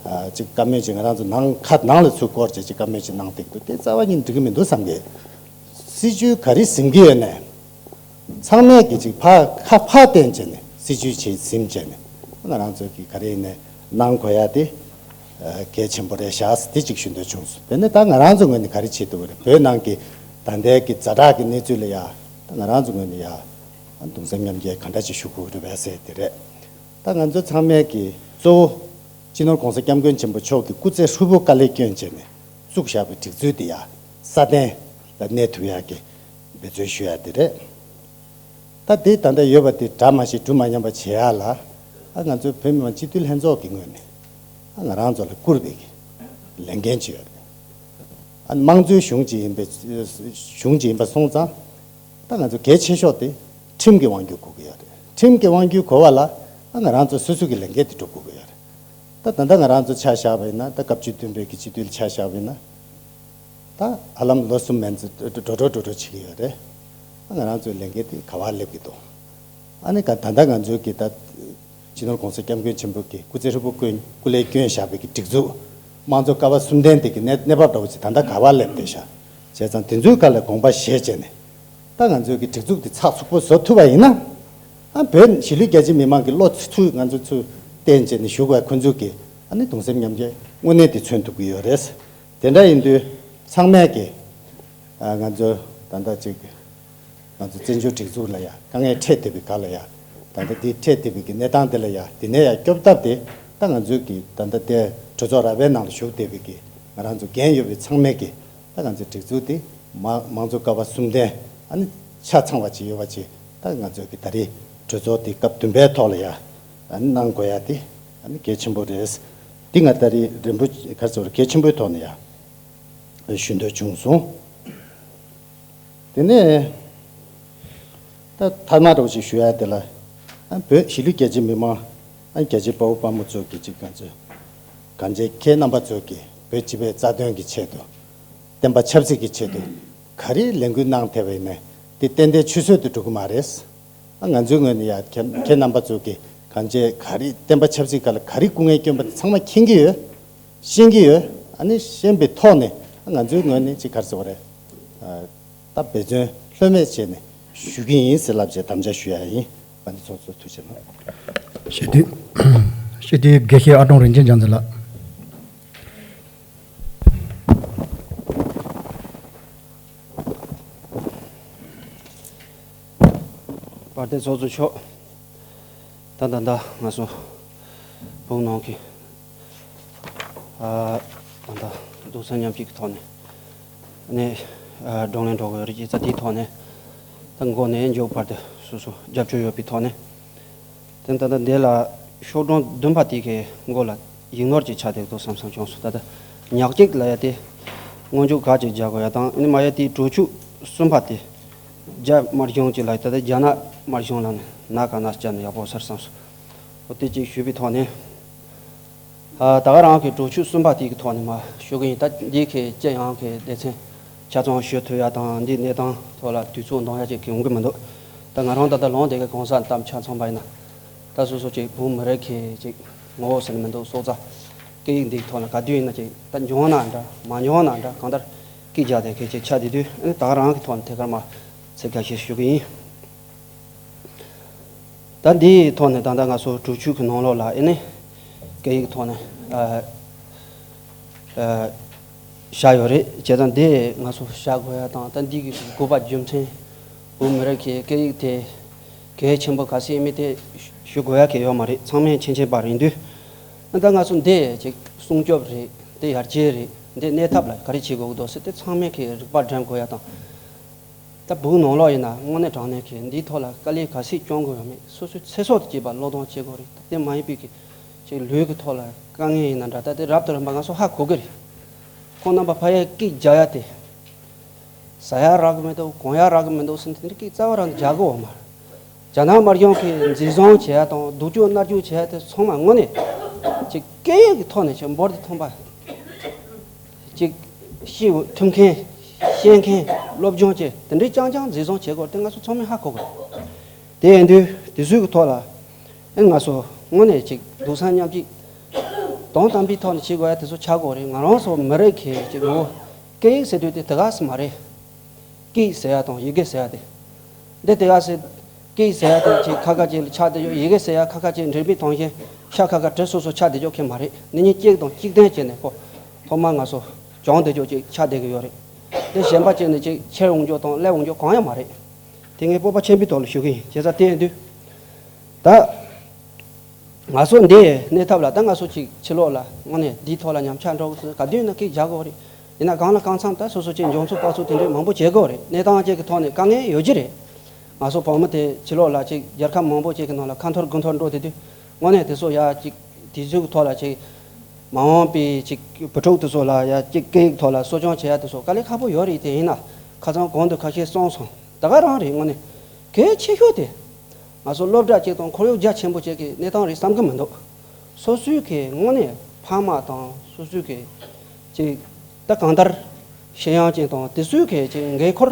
ཨ་ཅིག་བཀའ་མོལ་ཅིག་ང་རང་ཚོ་ནང་ཁ་ནང་ལ་ཚུར་བསྐོར་བྱས་ཅིག་བཀའ་མོལ་ཅིག་གནང་བསྡད་ཀྱི་འདུག་དེ་རྩ་བ་ཉིད་འགྲིག་གི་མི་འདུག་བསམ་གི། སྲིད་བྱུས་ག་རེ་ཟིན་གྱི་ཡོད་ནས། ཚང་མས་ཀྱི་ཅིག་ཕ་ཁ་ཕར་བསྟན་བྱས་ནས་སྲིད་བྱུས་ཅིག་ཟིན་བྱས་ནས་ང་རང་ཚོ་གི་ག་རེ་ཡིན་ནས་གནང་དགོས་ཡ་དེ་ཨ་གལ་ཆེན་པོ་རེད་ཤག་ཟེར་དེ་ཅིག་ཞུ་འདོད་བྱུང་སོང་། དེ་ནས་ད་ང་རང་ཚོ་ངོས་ནས་ག་རེ་བྱེད་ཐུབ་ཀྱི་རེད། བོད་ནང་གི་ད་ལྟའི་གི་ཛ་དྲག་གི་གནས་ཚུལ་ལ་ཡ་ད་ང་རང་ཚོ་ངོས་ནས་ཡ་གདུང་སེམས་མཉམ་སྐྱེད་ག་འདྲ་ཅིག་ཞུ་དགོས་ཀྱི་རེད་པས་ཟེར་དེ་རེད། ད་ང་ཚོ་ཚང་མས་ཀྱི་གཙོ་བོ་སྤྱི་ནོར་༸གོང་ས་༸སྐྱབས་མགོན་ཆེན་པོ་མཆོག་གི་སྐུ་ཚེ་ཧྲིལ་པོ་དཀའ་ལས་བསྐྱོན་བྱས་ནས་བཙུགས་བཞག་པའི་སྒྲིག་འཛུགས་དེ་ཡ་སྲ་བརྟན་ལ་གནས་ཐུབ་ཡ་གི་འབད་བརྩོན་ཞུ་ཡ་དེ་རེད། ད་དེ་ད་ལྟ་ཡོད་པ་དེ་དགྲ་མ་ཤེས་གྲུ་མ་ཉམས་པ་བྱེད་ཡ་ལ་ཨ་ང་ཚོའི་བོད་མི་མང་སྤྱི་འཐུས་ལྷན་ཚོགས་ཀྱི་ངོས་ནས་ཨ་ང་རང་ཚོ་ལ་བསྐུར་བའི་གི་ལས་འགན་ཅིག་ཡོད་རེད། ཨ་དམངས་གཙོའི་གཞུང་ཅིག་ཡིན་པའི་གཞུང་ཅིག་ཡིན་པ་སོང་ཙང་། ད་ང་ཚོ་གལ་ཆེ་ཤོས་དེ་ཁྲིམས་ཀྱི་དབང་སྒྱུར་དགོས་ཀྱི་ཡོད་རེད། ཁྲིམས་ཀྱི་དབང་སྒྱུར་དགོས་པ་ལ་ཨ་ང་རང་ཚོ་སོ་སོ་གི་ལས་འགན་དེ་སྒྲུབ་དགོས་ཀྱི་ཡོད་རེད། ད་ད་ལྟ་ང་རང་ཚོ་ཆ་བཞག་པ་ཡིན་ན། ད་སྐབས་བཅུ་བདུན་པའི་གི་སྤྱི་འཐུས་ལ་ཆ་བཞག་པ་ཡིན་ན། ད་ཧ་ལམ་ལོ་གསུམ་མན་ཙམ་འགྲོ་འགྲོ་འགྲོ་འགྲོ་བྱེད་ཀྱི་ཡོད་རེད། ཨ་ང་རང་ཚོའི་ལས་འགན་དེ་ག་པར་སླེབས་ཀྱི་འདུག་ཨ་ནི་ག་ད་ལྟ་ང་ཚོའི་གི་ད་སྤྱི་ནོར་༸གོང་ས་༸སྐྱབས་མགོན་ཆེན་པོ་གི་སྐུ་ཚེ་ཧྲིལ་པོ་བསྐོན་སྐུ་ལས་བསྐྱོན་བཞག་པའི་གི་སྒྲིག་འཛུགས། དམངས་གཙོ་ཀ་བ་གསུམ་ལྡན་དེ་གི་གནས་གནས་བབ་འདྲ་བོ་ཅིག་ད་ལྟ་ག་པར་སླེབས་བསྡད་ཤག་བྱས་ཙང་དེ་ཚོའི་སྒང་ལ་དགོངས་པ་བཞེས་བྱས་ནས། ད་ང་ཚོའི་གི་སྒྲིག་འཛུགས་དེ་ཚགས་ཚུད་པོ་བཟོ་ཐུབ་པ་ཡིན་ན། ཨ་བོད་གཞིས་ལུས་རྒྱ་ཆེའི་མི་མང་གི་བློ་ཚུར་ང་ཚོ་ཚུར་བརྟེན་བྱས་ནས་བཞུགས་པའི་ཁོང་ཚོ་གི་ཨ་ནི་གདུང་སེམས་མཉམ་སྐྱེད་དངོས་གནས་དེ་མཚོན་ཐུབ་ཀྱི་ཡོད་རེད། དེ་འདྲ་ཡིན་དུས་ཚང་མས་ཀྱི་ཨ་ང་ཚོ་ད་ལྟ་ཅིག་ང་ཚོ་བཙན་བྱོལ་སྒྲིག་འཛུགས་ལ་ཡ་དཀའ་ངལ་འཕྲད་བསྡད་པའི་སྒང་ལ་ཡ། ད་ལྟ་འདི་འཕྲད་བསྡད་པའི་གི་གནས་སྟངས་དེ་ལ་ཡ་དེ་ནས་ཡ་སྐྱོབ་ཐབས་དེ་ད་ང་ཚོའི་གི་ད་ལྟ་དེ་གྲོས་ཚོགས་ར་བའི་ནང་ལ་བཞུགས་བསྡད་པའི་གི་ང་རང་ཚོ་འགན་ཡོད་པའི་ཚང་མས་གི་ད་ང་ཚོའི་སྒྲིག་འཛུགས་དེ་མ་དམངས་གཙོ་ཀ་བ་གསུམ་ལྡན་ཨ་ནི་ ཆ་ཚང་བ་ཅིག་ཡོད་པ་ཅིག་ད་ང་ཚོའི་གི་ད་རེས་གྲོས་ཚོགས་དེ་སྐབས་བདུན་པའི་ཐོག་ལ་ཡ་ཨ་ནི་གནང་དགོས་ཡ་དེ་ཨ་ནི་གལ་ཆེན་པོ་རེད། འདི་ང་ད་རེས་རིན་པོ་ཆེ་ག་རེ་ཟེར་གལ་ཆེན་པོའི་ཐོག་ནས་ཡ་ཞུ་འདོད་བྱུང་སོང་། དེ་ནས་ད་ཐ་མ་འདྲ་བོ་ཅིག་ཞུ་ཡ་དེ་ལ་ཨ་བོད་གཞིས་ལུས་རྒྱ་ཆེ་མི་མང་ཨ་རྒྱ་ཆེ་དཔའ་བོ་དཔའ་མོ་ཚོ་གི་ཅིག་གང་ཚོད་གང་བྱས་ཁྱེད་རྣམ་པ་ཚོ་གི་བོད་སྤྱི་པའི་རྩ་དོན་གྱི་ཆེད་དུ་བསྟན་པ་ཆབ་སྲིད་ཀྱི་ཆེད་དུ་ག་རེ་ལས་འགུལ་གནང་ཐེབས་པ་ཡིན་ནའི་དེ་ཏན་ཏན་ཆུད་ཟོས་དུ་འགྲོ་གི་མ་རེད། ང་ཚོའི་ངོས་ནས་ཡ་ཁྱེད་ཁྱེད་རྣམ་པ་ཚོ་གིས་གང་བྱས་ག་རེ་བསྟན་པ་ཆབ་སྲིད་སྒང་ལ་ག་རེ་སྐུ་ངལ་བསྐྱོན་པ་དེ་ཚང་མ་མཁྱེན་གྱི་ཡོད། ཤེས་ཀྱི་ཡོད། ཨ་ནི་ཤེས་པའི་ཐོག་ནས་ང་ཚོའི་ངོས་ནས་ཅིག་ག་རེ་ཟེར་བ་རེད། ད་འབད་བརྩོན་ལྷོད་མེད་བྱས་ནས་ཞུ་གི་ཡིན་ཟེར་ལབ་བྱས་དམ་བཅའ་ཞུ་ཡ་ཡིན། ང་ཚོ་ཚོགས་གཙོ་ཐུགས་རྗེ་གནང་། སྤྱི་འཐུས་སྤྱི་འཐུས་དགེ་བཤེས་ཨ་ཀྲོང་རིན་ཆེན་རྒྱ་མཚོ་ལགས། དཔལ་ལྡན་ཚོགས་གཙོ་མཆོག་ད་ད་ད་ང་ཚོ་བོད་ནང་གི་ཨ་ད་ད་རྡོག་རྩ་མཉམ་སྐྱེད་ཀྱི་ཐོག་ནས་ནས་ཨ་བགྲོ་གླེང་འགྲོ་དགོས་རེད་ཅེས་ད་དེའི་ཐོག་ནས་ད་མགོ་ནས་མཇུག་བར་དུ་སོ་སོ་རྒྱབ་སྐྱོར་ཡོད་པའི་ཐོག་ནས། དེ་ད་ལྟ་འདི་ལ་ཤོག་གྲངས་བདུན་པ་དེ་གའི་མགོ་ལ་ཡིག་ནོར་ཅིག་ཆགས་བསྡད་འདུག་བསམ་བསམ་བྱུང་སོང་། ད་ལྟ་ཉག་གཅིག་ལ་ཡ་དེ་སྔོན་འཇུག་ག་ཅིག་རྒྱག་དགོས་ཡ་དང་ཨ་ནི་མ་ཡ་དེའི་གྲོས་ཆོད་གསུམ་པ་དེ་རྒྱ་དམར་གཞུང་ཅིག་ལ་ད་ལྟ་རྒྱ་ནག་དམར་གཞུང་ལ་ནི་ན་ག་ན་བཅར་ནས་ཡག་པོ་ཟེར་བསམ་སོང་། འོ་དེ་ཅིག་ཞུས་པའི་ཐོག་ནས། ཨ་ད་ག་རང་གི་གྲོས་ཆོད་གསུམ་པ་དེ་གི་ཐོག་ནས་མ་ཞུ་གི་ཡིན། ད་འདི་གི་ཅི་ཡང་གི་སྡེ་ཚན་ཆ་ཚང་ཞུ་ཐུབ་ཡ་དང་འདི་གནས་སྟངས་ཐོག་ལ་དུས་ཚོད་འདང་ཡ་ཅིག་གི་ཡོང་གི་མི་འདུག་ད་ང་རང་ད་ལྟ་ལོང་དེ་གི་གང་ཟག་གཏམ་ཆ་ཚང་པ་ཡིན་ན་ད་སོ་སོ་ཅིག་བོད་མི་རིགས་གི་ཅིག་ངོ་བོ་ཟེར་ནི་མི་འདུག་སྲོག་རྩ་སྐད་ཡིག་འདི་གི་ཐོག་ལ་ག་དུས་ཡིན་ན་ཅིག་ད་འབྱུང་ན་འདྲ་མ་འབྱུང་ན་འདྲ་གང་ལྟར་སྐད་རྒྱག་དེ་གི་ཅིག་ཆ་དེ་དུས་ཨ་ནི་ད་ག་རང་གི་ཐོག་ནས་དེ་གར་མ་ཚིག་ཁ་ཤས་ཞུ་གི་ཡིན། ད་འདིའི་ཐོག་ནས་ད་ལྟ་ང་ཚོ་གྲོས་ཆོད་ཀྱི་ནང་ལོགས་ལ་ཨེ་ནི་སྐད་ཡིག་ཐོག་ནས་ཨ་ཨ་བཞག་ཡོད་རེད། བྱས་ཙང་འདི་ང་ཚོ་བཞག་དགོས་ཡ་དང་ད་འདི་གི་དགོས་པ་རྒྱུ་མཚན་བོད་མི་རིགས་ཀྱི་སྐད་ཡིག་དེ་གལ་ཆེན་པོ་ག་ཚད་ཡིན་མིན་དེ་ཞུ་དགོས་ཡ་གལ་ཡོད་མ་རེད། ཚང་མས་མཁྱེན་མཁྱེན་པ་རེད་འདུག་ད་ང་ཚོ་འདི་ཅིག་སྲུང་སྐྱོབ་རེད། འདི་ཡར་རྒྱས་རེད། འདི་གནས་ཐབས་ལ་ག་རེ་བྱེད་དགོས་ཀྱི་འདུག་ཟེར་དེ་ཚང་མས་ཀྱི་རིག་པ་འགྲིམ་དགོས་ཡ་དང་། ད་བོད་ནང་ལོགས་ཡིན་ན་དངོས་གནས་དྲང་གནས་ཀྱི་འདིའི་ཐོག་ལ་དཀའ་ལས་ག་ཚད་བསྐྱོན་དགོས་ཡོད་མེད་སོ་སོའི་ཚེ་སྲོག་དང་བཅས་པ་བློས་གཏོང་བྱེད་དགོས་རེད། ད་དེ་མ་ཡིན་པའི་གི་ཅིག་ལུས་ཀྱི་ཐོག་ལ་དཀའ་ངལ་ཡིན་ན་འདྲ་ད་དེ་རབ་དང་རིམ་པ་ང་ཚོ་ཧ་གོ་གི་རེད། ཁོང་རྣམ་པ་ཕ་ཡའི་སྐད་རྒྱག་ཡ་དེ་ཟ་ཡ་རག་གི་མི་འདུག་གོན་ཡ་རག་གི་མི་འདུག་ཟེར་ནས་དེ་འདྲའི་སྐད་རྩ་བ་རང་རྒྱག་གི་ཡོད་མ་རེད། རྒྱ་ནག་དམར་གཞུང་གིས་འཛིན་བཟུང་བྱས་ཡ་དང་སྡུག་སྦྱོང་མནར་གཅོད་བྱས་ཡ་དེ་ཚང་མ་དངོས་གནས་ཅིག་སྐད་ཡིག་གི་ཐོག་ནས་ཅིག་འབུར་དུ་ཐོན་པ། ཅིག་ཤེས་ཐུབ་མཁན། ཤེས་མཁན། སློབ་སྦྱོང་བྱས་དེ་འདྲའི་རྐྱང་རྐྱང་འཛིན་བཟུང་བྱེད་དགོས་དེ་ང་ཚོ་ཚང་མས་ཧ་གོ་དགོས། དེ་ཡིན་དུས་དེ་ཚོའི་གི་ཐོག་ལ་ཨེ་ང་ཚོ་དངོས་གནས་ཅིག་སྡུག་བསྔལ་མཉམ་སྐྱེད་དང་དམ་པའི་ཐོག་ནས་བྱེད་དགོས་ཡ་དེ་ཚོ་ཆགས་དགོས་རེད། ང་རང་ཚོ་མི་རིགས་ཀྱི་ཅིག་ངོ་བོ་སྐད་ཡིག་ཟེར་དུས་དེ་དེ་ག་སུ་མ་རེད། སྐད་ཟེར་ཡ་དང་ཡི་གེ་ཟེར་ཡ་དེ། འདི་དེ་ག་ཟེར། སྐད་ཟེར་ཡ་དེ་ཅིག་ཁ་ཁ་ཅིག་ལ་ཆགས་བསྡད་ཡོད། ཡི་གེ་ཟེར་ཡ་ཁ་ཁ་ཅིག་འབྲི་མི་དང་བཞིན་ཤ་ཁ་ཁ་བྲི་སོ་སོ་ཆགས་བསྡད་ཡོད་མཁན་མ་རེད། ནི་གཉིས་གཅིག་དང་གཅིག་བརྟེན་བྱས་ནས་ཁོ་ཐོག་མར་ང་ཚོ་སྦྱོང་བསྡད་ཡོད་ཅིག་ཆགས་བསྡད་ཀྱི་ཡོད་རེད། འདི་གཞན་པ་ཅིག་ནི་ཅིག་ཁྱེར་འོང་རྒྱུ་དང་སླེབས་འོང་རྒྱུ་གང་ཡང་མ་རེད། དེ་ངས་སྤོབས་པ་ཆེན་པོའི་ཐོག་ལ་ཞུ་གི་ཡིན། བྱས་ཙང་དེ་ཡིན་དུས། ད། ང་ཚོ་འདི་གནས་ཐབས་ལ་ད་ང་ཚོ་ཅིག་ཕྱི་ལོགས་ལ་དངོས་གནས་འདིའི་ཐོག་ལ་ཉམས་ཆག་འགྲོ་གི་ཚོད་ག་དུས་ན་སྐད་རྒྱག་དགོས་རེད། ཡིན་ན་གང་ལ་གང་འཚམ་ད་སོ་སོ་ཅིག་འཇོན་ཚོད་དཔག་ཚོད་དེ་འདྲའི་མང་པོ་བྱེད་དགོས་རེད། གནས་སྟངས་ཅིག་གི་ཐོག་ནས་དཀའ་ངལ་ཡོད་ཀྱི་རེད། ང་ཚོ་བོད་མི་དེ་ཕྱི་ལོགས་ལ་ཅིག་རྒྱལ་ཁབ་མང་པོ་ཅིག་གི་ནང་ལ་ཁ་འཐོར་དགུ་འཐོར་འགྲོ་དེ་དུས་དངོས་གནས་དེ་ཚོ་ཡ་ཅིག་དེ་ཚོའི་ཐོག་ལ་ཅིག་མ་འོངས་པའི་ཅིག་བུ་ཕྲུག་དེ་ཚོ་ལ་ཡ་ཅིག་སྐད་ཡིག་ཐོག་ལ་གསོ་སྐྱོང་བྱེད་ཡ་དེ་ཚོ་དཀའ་ལས་ཁག་པོ་ཡོད་རེད། དེ་ཡིན་ན་ཁ་སང་གོང་དུ་ཁ་ཤས་གསུངས་སོང་། ད་ག་རང་རེད་དངོས་གནས་གལ་ཆེ་ཤོས་དེ། ང་ཚོ་སློབ་གྲྭ་གཅིག་དང་ཁོར་ཡུག་རྒྱ་ཆེན་པོ་གཅིག་གི་གནས་སྟངས་རེད་བསམ་གི་མི་འདུག་སོ་སོའི་གི་དངོས་གནས་ཕ་མ་དང་སོ་སོའི་གི་ཅིག་ད་གང་ལྟར་ཤེས་ཡོན་ཅན་དང་དེ་ཚོའི་གི་ཅིག་འགན་འཁུར་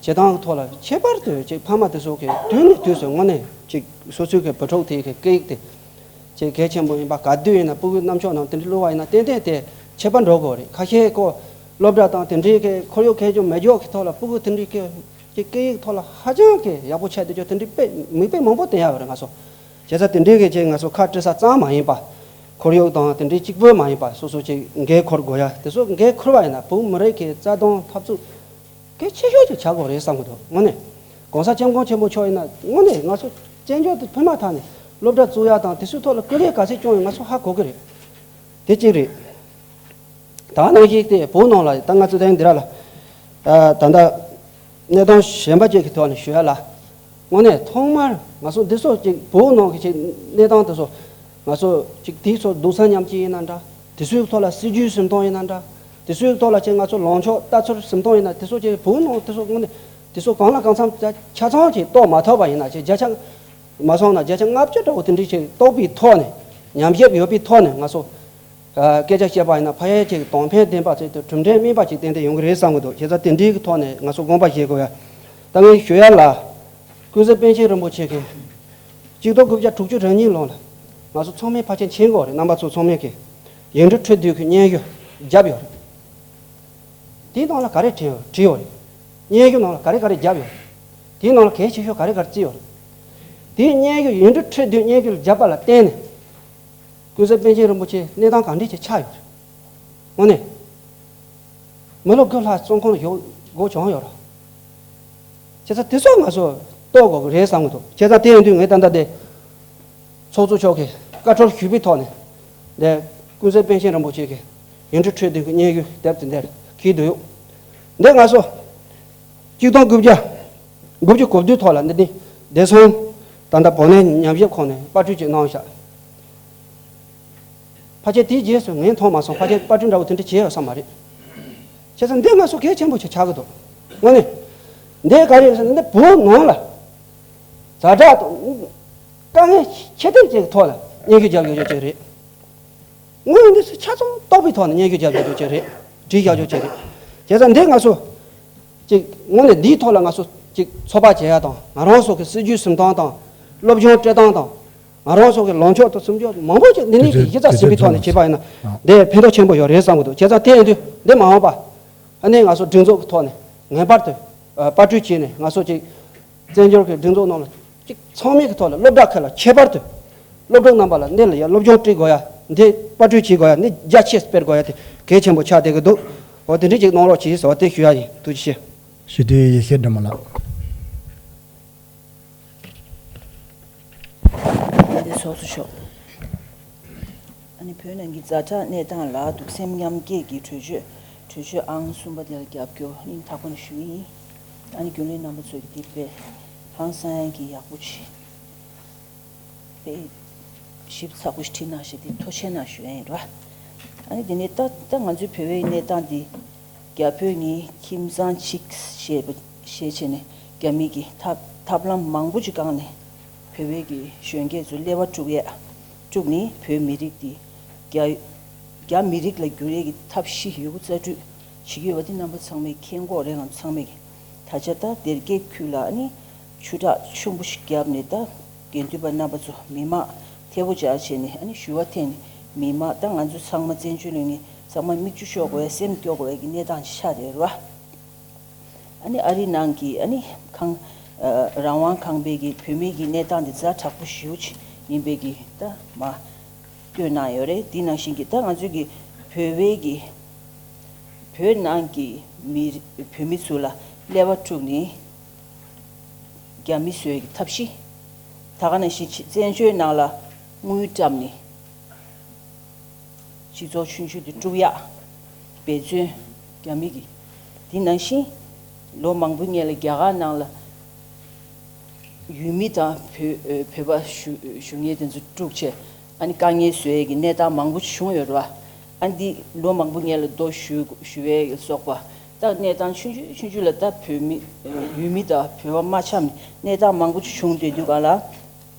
བྱེད་སྟངས་ཐོག་ལ་ཁྱད་པར་དུ་ཅིག་ཕ་མ་དེ་ཚོ་གི་དུས་ནས་དུས་སུ་དངོས་གནས་ཅིག་སོ་སོའི་གི་བུ་ཕྲུག་དེའི་གི་སྐད་ཡིག་དེ་ཅིག་གལ་ཆེན་པོ་ཡིན་པ། ག་དུས་ཡིན་ན་སྤུ་གུའི་རྣམ་ཤོག་ནང་དེ་འདྲ་བླུགས་པ་ཡིན་ན་ཏན་ཏན་དེ་ཁྱད་པར་འགྲོ་དགོས་རེད། ཁ་ཤས་ཁོ་སློབ་གྲྭ་དང་དེ་འདྲའི་གི་ཁོར་ཡུག་གལ་ཆེན་མེད་ཀྱོག་གི་ཐོག་ལ་སྤུ་གུ་དེ་འདྲའི་གི་ཅིག་སྐད་ཡིག་ཐོག་ལ་ཧ་ཅང་གི་ཡག་པོ་ཆགས་བསྡད་ཀྱོག་དེ་འདྲའི་དཔེ་མིག་དཔེ་མང་པོ་བསྟན་ཡ་ཡོད་རེད་ང་ཚོ། བྱས་ཙང་དེ་འདྲའི་གི་ཅིག་ང་ཚོ་ཁ་བྲལ་ས་ཙམ་མ་ཡིན་པ། ཁོར་ཡུག་དང་དེ་འདྲའི་གཅིག་པོ་མ་ཡིན་པ་སོ་སོ་ཅིག་འགན་འཁུར་དགོས་ཡ་དེ་ཚོ་འགན་འཁུར་བ་ཡིན་ན་བོད་མི་རིགས་ཀྱི་རྩ་དོན་འཐབ་རྩོད་གལ་ཆེ་ཤོས་ཅིག་ཆགས་དགོས་རེད་བསམ་གི་འདུག་དངོས་གནས་༸གོང་ས་༸སྐྱབས་མགོན་ཆེན་པོ་མཆོག་ཡིན་ན་དངོས་གནས་ང་ཚོ་བཙན་བྱོལ་དུ་འཕེན་མ་ཐག་ནས་སློབ་གྲྭ་བཙུགས་ཡ་དང་དེ་ཚོའི་ཐོག་ལ་སྐུ་ལས་ག་ཚད་བསྐྱོན་ཡོད་ང་ཚོ་ཧ་གོ་གི་རེད། དེ་གཅིག་རེད། ད་ནང་བཞིན་དེ་བོད་ནང་ལ་ད་ང་ཚོ་དེ་འདི་ར་ལ། ད་ལྟ་ གནས་སྟངས་གཞན་པ་ཅིག་གི་ཐོག་ནས་ཞུ་ཡ་ལ། དངོས་གནས་ཐོག་མར་ང་ཚོ་འདི་ཚོ་ཅིག་བོད་ནང་གི་ཅིག་གནས་སྟངས་དེ་ཚོ། ང་ཚོ་ཅིག་དེའི་ཚོ་སྡུག་ས་མཉམ་སྐྱེད་ཡིན་ན་འདྲ། དེ་ཚོའི་ཐོག་ལ་སྲིད་ཇུས་ཟིན་སྟངས་ཡིན་ན་འདྲ། དེ་ཚོའི་ཐོག་ལ་ཅིག་ང་ཚོ་ལངས་ཕྱོགས་ལྟ་ཚུལ་ཟིན་སྟངས་ཡིན་ན། དེ་ཚོ་ཅིག་བོད་ནང་དེ་ཚོ་དངོས་གནས་དེ་ཚོ་གང་ལ་གང་འཚམ་ཆ་ཆ་ཚང་ཅིག་རྟོགས་མ་ཐུབ་པ་ཡིན་ན། ཅིག་བརྒྱ་ཆ་མ་སོང་ན་བརྒྱ་ཆ་ལྔ་བཅུ་འདྲ་བོ་དེ་འདྲའི་ཅིག་རྟོགས་པའི་ཐོག་ནས། ཉམས་ཞིབ་ཡོད་པའི་ཐོག་ནས་ང་ཚོ་ཨ་སྐད་ཆ་བཤད་པ་ཡིན་ན། ཕལ་ཆེར་ཅིག་དོན་ཕན་ལྡན་པ་ཅིག་དང་གྲུབ་འབྲས་སྨིན་པ་ཅིག་ཏན་ཏན་ཡོང་གི་རེད་བསམ་གྱི་འདུག་བྱས་ཙང་དེ་འདྲའི་གི་ཐོག་ནས་ང་ཚོ་དགོངས་པ་བཞེས་དགོས་ཡ། ད་ངས་ཞུ་ཡ་ལ། ཀུན་གཟིགས་པཎ་ཆེན་རིན་པོ་ཆེ་གིས་གཅིག་སྟོང་དགུ་བརྒྱ་དྲུག་ཅུ་རེ་གཉིས་ལོ་ལ་ང་ཚོ་ཚང་མས་ཕལ་ཆེར་མཁྱེན་གྱི་ཡོད་རེད། རྣམ་པ་ཚོ་ཚང་མས་གི་ཡིག་འབྲུ་ཁྲི་བདུན་གྱི་སྙན་ཞུ་བརྒྱབ་ཡོད་རེད། དེའི་ནང་ལ་ག་རེ་བྲིས་ཡོད་བྲིས་ཡོད་རེད། སྙན་ཞུ་ནང་ལ་ག་རེ་ག་རེ་བརྒྱབ་ཡོད་རེད། དེའི་ནང་ལ་གལ་ཆེ་ཤོས་ག་རེ་ག་རེ་བརྩིས་ཡོད་རེད། དེའི་སྙན་ཞུ་ཡིག་འབྲུ་ཁྲི་བདུན་སྙན་ཞུ་ལ་བརྒྱབ་པ་ལ་བརྟེན་ནས། ཀུན་གཟིགས་པཎ་ཆེན་རིན་པོ་ཆེ་གནས་སྟངས་གང་འདྲ་ཅིག་ཆགས་ཡོད་རེད། དངོས་གནས། མི་ལོ་དགུ་ལྷག་བཙོན་ཁང་ལ་བཞུགས་དགོས་བྱུང་ཡོད་རེད། བྱས་ཙང་དེ་ཚོ་ང་ཚོ་རྟོགས་དགོས་ཀྱི་རེད་བསམ་གྱི་འདུག་བྱས་ཙང་དེ་ཡིན་དུས་ངས་ད་ལྟ་དེ་ཚོགས་གཙོ་མཆོག་གིས་བཀའ་འཁྲོལ་ཞུས་པའི་ཐོག་ནས། དེ་ཀུན་གཟིགས་པཎ་ཆེན་རིན་པོ་ཆེ་གི་ཡིག་འབྲུ་ཁྲི་བདུན་གྱི་སྙན་ཞུ་དེབ་དེ་འདིར་འཁྱེར་དུ་ཡོད། འདི་ང་ཚོ་གཅིག་སྟོང་དགུ་བརྒྱ་དགུ་བཅུ་གོ་བདུན་ཐོག་ལ་འདི་ནི་བདེ་སྲུང་ད་ལྟ་བོད་གནས་ཉམས་ཞིབ་ཁང་ནས་པར་སྐྲུན་ཅིག་གནང་བཞག་ཕལ་ཆེར་དེའི་རྗེས་སུ་ངས་མཐོང་མ་སོང་། ཕལ་ཆེར་པར་སྐྲུན་འདྲ་བོ་དེ་འདྲ་བྱས་ཡོད་ས་མ་རེད། བྱས་ཙང་འདི་ང་ཚོ་གལ་ཆེན་པོ་ཞིག་ཆགས་ཀྱི་འདུག་དངོས་གནས། འདི་ག་རེ་རེད་ཟེར་ན། འདི་བོད་ནང་ལ་ཛ་དྲག་དང་དཀའ་ངལ་ཆེ་ཐེབས་ཅིག་གི་ཐོག་ལ་སྙན་ཞུ་རྒྱབ་ཡོད་ཅོག་ཅིག་རེད། དངོས་ཡོད་གནས་ཚུལ་ཆ་ཚང་རྟོགས་པའི་ཐོག་ནས་སྙན་ཞུ་རྒྱབ་ཡོད་ཅོག་ཅིག་རེད། བྲིས་བཞག་ཡོད་ཅོག་ཅིག་རེད། བྱས་ཙང་འདི་ང་ཚོ་ཅིག་དངོས་གནས་འདིའི་ཐོག་ལ་ང་ཚོ་ཅིག་ཚོད་དཔག་བྱེད་ཡ་དང་། ང་རང་ཚོ་གི་སྲིད་ཇུས་ཟིན་སྟངས་དང་། སློབ་སྦྱོང་སྤྲད་སྟངས་དང་། ང་རང་ཚོ་གི་ལངས་ཕྱོགས་དང་སེམས་ཕྱོགས་མང་པོ་ཅིག་འདི་ནས་དེ་གི་གཞི་རྩ་ཟིན་པའི་ཐོག་ནས་བྱས་པ་ཡིན་ན། འདི་ཕན་ཐོགས་ཆེན་པོ་ཡོད་རེད་བསམ་གྱི་འདུག་བྱས་ཙང་དེ་ཡིན་དུས་འདི་མ་འོངས་པ་ཨ་ནི་ང་ཚོ་སྒྲིག་འཛུགས་ཀྱི་ཐོག་ནས་ངེས་པར་དུ་ཨ་པར་སྐྲུན་བྱས་ནས། ང་ཚོ་ཅིག་བཙན་བྱོལ་གྱི་སྒྲིག་འཛུགས་ནང་ལ་ཅིག་ཚང་མའི་གི་ཐོག་ལ། སློབ་གྲྭ་ཁག་ལ་ཁྱད་པར་དུ་སློབ་ཕྲུག་རྣམ་པ་ལ་འདི་ལ་ཡ་སློབ་སྦྱོང་སྤྲད་དགོས་ཡ། འདི་པར་སྐྲུན་བྱེད་དགོས་ཡ། འདི་རྒྱ་ཆེ་སྤེལ་དགོས་ཡ་དེ་གལ་ཆེན་པོ་ཆགས་བསྡད་ཀྱི་འདུག་འོ་དེ་འདྲ་ཅིག་གནང་རོགས་གྱིས་ཟེར་བ་དེ་ཞུ་ཡ་ཡིན། ཐུགས་རྗེ་ཆེ། ཞུ་དེ་ཡེ་ཤེས་སྒྲོལ་མ་ལགས། ཨ་ནི་ཚོགས་གཙོ་མཆོག་ཨ་ནི་བོད་ནང་གི་ཛ་དྲག་གནས་སྟངས་ལ་གདུང་སེམས་མཉམ་སྐྱེད་ཀྱི་གྲོས་ཆོད། གྲོས་ཆོད་ཨང་གསུམ་པ་དེ་ལ་རྒྱབ་སྐྱོར་སྙིང་ཐག་པ་ནས་ཞུ་གི་ཡིན། ཨ་ནི་རྒྱུན་ལས་རྣམ་པ་ཚོས་ཀྱི་དེ་དཔེ་ཧང་སང་ཡ་གི་ཡག་པོ་ཆེ། དཔེ་ཞིབ་ཚགས་པོ་ཞིག་བྲིས་གནང་ཞེས་དེ་ཐུགས་རྗེ་གནང་ཞུ་ཡ་ཡིན་ར། ཨ་ནི་དེ་ནས་ད་ད་ང་ཚོའི་བོད་པའི་གནས་སྟངས་འདི། རྒྱ་བོད་གཉིས་ཁྱིམ་ཚང་གཅིག་ཞེས་པ་ཞེས་བྱས་ནས་རྒྱ་མི་གི་ཐབས་ཐབས་ལམ་མང་པོ་ཅིག་བཀང་ནས་བོད་པའི་གི་གཞོན་སྐྱེས་ཚོ་ཀླད་པ་དཀྲུག་ཡས་དཀྲུགས་ནས་བོད་མི་རིགས་འདི་རྒྱ་རྒྱ་མི་རིགས་ལ་བསྒྱུར་ཡས་ཀྱི་ཐབས་ཤེས་ཡོད་རྒུ་རྩལ་སྤྲུགས་བྱེད་ཀྱི་ཡོད་པ་འདི་རྣམ་པ་ཚང་མས་མཁྱེན་གྱི་ཡོད་རེད། ང་ཚོ་ཚང་མས་གི། ད་ཆ་ད་སྡེར་ཁའི་ཁུལ་ལ་ཨ་ནི་ཆུ་རགས་ཆེན་པོ་ཞིག་བརྒྱབ་ནས་ད་དགེ་འདུན་པ་རྣམ་པ་ཚོ་མི་མང་ཐེ་བོ་སྦྱར་བྱས་ནས་ཨ་ནི་ཞུ་བ་འཐེན་ནས་མི་མང་ད་ང་ཚོ་ཚང་མ་བཙན་བྱོལ་ལུས་ངན་ཚང་མ་མིག་ཆུ་ཤོར་དགོས་ཡ་སེམས་སྐྱོ་དགོས་ཡ་གི་གནས་སྟངས་ཅིག་ཆགས་བསྡད་རེད་བ། ཨ་ནི་ཨ་རི་ནང་གི་ཨ་ནི་ཁང་ཨ་རང་དབང་ཁང་པའི་གི་བོད་མི་གི་གནས་སྟངས་དེ་ཛ་དྲག་པོ་ཞེ་པོ་ཅིག་ཡིན་པའི་གི་ད་མ་སྟོན་གནང་ཡོད་རེད། དེ་ནང་བཞིན་གི་ད་ང་ཚོའི་གི་བོད་པའི་གི་བོད་ནང་གི་མི་བོད་མི་ཚོ་ལ་ཀླད་པ་དཀྲུགས་ནས་རྒྱ་མི་བཟོས་ཀྱི་ཐབས་ཤེས། ད་ག་ནང་བཞིན་ཕྱི་བཙན་བྱོལ་ནང་ལ་དངུལ་བཀྲམ་ནས་སྤྱི་ཚོགས་ཆུང་ཆུང་དེ་དཀྲུག་ཡག་འབད་བརྩོན་རྒྱ་མི་གི། དེ་ནང་བཞིན་ལོ་མང་པོའི་སྔོན་ལ་རྒྱ་གར་ནང་ལ་ཡུལ་མི་དང་བོད་བོད་པ་ཞུ་ཞུ་མཁན་དེ་ཚོ་དཀྲུགས་བྱས་ཨ་ནི་དཀའ་ངལ་བཟོ་ཡས་ཀྱི་གནས་སྟངས་མང་པོ་བྱུང་ཡོད་རེད་བ། ཨ་ནི་འདི་ལོ་མང་པོ་སྔོན་ལ་རྡོ་གཞུ་གཞུ་ཡས་སོགས་པ་ད་གནས་སྟངས་ཆུང་ཆུང་ཆུང་ཆུང་ལ་ད་བོད་མི་ཡུལ་མི་དང་བོད་པ་མ་འཆམ་ནས་གནས་སྟངས་མང་པོ་ཅིག་བྱུང་བསྡད་དུས་ག་ལ།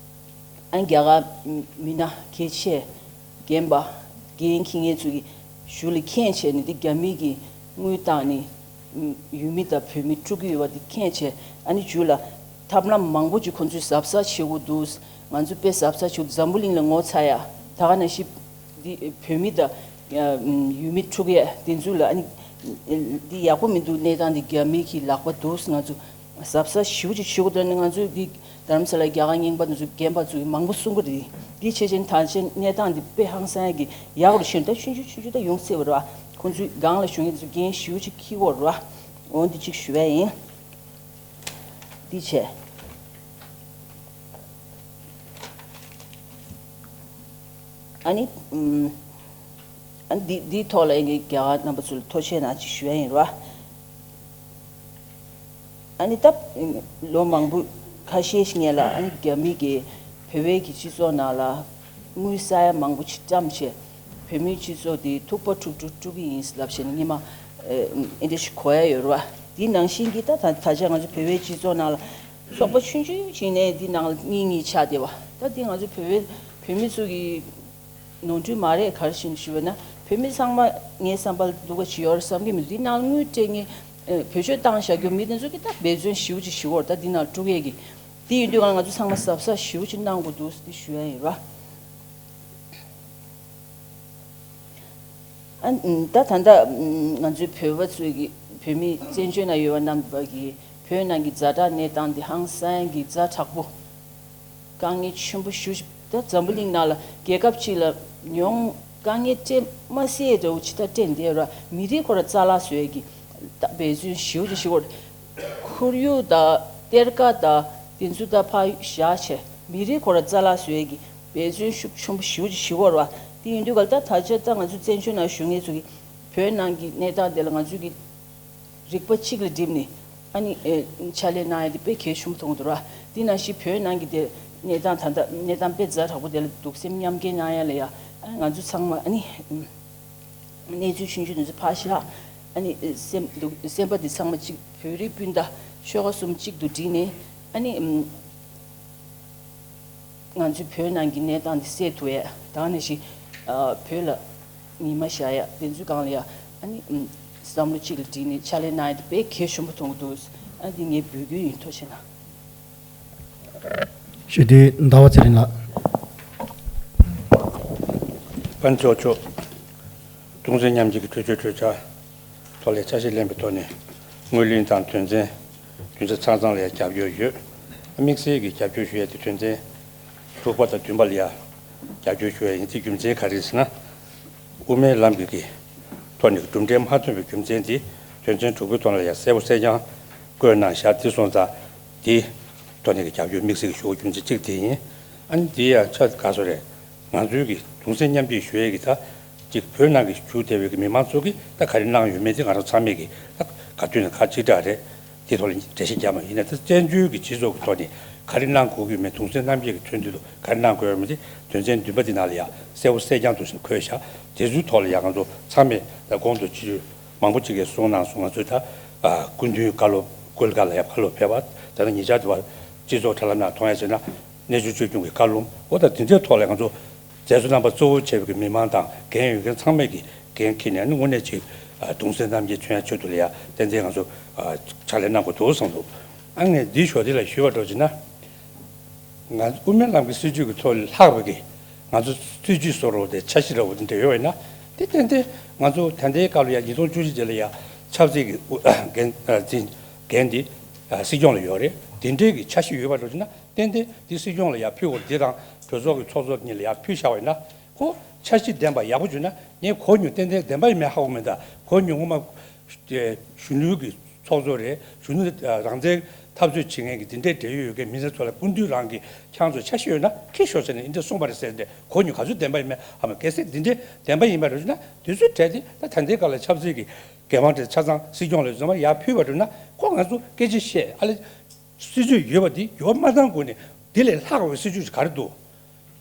ཨ་ནི་རྒྱ་གར་མི་སྣ་གལ་ཆེ་རྒན་པ་འགན་འཁྱེར་མཁན་ཚོ་གིས་གཞུག་ལ་མཁྱེན་བྱས་ནས་འདི་རྒྱ་མི་གིས་དངུལ་བཏང་ནས་ཡུལ་མི་དང་བོད་མི་དཀྲུག་གི་ཡོད་པ་འདི་མཁྱེན་བྱས་ཨ་ནི་གཞུག་ལ་ཐབས་ལམ་མང་པོ་ཅིག་ཁོང་ཚོས་གཟབ་གཟབ་བྱེད་དགོས་འདུག་ང་ཚོ་དཔེ་གཟབ་གཟབ་བྱེད་དགོས། འཛམ་བུ་གླིང་ལ་ངོ་ཚ་ཡ་ད་ག་ནང་བཞིན་འདི་བོད་མི་དང་ཡུལ་མི་དཀྲུག་ཡ་དེ་ཚོ་ལ་ཨ་ནི་འདི་ཡག་པོ་མི་འདུག་གནས་སྟངས་འདི་རྒྱ་མི་གི་ལག་པ་འདུག་ང་ཚོ་གཟབ་གཟབ་ཞེ་པོ་ཅིག་བྱེད་དགོས། ད་ནི་ང་ཚོས་འདི་རྡ་རམ་ས་ལའི་རྒྱ་གར་རྙིང་པ་དེ་ཚོ་རྒན་པ་ཚོ་གིས་མང་པོ་གསུང་གི་རེད། འདི་བྱས་བྱས་ད་ཆ་གནས་སྟངས་འདི་དཔེ་ཧང་སང་ཡ་གི་ཡག་རུ་ཕྱིན། ད་ཆུང་ཆུང་ཆུང་ཆུང་ད་ཡོང་སྲིད་པ་རེད་བ། ཁོང་ཚོའི་སྒང་ལ་བཞུགས་མཁན་དེ་ཚོ་འགན་ཞེ་པོ་ཅིག་འཁྱེར་དགོས་རེད་བ། འོ་འདི་གཅིག་ཞུ་ཡ་ཡིན། འདི་བྱས། ཨ་ནི། ཨ་ནི་འདི་འདིའི་ཐོག་ལ་ཨེ་རྒྱ་གར་རྣམ་པ་ཚོ་ལ་ཐུགས་རྗེ་གནང་ཅིག་ཞུ་ཡ་ཡིན་ར། ཨ་ནི་ད་ལོ་མང་པོ་ཁ་ཤས་ཤིག་སྔོན་ལ་ཨ་ནི་རྒྱ་མི་གིས་བོད་པའི་གི་སྤྱི་ཚོགས་ནང་ལ་དངུལ་ས་ཡ་མང་པོ་ཅིག་བཀྲམ་བྱས། བོད་མིའི་སྤྱི་ཚོགས་དེ་ཐུག་པ་དཀྲུག་དཀྲུག་དཀྲུག་གི་ཡིན་ལབ་བྱས་ནས་སྔོན་མ་ཨེ་འདི་འདྲ་ཞིག་གོ་ཡ་ཡོད་རེད་བ། དེ་ནང་བཞིན་གྱི་ད་ད་ད་ཆ་ང་ཚོ་བོད་པའི་སྤྱི་ཚོགས་ནང་ལ་ཚོགས་པ་ཆུང་ཆུང་ཅིག་ནས་འདི་ནང་ལ་གཉིས་གཉིས་ཆགས་བསྡད་པ། ད་འདི་ང་ཚོ་བོད་པའི་བོད་མི་ཚོ་གི་ནོར་འཁྲུལ་མ་རེད། ག་རེ་བྱས་ནས་ཞུས་པ་ན་བོད་མི་ཚང་མ་ངའི་བསམ་པར་སྡུག་ག་ཅིག་ཡོད་རེད་བསམ་གྱི་མི་འདུག་འདི་ནང་ལ་དངུལ་སྤྲད་མཁན་ཨེ་བེད་སྤྱོད་བཏང་བཞག་རྒྱུ་མི་དེ་ཚོ་གི་ད་འབད་བརྩོན་ཞེ་པོ་ཅིག་ཞུ་དགོས་རེད། ད་འདི་ནང་དཀྲུག་ཡས་ཀྱི་དེ་ཡིན་དུས་གང་ང་ཚོ་ཚང་མ་གཟབ་གཟབ་ཞེ་པོ་ཅིག་གནང་དགོས་འདུག་འདི་ཞུ་ཡ་ཡིན་ར། ཨ་ད་ད་ལྟ་ང་ཚོའི་བོད་པ་ཚོའི་གི་བོད་མི་བཙན་བྱོལ་ནང་ཡོད་པ་རྣམས་ཀྱི་བོད་ནང་གི་ཛ་དྲག་གནས་སྟངས་འདི་ཧང་སང་གི་ཛ་དྲག་པོ། དཀའ་ངལ་ཆེན་པོ་ཞེ་པོ་ཅིག་ད་འཛམ་བུ་གླིང་ནང་ལ་རྒྱལ་ཁབ་ཅིག་ལ་ཉུང་དཀའ་ངལ་སྤྲད་མ་སྲིད་འདྲ་བོ་ཅིག་ད་སྤྲད་བསྡད་ར། མི་རིགས་ཁོ་ར་རྩ་བརླག་བཟོ་ཡས་ཀྱི་ད་འབད་བརྩོན་ཞེ་པོ་ཅིག་ཞུ་དགོས། ཁོར་ཡུག་དང་གཏེར་ཁ་དང་དེ་ཚོ་ད་ཕར་བཞག་བྱས་མི་རིགས་ཁོ་ར་རྩ་བརླག་བཟོ་ཡས་ཀྱི་འབད་བརྩོན་ཤུགས་ཆེན་པོ་ཞེ་པོ་ཅིག་ཞུ་དགོས་ར་བ། དེ་ཡིན་དུས་ག་ལ་ད་ད་ཆ་ད་ང་ཚོ་བཙན་བྱོལ་ནང་བཞུགས་མཁན་ཚོ་གི་བོད་ནང་གི་གནས་སྟངས་དེ་ལ་ང་ཚོ་གི་རིག་པ་གཅིག་ལ་བསྒྲིམས་ནས་ཨ་ནི་ཨེ་ཕྱག་ལས་གནང་ཡ་དེ་དཔེ་གལ་ཆེན་པོ་མཐོང་གི་འདུག་ར། དེ་ནང་བཞིན་བོད་ནང་གི་དེ་གནས་སྟངས་ད་ལྟ་གནས་སྟངས་དཔེ་ཛ་དྲག་པོ་དེ་ལ་གདུང་སེམས་མཉམ་སྐྱེད་གནང་ཡ་ལ་ཡ་ཨ་ང་ཚོ་ཚང་མ་ཨ་ནི་གནས་ཚུལ་ཆུང་ཆུང་དེ་ཚོ་ཕར་བཞག་ཨ་ནི་སེམས་སྡུག་སེམས་པ་དེ་ཚང་མ་གཅིག་བོད་རིགས་སྤུན་ཟླ་ཆོལ་ཁ་གསུམ་གཅིག་ཏུ་བསྒྲིལ་ནས་ཨ་ནི། ང་ཚོའི་བོད་ནང་གི་གནས་སྟངས་འདི་སེལ་ཐུབ་ཡས་དང་ནང་བཞིན་བོད་ལ་ཉི་མ་ཤར་ཡས་དེ་ཚོའི་སྒང་ལ་ཡ་ཨ་ནི་བསམ་བློ་གཅིག་ལ་བསྒྲིལ་ནས་ཕྱག་ལས་གནང་ཡས་དེ་དཔེ་གལ་ཆེན་པོ་མཐོང་གི་འདུག་ཨ་འདི་ངའི་འབོད་སྐུལ་ཡིན། ཐུགས་རྗེ་གནང་། ཞུ་དེ་ཟླ་བ་ཚེ་རིང་ལགས། པན་ཚོགས་མཆོག་གདུང་སེམས་མཉམ་སྐྱེད་ཀྱི་གྲོས་ཆོད་གྲོས་འཆར་ཐོག་ལ་འཆར་གཞི་ལེན་པའི་ཐོག་ནས་སྔོན་གླེང་དང་དོན་ཚན་བདུན་ཚན་ཆ་ཚང་ལ་ཡང་རྒྱབ་སྐྱོར་ཡོད། དམིགས་བསལ་གྱི་རྒྱབ་སྐྱོར་ཞུ་ཡས་དེ་དོན་ཚན་དྲུག་པ་དང་བདུན་པ་ལ་ཡང་རྒྱབ་སྐྱོར་ཞུ་ཡས་ཡིན། དེ་རྒྱུ་མཚན་ག་རེ་ཟེར་ན། དབུ་མའི་ལམ་གྱི་གི་ཐོག་ནས་གྲུབ་འབྲས་མ་ཐོན་པའི་རྒྱུ་མཚན་དེ་དོན་ཚན་དྲུག་པའི་ཐོག་ལ་ཡང་གསལ་པོ་གསལ་རྐྱང་བཀོད་གནང་བཞག་དེ་སོང་ཙང་དེ་ཐོག་ནས་ཀྱི་རྒྱབ་སྐྱོར་དམིགས་བསལ་གྱི་ཞུ་དགོས་རྒྱུ་མཚན་གཅིག་དེ་ཡིན། ཨ་ནི་དེ་ཡང་ཆ་ག་སོ་རེད། ང་ཚོའི་གི་གདུང་སེམས་མཉམ་སྐྱེད་ཞུ་ཡས་ཀྱི་ད་ཅིག་བོད་ནང་གི་བཞུགས་བསྡད་པའི་གི་མི་མང་ཚོ་གི་ད་ག་རེ་གནང་ཡོད་མེད་དེ་ང་རང་ཚང་མས་གི་ད་ག་དུས་ནས་ག་གཅིག་གྲགས་རེད། དེ་ཐོག་ལ་འགྲེལ་བཤད་རྒྱབ་པ་ཡིན་ན། ད་བཙན་བྱོལ་གྱི་སྤྱི་ཚོགས་ཀྱི་ཐོག་ནས་ག་རེ་གནང་དགོས་ཀྱི་ཡོད་མེད། གདུང་སེམས་མཉམ་སྐྱེད་ཀྱི་དོན་དུ་ག་རེ་གནང་དགོས་ཡོད་མེད་དེ་དོན་ཚན་བདུན་པ་འདི་ནང་ལ་ཡང་གསལ་པོ་གསལ་རྐྱང་དུ་འཁོད་བཞག་དེ་ཚོའི་ཐོག་ལ་ཡང་ང་ཚོ་ཚང་མས་ད་གོང་དུ་སྤྱི་འཐུས་མང་པོ་ཅིག་གིས་གསུངས་གནང་སོང་། ང་ཚོས་ད་སྐུ་མདུན་བཀའ་སློབ་སྐུ་ལ་བཀའ་ལ་ཡང་བཀའ་སློབ་ཕེབས་པ་ད་ལྟ་ཉེ་ཆར་དུ་བ་སྤྱི་ཚོགས་དྲ་ལམ་ནང་མཐོང་ཡ་བྱས་ན། གནས་ཆུང་ཆོས་སྐྱོང་གི་བཀའ་སློབ་འོ་ད་དེ་འདྲའི་ཐོག་ལ་ང་ཚོ་མཛད་གཙོ་རྣམ་པ་གཙོ་བོ་བྱས་པའི་མི་མང་དང་འགན་ཡོད་མཁན་ཚང་མས་ཀྱི་འགན་འཁྱེར་ནས་ནི་དངོས་གནས་ཅིག་གདུང་སེམས་མཉམ་སྐྱེད་མཚོན་ཡ་ཆེད་དུ་ལ་ཡ་ཏན་ཏན་ང་ཚོ་ཕྱག་ལས་གནང་དགོས་འདུག་བསམ་འདུག་ཨ་ངས་འདི་ཞོ་འདི་ལ་ཞུས་པ་འགྲོ་ཅིག་ན། ང་དབུ་མའི་ལམ་གྱི་སྲིད་བྱུས་ཀྱི་ཐོག་ལ་ལྷག་པའི་གི་ང་ཚོ་སྲིད་བྱུས་བཟོ་རོགས་དེ་འཆར་གཞི་ར་བོ་དེ་འདྲ་ཡོད་པ་ཡིན་ན་དེ་ཏན་ཏན་ང་ཚོ་ད་ལྟའི་སྐབས་ལ་ཡ་ཉིས་སྟོང་བཅུ་གཅིག་རྗེས་ལ་ཡ་ཆབ་སྲིད་ཀྱི་འགན་འཛིན་འགན་འདི་སྲིད་སྐྱོང་ལ་ཡོད་རེད། དེ་འདྲའི་གི་འཆར་གཞི་ཡོད་པ་འགྲོ་ཅིག་ན། ཏན་ཏན་འདི་སྲིད་སྐྱོང་ལ་ཡར་ཕུལ་དགོས། འདི་དང་གྲོས་ཚོགས་ཀྱི་ཚོགས་གཙོ་གཉིས་ལ་ཡར་ཕུལ་བཞག་པ་ཡིན་ན། ཁོ་འཆར་གཞི་ལྡན་པ་ཡག་པོ་བྱུང་ན་ངས་གོ་མྱོང་ཏན་ཏན་ལྡན་པ་ཡིན་མིན་ཧ་གོ་མི་འདུག་གོ་མྱོང་ངོ་མ་གཞོན་ནུའི་གི་ཚོགས་གཙོ་རེད། གཞོན་ནུ་རང་བཙན་འཐབ་རྩོད་བྱེད་མཁན་གྱི་འདི་འདྲའི་འབྲེལ་ཡོད་ཡོད་མཁན་མི་སེར་ཚོ་ལ་སྐུ་མདུན་རང་གིས་ཁྱེད་ཚོ་འཆར་གཞི་ཡོད་ན་འཁྱེར་ཤོག་ཟེར་ནས་འདི་འདྲ་གསུངས་པ་རེད་ཟེར་ཏེ་གོ་མྱོང་ག་ཚོད་ལྡན་པ་ཡིན་མིན་ཧ་མ་གལ་སྲིད་འདི་འདྲའི་ལྡན་པ་ཡིན་པ་རེད་ན་དུས་ཚོད་བྲལ་ཏེ་ད་ད་ལྟའི་སྐབས་ལ་ཆབ་སྲིད་ཀྱི་འགན་དབང་དེ་ཆ་ཚང་སྲིད་སྐྱོང་ལ་འཛོམས་པ་ཡར་ཕུལ་བ་རེད་ན་ཁོ་ང་ཚོ་སྐད་ཆ་བཤད་ཨ་ལེ། སྲིད་ཇུས་ཡོད་པ་འདི་འགྱུར་བ་མ་བཏང་གོང་ནས་འདི་ལས་ལྷག་པའི་སྲིད་ཇུས་ཅིག་ག་རེ་འདུག་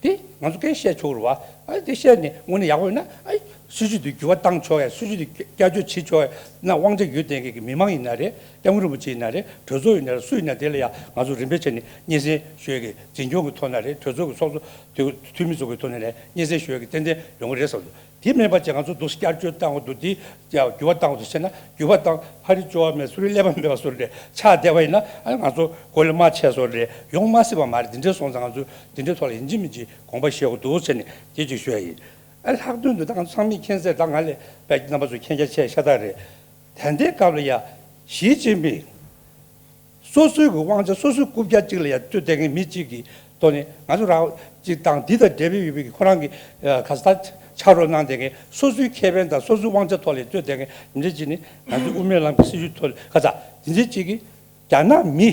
དེ་ང་ཚོ་སྐད་བཤད་ཆོག་རེད་བ། ཨ་དེ་བཤད་ནས་དངོས་གནས་ཡག་པོ་ཡོད་ན་ཨ་སྲིད་ཇུས་འདི་འགྱུར་བ་བཏང་ཆོག་ཡ། སྲིད་ཇུས་འདི་བསྐྱར་བཅོས་བྱེད་ཆོག་ཡ་ན་དབང་ཆ་ཡོད་བསྡད་མཁན་གྱི་མི་མང་ཡིན་ན་རེད། སྐྱབས་མགོན་རིན་པོ་ཆེ་ཡིན་ན་རེད། གྲོས་ཚོགས་ཡིན་ན་རེད། སུ་ཡིན་ན་དེ་ལ་ཡ་ང་ཚོ་རིམ་པས་བྱས་ནས་སྙན་སེང་ཞུ་ཡ་གི་འཛིན་སྐྱོང་གི་ཐོག་ན་རེད། གྲོས་ཚོགས་ཀྱི་ཚོགས་གཙོ་འཐུས་མི་ཚོ་གི་ཐོག་ནས་རེད། སྙན་སེང་ཞུ་ཡ་གི་ཏན་ཏན་ཡོང་གི་རེད་བསམ་འདུག་དེ་མིན་པ་ཅིག་ང་ཚོ་འདུག་སེ་བསྐྱར་བཅོས་བཏང་དགོས་འདུག་དེ་ཡང་འགྱུར་བ་བཏང་དགོས་འདུག་ཟེར་ན་འགྱུར་བ་བཏང་ཕ་རི་ཅོ་བ་མེད་སུ་རི་ཀླད་པ་མེད་པ་སུ་རི་ཆགས་བསྡད་པ་ཡིན་ན་ཨ་ང་ཚོ་གོ་ལ་མ་ཆད་སོ་རེད། ཡོང་མ་སྲིད་པ་མ་རེད། འདི་འདྲའི་སོང་ཙང་ང་ཚོ་འདི་འདྲའི་ཐོག་ལ་ཡིན་གཅིག་མིན་གཅིག་དགོངས་པ་བཞེས་དགོས་འདུག་ཟེར་ནས་དེ་གཅིག་ཞུ་ཡ་ཡིན། ཨ་ལྷག་དོན་དུ་ད་ང་ཚོ་ཚང་མས་མཁྱེན་གསལ། ད་ང་ལས་པའི་རྣམ་པ་ཚོ་མཁྱེན་རྒྱ་ཆེ་ཤ་སྟག་རེད། ད་ལྟའི་སྐབས་ལ་ཡ་ཞི་ཅིན་ཕིང་སོ་སོའི་གི་དབང་ཆ་སོ་སོའི་རྐུབ་བཀྱག་གཅིག་ལ་ཡ་ལྟོས་བསྡད་མཁན་མི་གཅིག་གི་ཐོག་ནས་ང་ཚོ་རང་གཅིག་དང་འདི་དང་འབྲེལ་བའི་ཡོད་པའི་གི་ཁོ་རང་གི་ག་ས་ད་ཕྱག་རོགས་གནང་བསྡད་མཁན་སོ་སོའི་ཁེ་ཕན་དང་སོ་སོའི་དབང་ཆ་ཐོག་ལ་ལྟོས་བསྡད་མཁན་འདི་འདྲ་གཅིག་ནི་ང་ཚོའི་དབུ་མའི་ལམ་གྱི་སྲིད་བྱུས་ཐོག་ལ་ག་ས་འདི་འདྲ་གཅིག་གི་རྒྱ་ནག་མི་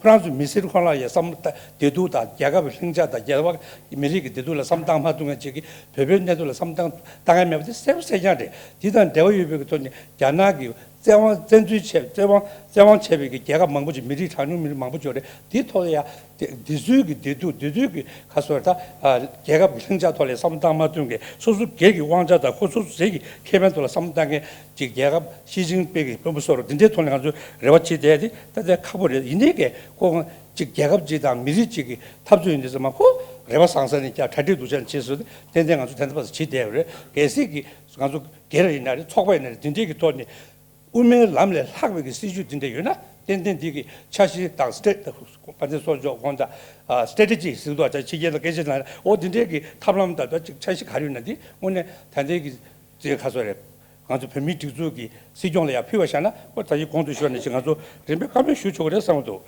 ཁོ་རང་ཚོའི་མི་སེར་ཁོ་རང་ལ་ཡ་བསམ་བློ་བདེ་སྡུག་དང་རྒྱལ་ཁབ་ཀྱི་ལྷིང་འཇགས་དང་རྒྱལ་ཁབ་མི་རིགས་ཀྱི་བདེ་སྡུག་ལ་བསམ་བློ་བཏང་མ་ཐུབ་མཁན་གཅིག་གི་བོད་པའི་གནས་སྟངས་ལ་བསམ་བློ་བཏང་བཏང་ཡ་མེད་པ་དེ་གསལ་པོ་གསལ་རྐྱང་རེད། འདི་དང་འབྲེལ་བ་ཡོད་པའི་གི་ཐོག་ནས་རྒྱ་ནག་གི་བཙན་དབང་བཙན་འཛུལ་བྱས་བཙན་དབང་བཙན་དབང་བྱས་པའི་གི་རྒྱལ་ཁབ་མང་པོ་ཅིག་མི་རིགས་གྲངས་ཉུང་མི་རིགས་མང་པོ་ཅིག་ཡོད་རེད། དེའི་ཐོག་ལ་ཡང་དེ་དེ་ཚོའི་གི་བདེ་སྡུག་དེ་ཚོའི་གི་ཁ་སོ་ད་རྒྱལ་ཁབ་ཀྱི་ལྷིང་འཇགས་ཐོག་ལ་བསམ་བློ་བཏང་མ་ཐུབ་མཁན། སོ་སོ་སྒེར་གྱི་དབང་ཆ་དང་ཁོ་སོ་སོ་སྒེར་གྱི་ཁེ་ཕན་ཐོག་ལ་བསམ་བློ་བཏང་མཁན་ཅིག་རྒྱལ་ཁབ་ཞི་ཅིན་ཕིང་གི་དཔོན་པོ་སོགས་རུ་དེ་འདྲའི་ཐོག་ནས་ང་ཚོས་རེ་བ་བྱེད་བསྡད་དེ་ད་ལྟ་ཁག་པོ་རེད། ཡིན་ནའི་གི་ཁོ་ཅིག་རྒྱལ་ཁབ་ཅིག་དང་མི་རིགས་ཅིག་གི་འཐབ་རྩོད་ཡིན་དུས་ཙམ་པ་ཁོ་རེ་བ་བཟང་ས་ནས་ཀྱང་གྲ་སྒྲིག་སྡུག་ཅག་བྱེད་སྲོལ་དེ་ཏན་ཏན་ང་ཚོ་ད་ལྟ་བར་དུ་བྱེད་བསྡད་ཡོད་རེད། གལ་སྲིད་ཀྱི་ང་ཚོ་སྒེར་ཡིན་ན་རེད། ཚོགས་པ་ཡིན་ན་རེད། དེ་འདྲའི་གི་ཐོག་ནས་དབུ་མའི་ལམ་ལས་ལྷག་པའི་གི་སྲིད་བྱུས་དེ་འདྲ་ཡོད་ན་ཏན་ཏན་དེ་གི་འཆར་གཞི་དང་སི་ཊེ་དཔལ་ལྡན་ཚོགས་གཙོ་མཆོག་དགོངས་དག་ཨ་སི་ཊེ་ཊི་ཇི་ཟེར་འདུག་ཕྱི་རྒྱལ་ལ་སྐད་ཆ་ནང་ཨོ་དེ་འདྲའི་གི་ཐབས་ལམ་དང་ཅིག་འཆར་གཞི་ག་རེ་ཡོད་ན་དེ་དངོས་གནས་ད་ལྟའི་གི་ཅིག་ཁ་སོ་རེད། ང་ཚོ་བོད་མིའི་སྒྲིག་འཛུགས་ཀྱི་སྲིད་སྐྱོང་ལ་ཡང་ཕུལ་བ་བཞག་ན་ཨོ་ད་ཅིག་གོང་དུ་ཞུས་ནང་བཞིན་ང་ཚོ་རིམ་པས་བཀའ་མོལ་ཞུ་ཆོག་གི་རེད་བསམ་གྱི་འདུག་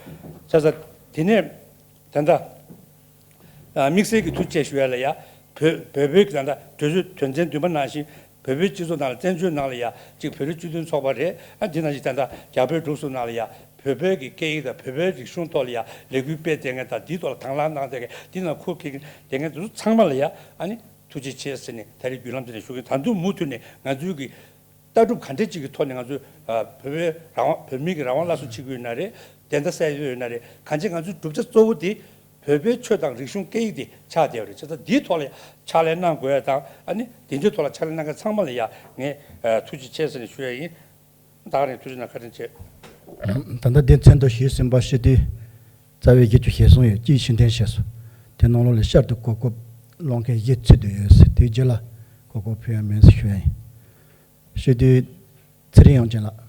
བྱས་ཙང་དེ་ནས་ད་ལྟ་དམིགས་བསལ་གྱི་ཐུགས་རྗེ་ཆེ་ཞུ་ཡ་ལ་ཡ། བོད་བོད་བོད་ཀྱི་ད་ལྟ་གྲོས་ཆོད་དོན་ཚན་བདུན་པ་ནང་བཞིན་བོད་པའི་སྤྱི་ཚོགས་ནང་ལ་བཙན་བྱོལ་ནང་ལ་ཡ་གཅིག་བོད་རིགས་སྤྱི་མཐུན་ཚོགས་པ་རེད། ཨ་འདི་ནང་བཞིན་ད་ལྟ་རྒྱ་བོད་འབྲུག་གསུམ་ནང་ལ་ཡ་བོད་པའི་གི་སྐད་ཡིག་དང་བོད་པའི་རིག་གཞུང་ཐོག་ལ་ཡ་ལས་འགུལ་སྤེལ་བསྡད་མཁན་དང་འདིའི་ཐོག་ལ་དང་བླངས་གནང་བསྡད་མཁན་འདི་ནང་ཁུར་ཁེགས་བསྡད་མཁན་དེ་ཚོ་ཚང་མ་ལ་ཡ་ཨ་ནི་ཐུགས་རྗེ་ཆེ་ཟེར་ནས་ད་རེས་བརྒྱུད་ལམ་དེ་ནས་ཞུ་གི་ཡིན། ད་དུང་མུ་མཐུད་ནས་ང་ཚོའི་གི་ལྟ་གྲུབ་ག་འདྲས་ཅིག་གི་ཐོག་ནས་ང་ཚོས་ཨ་བོད་པའི་རང་དབང་བོད་མི་གི་རང་དབང་སླར་གསོ་བྱེད་ཀྱི་ཡོད་ན་རེད། བདེན་མཐའ་གསལ་ཡོད་ན་རེད། གང་ཅི་ང་ཚོའི་གྲུབ་ཆ་གཙོ་བོ་དེ་བོད་པའི་ཆོས་དང་རིག་གཞུང་སྐད་ཡིག་དེ་ཆགས་བསྡད་ཡོད་རེད། བྱས་ཙང་འདིའི་ཐོག་ལ་ཕྱག་ལས་གནང་དགོས་ཡ་དང་ཨ་ནི་དེ་འདྲའི་ཐོག་ལ་ཕྱག་ལས་གནང་མཁན་ཚང་མ་ལ་ཡ་ངས་ཨ་ཐུགས་རྗེ་ཆེ་ཟེར་ནས་ཞུ་ཡ་ཡིན། ད་ག་རང་ཐུགས་རྗེ་གནང་། བཀའ་དྲིན་ཆེ། ད་ལྟ་འདི་མཚན་ཐོ་ཞུས་ཟིན་པ་ཞུ་དུས་རྩ་བའི་བརྒྱད་ཅུ་ཞེ་གསུམ་ཡོད། དཀྱིལ་ཕྱིར་འཐེན་བྱས་སོང་། དེ་ནང་ལོགས་ལ་ཤར་དུ་གོ་སྐབས་སློང་མཁན་བཞི་ཚུད་དུ་ཡོད། དེའི་རྗེས་ལ་གོ་སྐབས་ཕུལ་ཡ་མེད་ཟེར་ཞུ་ཡ་ཡིན། ཞུ་དུས་ཚེ་རིང་དབྱངས་ཅན་ལགས།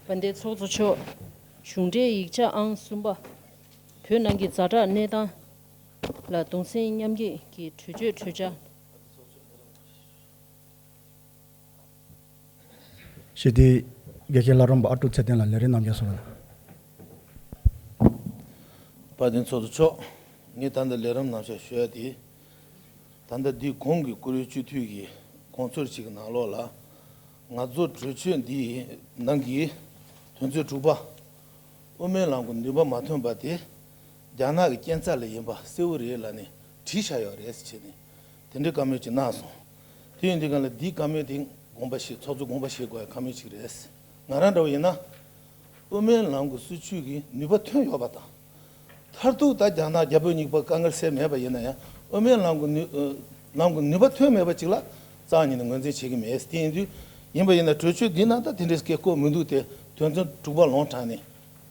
དཔལ་ལྡན་ཚོགས་གཙོ་མཆོག་གཞུང་འབྲེལ་ཡིག་ཆ་ཨང་གསུམ་པ། བོད་ནང་གི་ཛ་དྲག་གནས་སྟངས་ལ་གདུང་སེམས་མཉམ་སྐྱེད་ཀྱི་གྲོས་ཆོད་གྲོས་འཆར། ཞུ་དུས་དགེ་བཤེས་ལྷ་རམས་པ་ཨ་ཀྲུག་ཚེ་བརྟན་ལགས་ལས་རིམ་གནང་རྒྱུ་སོང་བ། དཔལ་ལྡན་ཚོགས་གཙོ་མཆོག་ངས་ད་ལྟ་ལས་རིམ་གནང་བྱ་ཞུ་ཡ་དེ། ད་ལྟ་འདི་གོང་གི་བཀུར་འོས་སྤྱི་འཐུས་ཀྱི་དགོངས་ཚུལ་ཞིག་གི་ནང་ལོགས་ལ། ང་ཚོ་གྲོས་ཆོད་འདིའི་ནང་གི་དོན་ཚན་དྲུག་པ། དབུ་མའི་ལམ་གྱི་ནུས་པ་མ་ཐོན་པ་དེ་རྒྱ་ནག་གི་རྐྱེན་རྩ་ལས་ཡིན་པ་གསལ་བོ་རེད་ལབ་ནས་བྲིས་བཞག་ཡོད་རེད་ཟེར་བྱས་ནས་དེ་འདྲའི་བཀའ་མོལ་ཅིག་གནང་སོང་། དེ་ཡིན་དུས་གང་ལ་འདིའི་བཀའ་མོལ་དེ་དགོངས་པ་བཞེས། ཚོགས་གཙོ་དགོངས་པ་བཞེས་དགོས་ཡ་བཀའ་མོལ་ཅིག་རེད། ང་རང་འདྲ་བོ་ཡིན་ན། དབུ་མའི་ལམ་གྱི་སྲིད་བྱུས་ཀྱི་ནུས་པ་ཐོན་ཡོད་པ་དང་། མཐར་ཐུག་ད་རྒྱ་ནག་རྒྱ་བོད་གཉིས་པོ་དཀའ་ངལ་སེལ་མེད་པ་ཡིན་ན་ཡང་དབུ་མའི་ལམ་གྱི་ནུས་ལམ་གྱི་ནུས་པ་ཐོན་མེད་པ་ཅིག་ལ་རྩ་བ་ཉིད་ནས་ངོས་འཛིན་བྱེད་ཀྱི་མེད། དེ་ཡིན་དུས་ཡིན་པ་ཡིན་ན་གྲོས་ཆོད་འདི་ནང་ད་དེ་འདྲའི་སྐད་བཀོད་མི་འདུག་སྟེ། དོན་ཚན་དྲུག་པ་ལུང་དྲངས་ནས་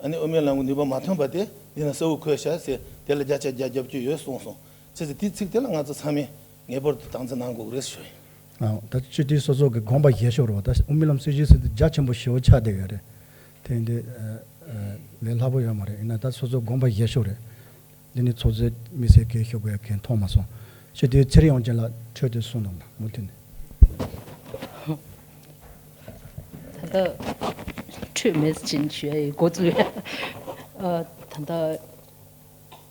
ཨ་ནི་དབུ་མའི་ལམ་གྱི་ནུས་པ་མ་ཐོན་པ་དེ་འདི་ན་གསལ་བོ་འཁོད་བཞག་ཟེར་དེ་ལ་བརྒྱ་ཆ་བརྒྱ་རྒྱབ་སྐྱོར་ཡོད་གསུངས་སོང་། བྱས་ཙང་དེའི་ཚིག་དེ་ལ་ང་ཚོ་ཚང་མས་ངེས་པར་དུ་དམ་འཛིན་གནང་དགོས་རེད་ཞུ་ཡིན། ཨ་ད་སྤྱི་འཐུས་སོ་སོ་གི་དགོངས་པ་བཞེས་ཕྱོགས་རེད་བ། ད་དབུ་མའི་ལམ་སྲིད་བྱུས་ཟེར་དུས་རྒྱ་ཆེན་པོ་ཞེ་པོ་ཆགས་བསྡད་ཡོད་རེད། དེ་འདི་ལས་སླ་པོ་ཡོད་མ་རེད། ཡིན་ན་ད་སོ་སོ་དགོངས་པ་བཞེས་ཕྱོགས་རེད། འདི་ནི་ཚོགས་གཙོས་དམིགས་བསལ་སྐད་ཤོད་དགོས་ཡ་གང་མཐོང་མ་སོང་། སྤྱི་འཐུས་ཚེ་རིང་དབྱངས་ཅན་ལགས་འཕྲོས་དེ་གསུངས་དང་མུ་མཐུད་ནས། ད་ལྟ་འཕྲོས་མེད་ཅིང་ཞུ་ཡ་ཡི་འགོ་བཙུགས་ཡ། ཨ་ད་ལྟ་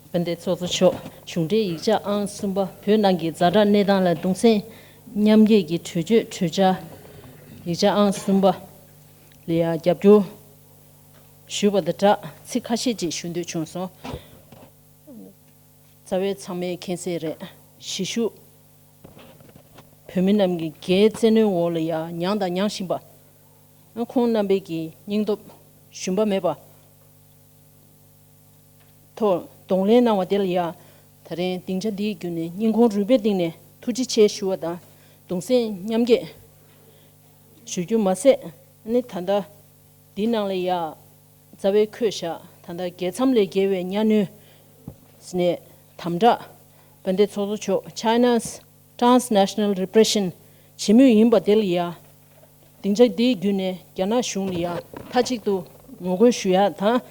དཔལ་ལྡན་ཚོགས་གཙོ་མཆོག་གཞུང་འབྲེལ་ཡིག་ཆ་ཨང་གསུམ་པ། བོད་ནང་གི་ཛ་དྲག་གནས་སྟངས་ལ་གདུང་སེམས་མཉམ་སྐྱེད་ཀྱི་གྲོས་ཆོད་གྲོས་འཆར་ཡིག་ཆ་ཨང་གསུམ་པ་ལ་ཡང་རྒྱབ་སྐྱོར་ཞུས་པ་དང་སྦྲགས་ཚིག་ཁ་ཤས་ཅིག་ཞུ་འདོད་བྱུང་སོང་། རྩ་བའི་ཚང་མས་མཁྱེན་གསལ་རེད། གཞིས་བཞུགས་བོད་མི་རྣམས་ཀྱི་རྒྱའི་བཙན་གནོན་འོག་ལ་ཡང་མྱངས་དང་མྱང་བཞིན་པ། ཁོང་རྣམ་པའི་གི་སྙིང་སྟོབས་ཞུམ་པ་མེད་པ། ཐོག་གདོང་ལེན་གནང་བ་དེ་ལ་ཡང་། ད་རིང་སྡིངས་ཆ་འདིའི་བརྒྱུད་ནས་སྙིང་ཁོང་རུས་པའི་གཏིང་ནས་ཐུགས་རྗེ་ཆེ་ཞུ་བ་དང་། གདུང་སེམས་མཉམ་སྐྱེད་ཞུ་རྒྱུ་མ་ཟད། ཨ་ནི་ད་ལྟ་འདི་ནང་ལ་ཡང་རྩ་བའི་འཁོད་བཞག་ད་ལྟ་རྒྱལ་མཚམས་ལས་བརྒལ་བའི་གཉའ་གནོན་ནས་དམ་དྲག་དཔལ་ལྡན་ཚོགས་གཙོ་མཆོག་China's Transnational Repression བྱེད་མུས་ཡིན་པ་དེ་ལ་ཡང་། སྡིངས་ཆ་འདིའི་བརྒྱུད་ནས་རྒྱ་ནག་གཞུང་ལ་ཡང་མཐའ་གཅིག་ཏུ་ངོ་རྒོལ་ཞུ་ཡ་དང་།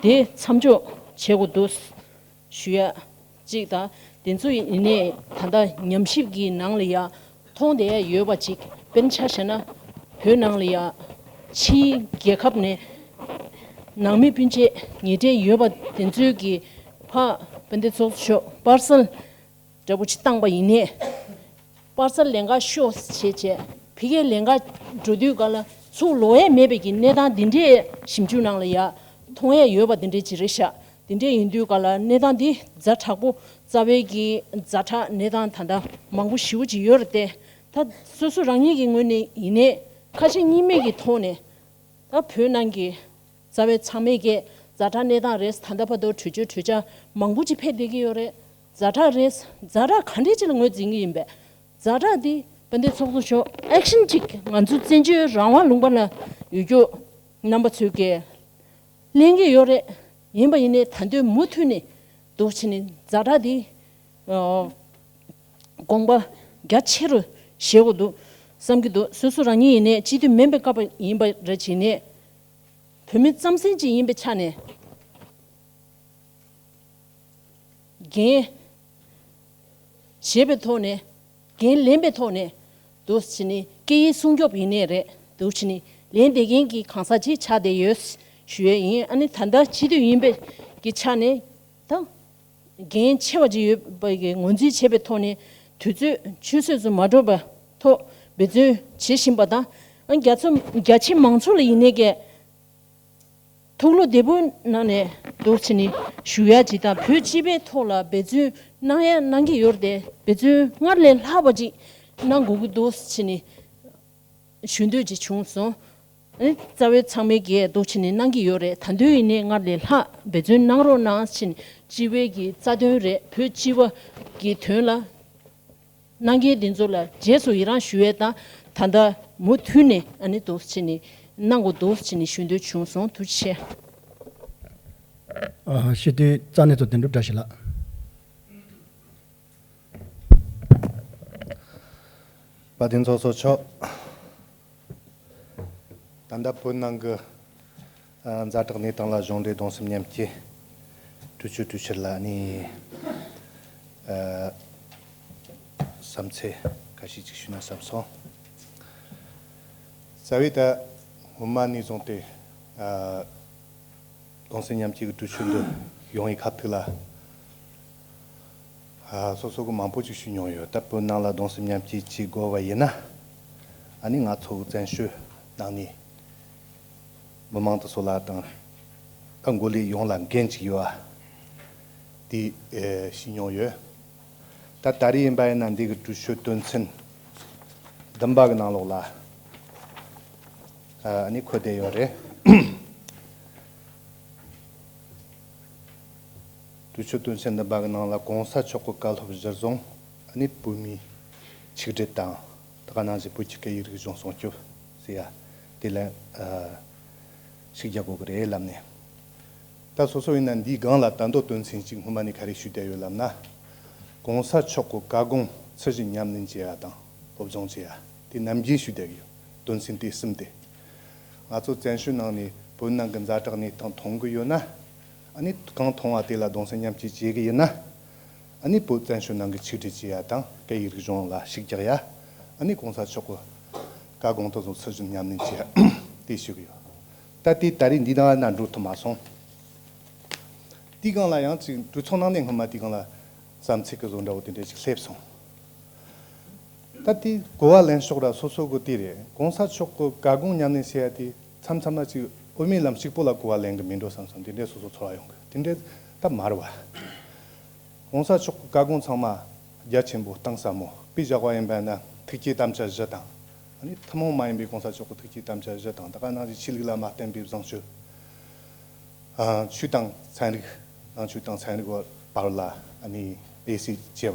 དེ་མཚམས་འཇོག་བྱེད་དགོས་འདུག་ཞུ་ཡ་གཅིག་དང་། དེ་ཚོ་ཡིན་ནའི་ད་ལྟ་ཉམས་ཞིབ་ཀྱི་ནང་ལ་ཡང་མཐོང་བསྡད་ཡ་ཡོད་པ་ཅིག་དཔེར་ན་ཆ་བཞག་ན་བོད་ནང་ལ་ཡང་ཕྱིའི་རྒྱལ་ཁབ་ནས་ནང་མི་སྤུན་མཆེད་ཉེ་འབྲེལ་ཡོད་པ་དེ་ཚོའི་གི་ཕ་དཔལ་ལྡན་ཚོགས་གཙོ་མཆོག་པར་སལ་འདྲ་པོ་ཅིག་བཏང་པ་ཡིན་ནའི། པར་སལ་ལེན་ག་ཤོག་ཅེས་བྱས། ཕ་གིར་ལེན་ག་འགྲོ་དུས་ག་ལ་ཚུར་ལོག་ཡས་མེད་པའི་གི་གནས་སྟངས་འདི་འདྲའི་ཞིབ་འཇུག་ནང་ལ་ཡ་མཐོང་ཡས་ཡོད་པ་འདི་འདྲའི་ཅིག་རེད་ཤག་དེ་འདྲའི་ཡིན་དུས་ག་ལ་གནས་སྟངས་འདི་ཛ་དྲག་པོ་ རྩ་བའི་གི་ཛ་དྲག་གནས་སྟངས་ད་ལྟ་མང་པོ་ཞེ་པོ་ཅིག་ཡོད་རེད་དེ། ད་སོ་སོ་རང་ཉིད་ཀྱི་ངོས་ནས་ཡིན་ནའི་ཁ་ཞེ་གཉིས་མེད་ཀྱི་ཐོག་ནས་ད་བོད་ནང་གི་རྩ་བའི་ཚང་མས་ཀྱི་ཛ་དྲག་གནས་སྟངས་རེད། ད་ལྟ་བར་དུ་གྲོས་ཆོད་གྲོས་འཆར་མང་པོ་ཅིག་ཕེབས་བསྡད་ཀྱི་ཡོད་རེད། ཛ་དྲག་རེད། ཛ་དྲག་ག་འདྲས་ཅིག་ལ་ངོས་འཛིན་གྱི་ཡིན་པས། ཛ་དྲག་འདི་དཔལ་ལྡན་ཚོགས་གཙོ་མཆོག་ཨེག་ཤན་ཅིག་ང་ཚོ་བཙན་བྱོལ་རང་དབང་ལུང་པ་ལ་ཡོད་རྒྱུ་རྣམ་པ་ཚོས་ཀྱི་ལེན་གྱི་ཡོད་རེད། ཡིན་པ་ཡིན་ནའི་ད་དུང་མུ་མཐུད་ནས་འདུག་བྱས་ནས་ཛ་དྲག་འདི་ཨ་དགོངས་པ་རྒྱ་ཆེ་རུ་བཞེས་དགོས་འདུག་བསམ་གྱི་འདུག་སོ་སོ་རང་ཉིད་ཡིན་ནའི་སྤྱི་འཐུས་མིན་པའི་སྐབས་ཡིན་པ་རེད་བྱས་ནས་བོད་མི་རྩམ་ཟན་ཅིག་ཡིན་པའི་ཆ་ནས། འགན་བཞེས་པའི་ཐོག་ནས། འགན་ལེན་པའི་ཐོག་ནས་འདུག་བྱས་ནས་སྐད་ཡིག་སྲུང་སྐྱོབ་ཡིན་ནའི་རེད། འདུག་བྱས་ནས་ལེན་བསྡད་མཁན་གྱི་གང་ཟག་ཅིག་ཆགས་བསྡད་ཡོད་ཞུ་ཡས་ཡིན། ཨ་ནི་ད་ལྟ་སྤྱི་འཐུས་ཡིན་པའི་གི་ཆ་ནས་ད་འགན་ཆེ་བ་ཅིག་ཡོད་པ་གི་ངོས་འཛིན་བྱས་པའི་ཐོག་ནས་དུས་ཚོད་ཆུད་ཟོས་སུ་མ་འགྲོ་བའི་ཐོག་འབད་བརྩོན་བྱེད་བཞིན་པ་དང་། ཨ་རྒྱ་མཚོ་རྒྱ་ཆེ་མང་ཚོགས་ལ་ཡིན་ནའི་གི་ཐུགས་བློ་བདེ་པོའི་ནང་ནས་འདུག་བྱས་ནས་ཞུ་ཡ་ཅིག་དང་། བོད་སྤྱི་པའི་ཐོག་ལ་འབད་བརྩོན་གནང་ཡ་གནང་གི་ཡོད་རེད་དེ། འབད་བརྩོན་སྔར་ལས་ལྷག་པ་ཅིག་གནང་དགོས་ཀྱི་འདུག་བྱས་ནས་ཞུ་འདོད་ཅིག་བྱུང་སོང་། ཨ་ནི་རྩ་བའི་ཚང་མས་ཀྱིས་འདུག་བྱས་ནས་གནང་གི་ཡོད་རེད། ད་དུང་ཡིན་ནའི་སྔར་ལས་ལྷག་འབད་བརྩོན་གནང་རོགས་གནང་བྱས་ནས། སྤྱི་པའི་གི་རྩ་དོན་རེད། བོད་སྤྱི་པ་གི་དོན་ལ། གནང་མཁན་དེ་ཚོ་ལ་རྗེས་སུ་ཡི་རང་ཞུ་ཡས་དང་། ད་ལྟ་མུ་མཐུད་ནས་ཨ་ནི་འདུག་བྱས་ནས་གནང་དགོས་འདུག་བྱས་ནས་ཞུ་འདོད་བྱུང་སོང་། ཐུགས་རྗེ་ཆེ། ཨ། སྤྱི་འཐུས་རྩ་ནས་ཚོ་དོན་གྲུབ་བཀྲ་ཤིས་ལགས། དཔལ་ལྡན་ཚོགས་གཙོ་མཆོག་ད་ལྟ་བོད་ནང་གི་ཨ་ཛ་དྲག་གནས་སྟངས་ལ་གཞུང་འབྲེལ་གདུང་སེམས་མཉམ་སྐྱེད་གྲོས་ཆོད་གྲོས་འཆར་ལ་ནི་ཨ་བསམ་ཚུལ་ཁ་ཤས་ཅིག་ཞུས་ན་བསམ་སོང་། རྩ་བའི་ད་སྔོན་མ་ནས་བཟུང་སྟེ་ཨ་གདུང་སེམས་མཉམ་སྐྱེད་ཀྱི་གྲོས་ཆོད་འདི་ཡོང་བའི་ཁ་ཐུག་ལ། ཨ། སོ་སོ་གི་མང་པོ་ཅིག་ཞུས་མྱོང་ཡོད། ད་བོད་ནང་ལ་གདུང་སེམས་མཉམ་སྐྱེད་བྱེད་དགོས་པ་ཡིན་ན། ཨ་ནི་ང་ཚོ་གི་བཙན་བྱོལ་ནང་ནས་མི་མང་དེ་ཚོ་ལ་དང་། ད་མགོ་ལས་ཡོངས་ལ་འགན་ཅིག་ཡོད་ཨ། དེ་ཨེ་ཞུས་མྱོང་ཡོད། ད་ད་རེས་ཡིན་པ་ཡིན་ན་འདི་གི་གྲོས་ཆོད་དོན་ཚན་བདུན་པ་གི་ནང་ལོགས་ལ་ཨ་ནི་འཁོད་བསྡད་ཡོད་རེད། གྲོས་ཆོད་དོན་ཚན་བདུན་པ་གི་ནང་ལ་༸གོང་ས་མཆོག་གི་བཀའ་སློབ་གཞིར་བཟུང་ཨ་ནི་བོད་མིའི་ཆིག་སྒྲིལ་དང་། དེ་ག་ནང་བཞིན་བོད་ཀྱི་སྐད་ཡིག་རིག་གཞུང་སྲུང་སྐྱོབ་ཟེར་ཡ་དེ་ལ་ཨ་ཤུགས་རྒྱག་དགོས་ཀྱི་རེད་ལབ་ནས། ད་སོ་སོ་ཡིན་ན་འདིའི་སྒང་ལ་ད་མདོ་དོན་ཚན་གཅིག་སྔོན་མ་ནས་ག་རེ་ཞུས་བསྡད་ཡོད་ལབ་ན། ༸གོང་ས་མཆོག་གི་བཀའ་དགོངས་ཚུལ་བཞིན་ཉམས་ལེན་བྱེད་ཡ་དང་སློབ་སྦྱོང་བྱེད་ཡ་དེ་ནམ་རྒྱུན་ཞུས་བསྡད་ཀྱི་ཡོད། དོན་ཚན་དེ་གསུམ་དེ། ང་ཚོ་བཙན་བྱོལ་ནང་ནས་བོད་ནང་གི་ཛ་དྲག་གནས་སྟངས་མཐོང་གི་ཡོད་ན། ཨ་ནི་གང་མཐོང་བ་དེ་ལ་གདུང་སེམས་མཉམ་སྐྱེད་བྱེད་ཀྱི་ཡིན་ན། ཨ་ནི་བོད་བཙན་བྱོལ་ནང་གི་ཆིག་སྒྲིལ་བྱེད་ཡ་དང་སྐད་ཡིག་རིག་གཞུང་ལ་ཤུགས་རྒྱག་ཡ། ཨ་ནི་༸གོང་ས་མཆོག་གི་བཀའ་དགོངས་དེ་ཚོ་ཚུལ་བཞིན་ཉམས་ལེན་བྱེད་ཡ་དེ་ཞུ་གི་ཡོད། ད་དེ་ད་རེས་འདི་ནང་ན་འགྲོ་ཐུབ་མ་སོང་། དེའི་སྒང་ལ་ཡང་ཅིག་གྲོས་ཚོགས་ནང་ནས་སྔོན་མ་དེའི་སྒང་ལ་བསམ་ཚུལ་གི་བཟོ་འདྲ་བོ་དེ་འདྲ་ཅིག་སླེབས་སོང་། ད་དེ་གོ་བ་ལེན་ཕྱོགས་ར་སོ་སོ་གི་དེ་རེད། ༸གོང་ས་མཆོག་གི་བཀའ་དགོངས་ཉམས་ལེན་བྱེད་ཡ་དེ་མཚམས་མཚམས་ལ་ཅིག་དབུ་མའི་ལམ་གཅིག་པོ་ལ་གོ་བ་ལེན་གི་མི་འགྲོ་བསམ་སོང་། དེ་འདྲའི་སོ་སོ་ཚོར་བ་ཡོང་གི། དེ་འདྲའི་ད་མ་རེད་བ། ༸གོང་ས་མཆོག་གི་བཀའ་དགོངས་ཚང་མ་རྒྱ་ཆེན་པོ་གཏིང་ཟབ་མོ། དཔེ་བཞག་པ་ཡིན་པ་ན་ཐུགས་བསྐྱེད་དམ་བཅའ་བཞི་དང་། ཨ་ནི་ཐུན་མོང་མ་ཡིན་པའི་༸གོང་ས་མཆོག་གི་ཐུགས་བསྐྱེད་དམ་བཅའ་བཞི་དང་། དེ་ག་ནང་བཞིན་ཆོས་ལུགས་ལ་མ་བརྟེན་པའི་བཟང་སྤྱོད། ཨ། ཆོས་དང་ཚན་རིག་ནང་ཆོས་དང་ཚན་རིག་བར་ལ་ཨ་ནི་དབྱེ་གསེས་བྱས་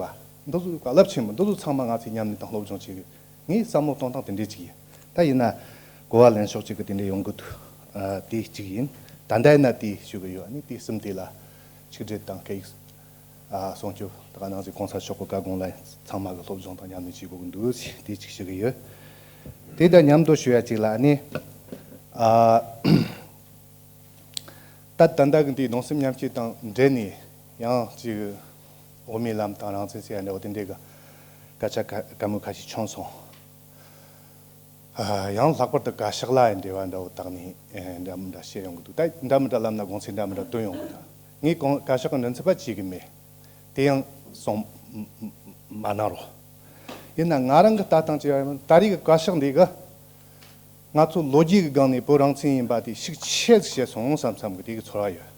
པ། འདི་ཚོ་རླབས་ཆེན་པོ། འདི་ཚོ་ཚང་མ་ང་ཚོས་ཉམས་ལེན་དང་སློབ་སྦྱོང་བྱེད་དགོས། ངའི་བསམ་བློ་གཏོང་སྟངས་དེ་འདྲས་ཅིག་ཡིན། ད་ཡིན་ན་གོ་བ་ལེན་ཕྱོགས་གཅིག་གི་དེ་འདྲས་ཡོང་གི་འདུག་ཨ། དེ་གཅིག་ཡིན། ད་ལྟ་ཡིན་ན་དེ་ཞུ་གི་ཡོད། ཨ་ནི་དེ་གསུམ་དེ་ལ་ཆིག་སྒྲིལ་དང་སྐད་ཡིག་ཨ། སྲུང་སྐྱོབ། དེ་ག་ནང་བཞིན་༸གོང་ས་མཆོག་གི་བཀའ་དགོངས་ལ་ཚང་མ་གི་སློབ་སྦྱོང་དང་ཉམས་ལེན་བྱེད་དགོས་ཀྱི་འདུག་ཅེས་དེ་གཅིག་ཞུ་གི་ཡོད། དེ་དང་མཉམ་དུ་ཞུ་ཡ་གཅིག་ལ་ནི། ཨ། ད་ད་ལྟ་གི་འདིའི་གདུང་སེམས་མཉམ་སྐྱེད་དང་འབྲེལ་ནས་ཡང་ཅིག་དབུ་མའི་ལམ་དང་རང་བཙན་ཟེར་ཡ་འདྲ་བོ་དེ་འདྲའི་གི་སྐད་ཆ་ག་ག་མུ་ཁ་ཤས་བྱུང་སོང་། ཨ། ཡང་ལྷག་པར་དུ་བཀའ་ཤག་ལ་འབྲེལ་བ་འདྲ་བོ་བཏགས་ནས་འདྲ་མི་འདྲ་བཤད་ཡོང་གི་འདུག་ད་འདྲ་མི་འདྲ་ལབ་ན་དགོངས་ཚུལ་འདྲ་མི་འདྲ་བཏོན་ཡོང་གི་འདུག་ངས་གོང་བཀའ་ཤག་གི་མགྲིན་ཚབ་པ་བྱེད་གི་མེད། དེ་ཡང་གསུང་མ་གནང་རོགས། ཡིན་ན་ང་རང་གི་ལྟ་སྟངས་ཅིག་ཡང་ད་རེས་ཀྱི་བཀའ་ཤག་འདི་གི་ང་ཚོ་ལོ་རྒྱུས་ཀྱི་སྒང་ནས་བོད་རང་བཙན་ཡིན་པ་དེ་ཤུགས་ཆེ་བྱས་སོང་བསམ་བསམ་གི་དེ་གི་ཚོར་བ་ཡོད།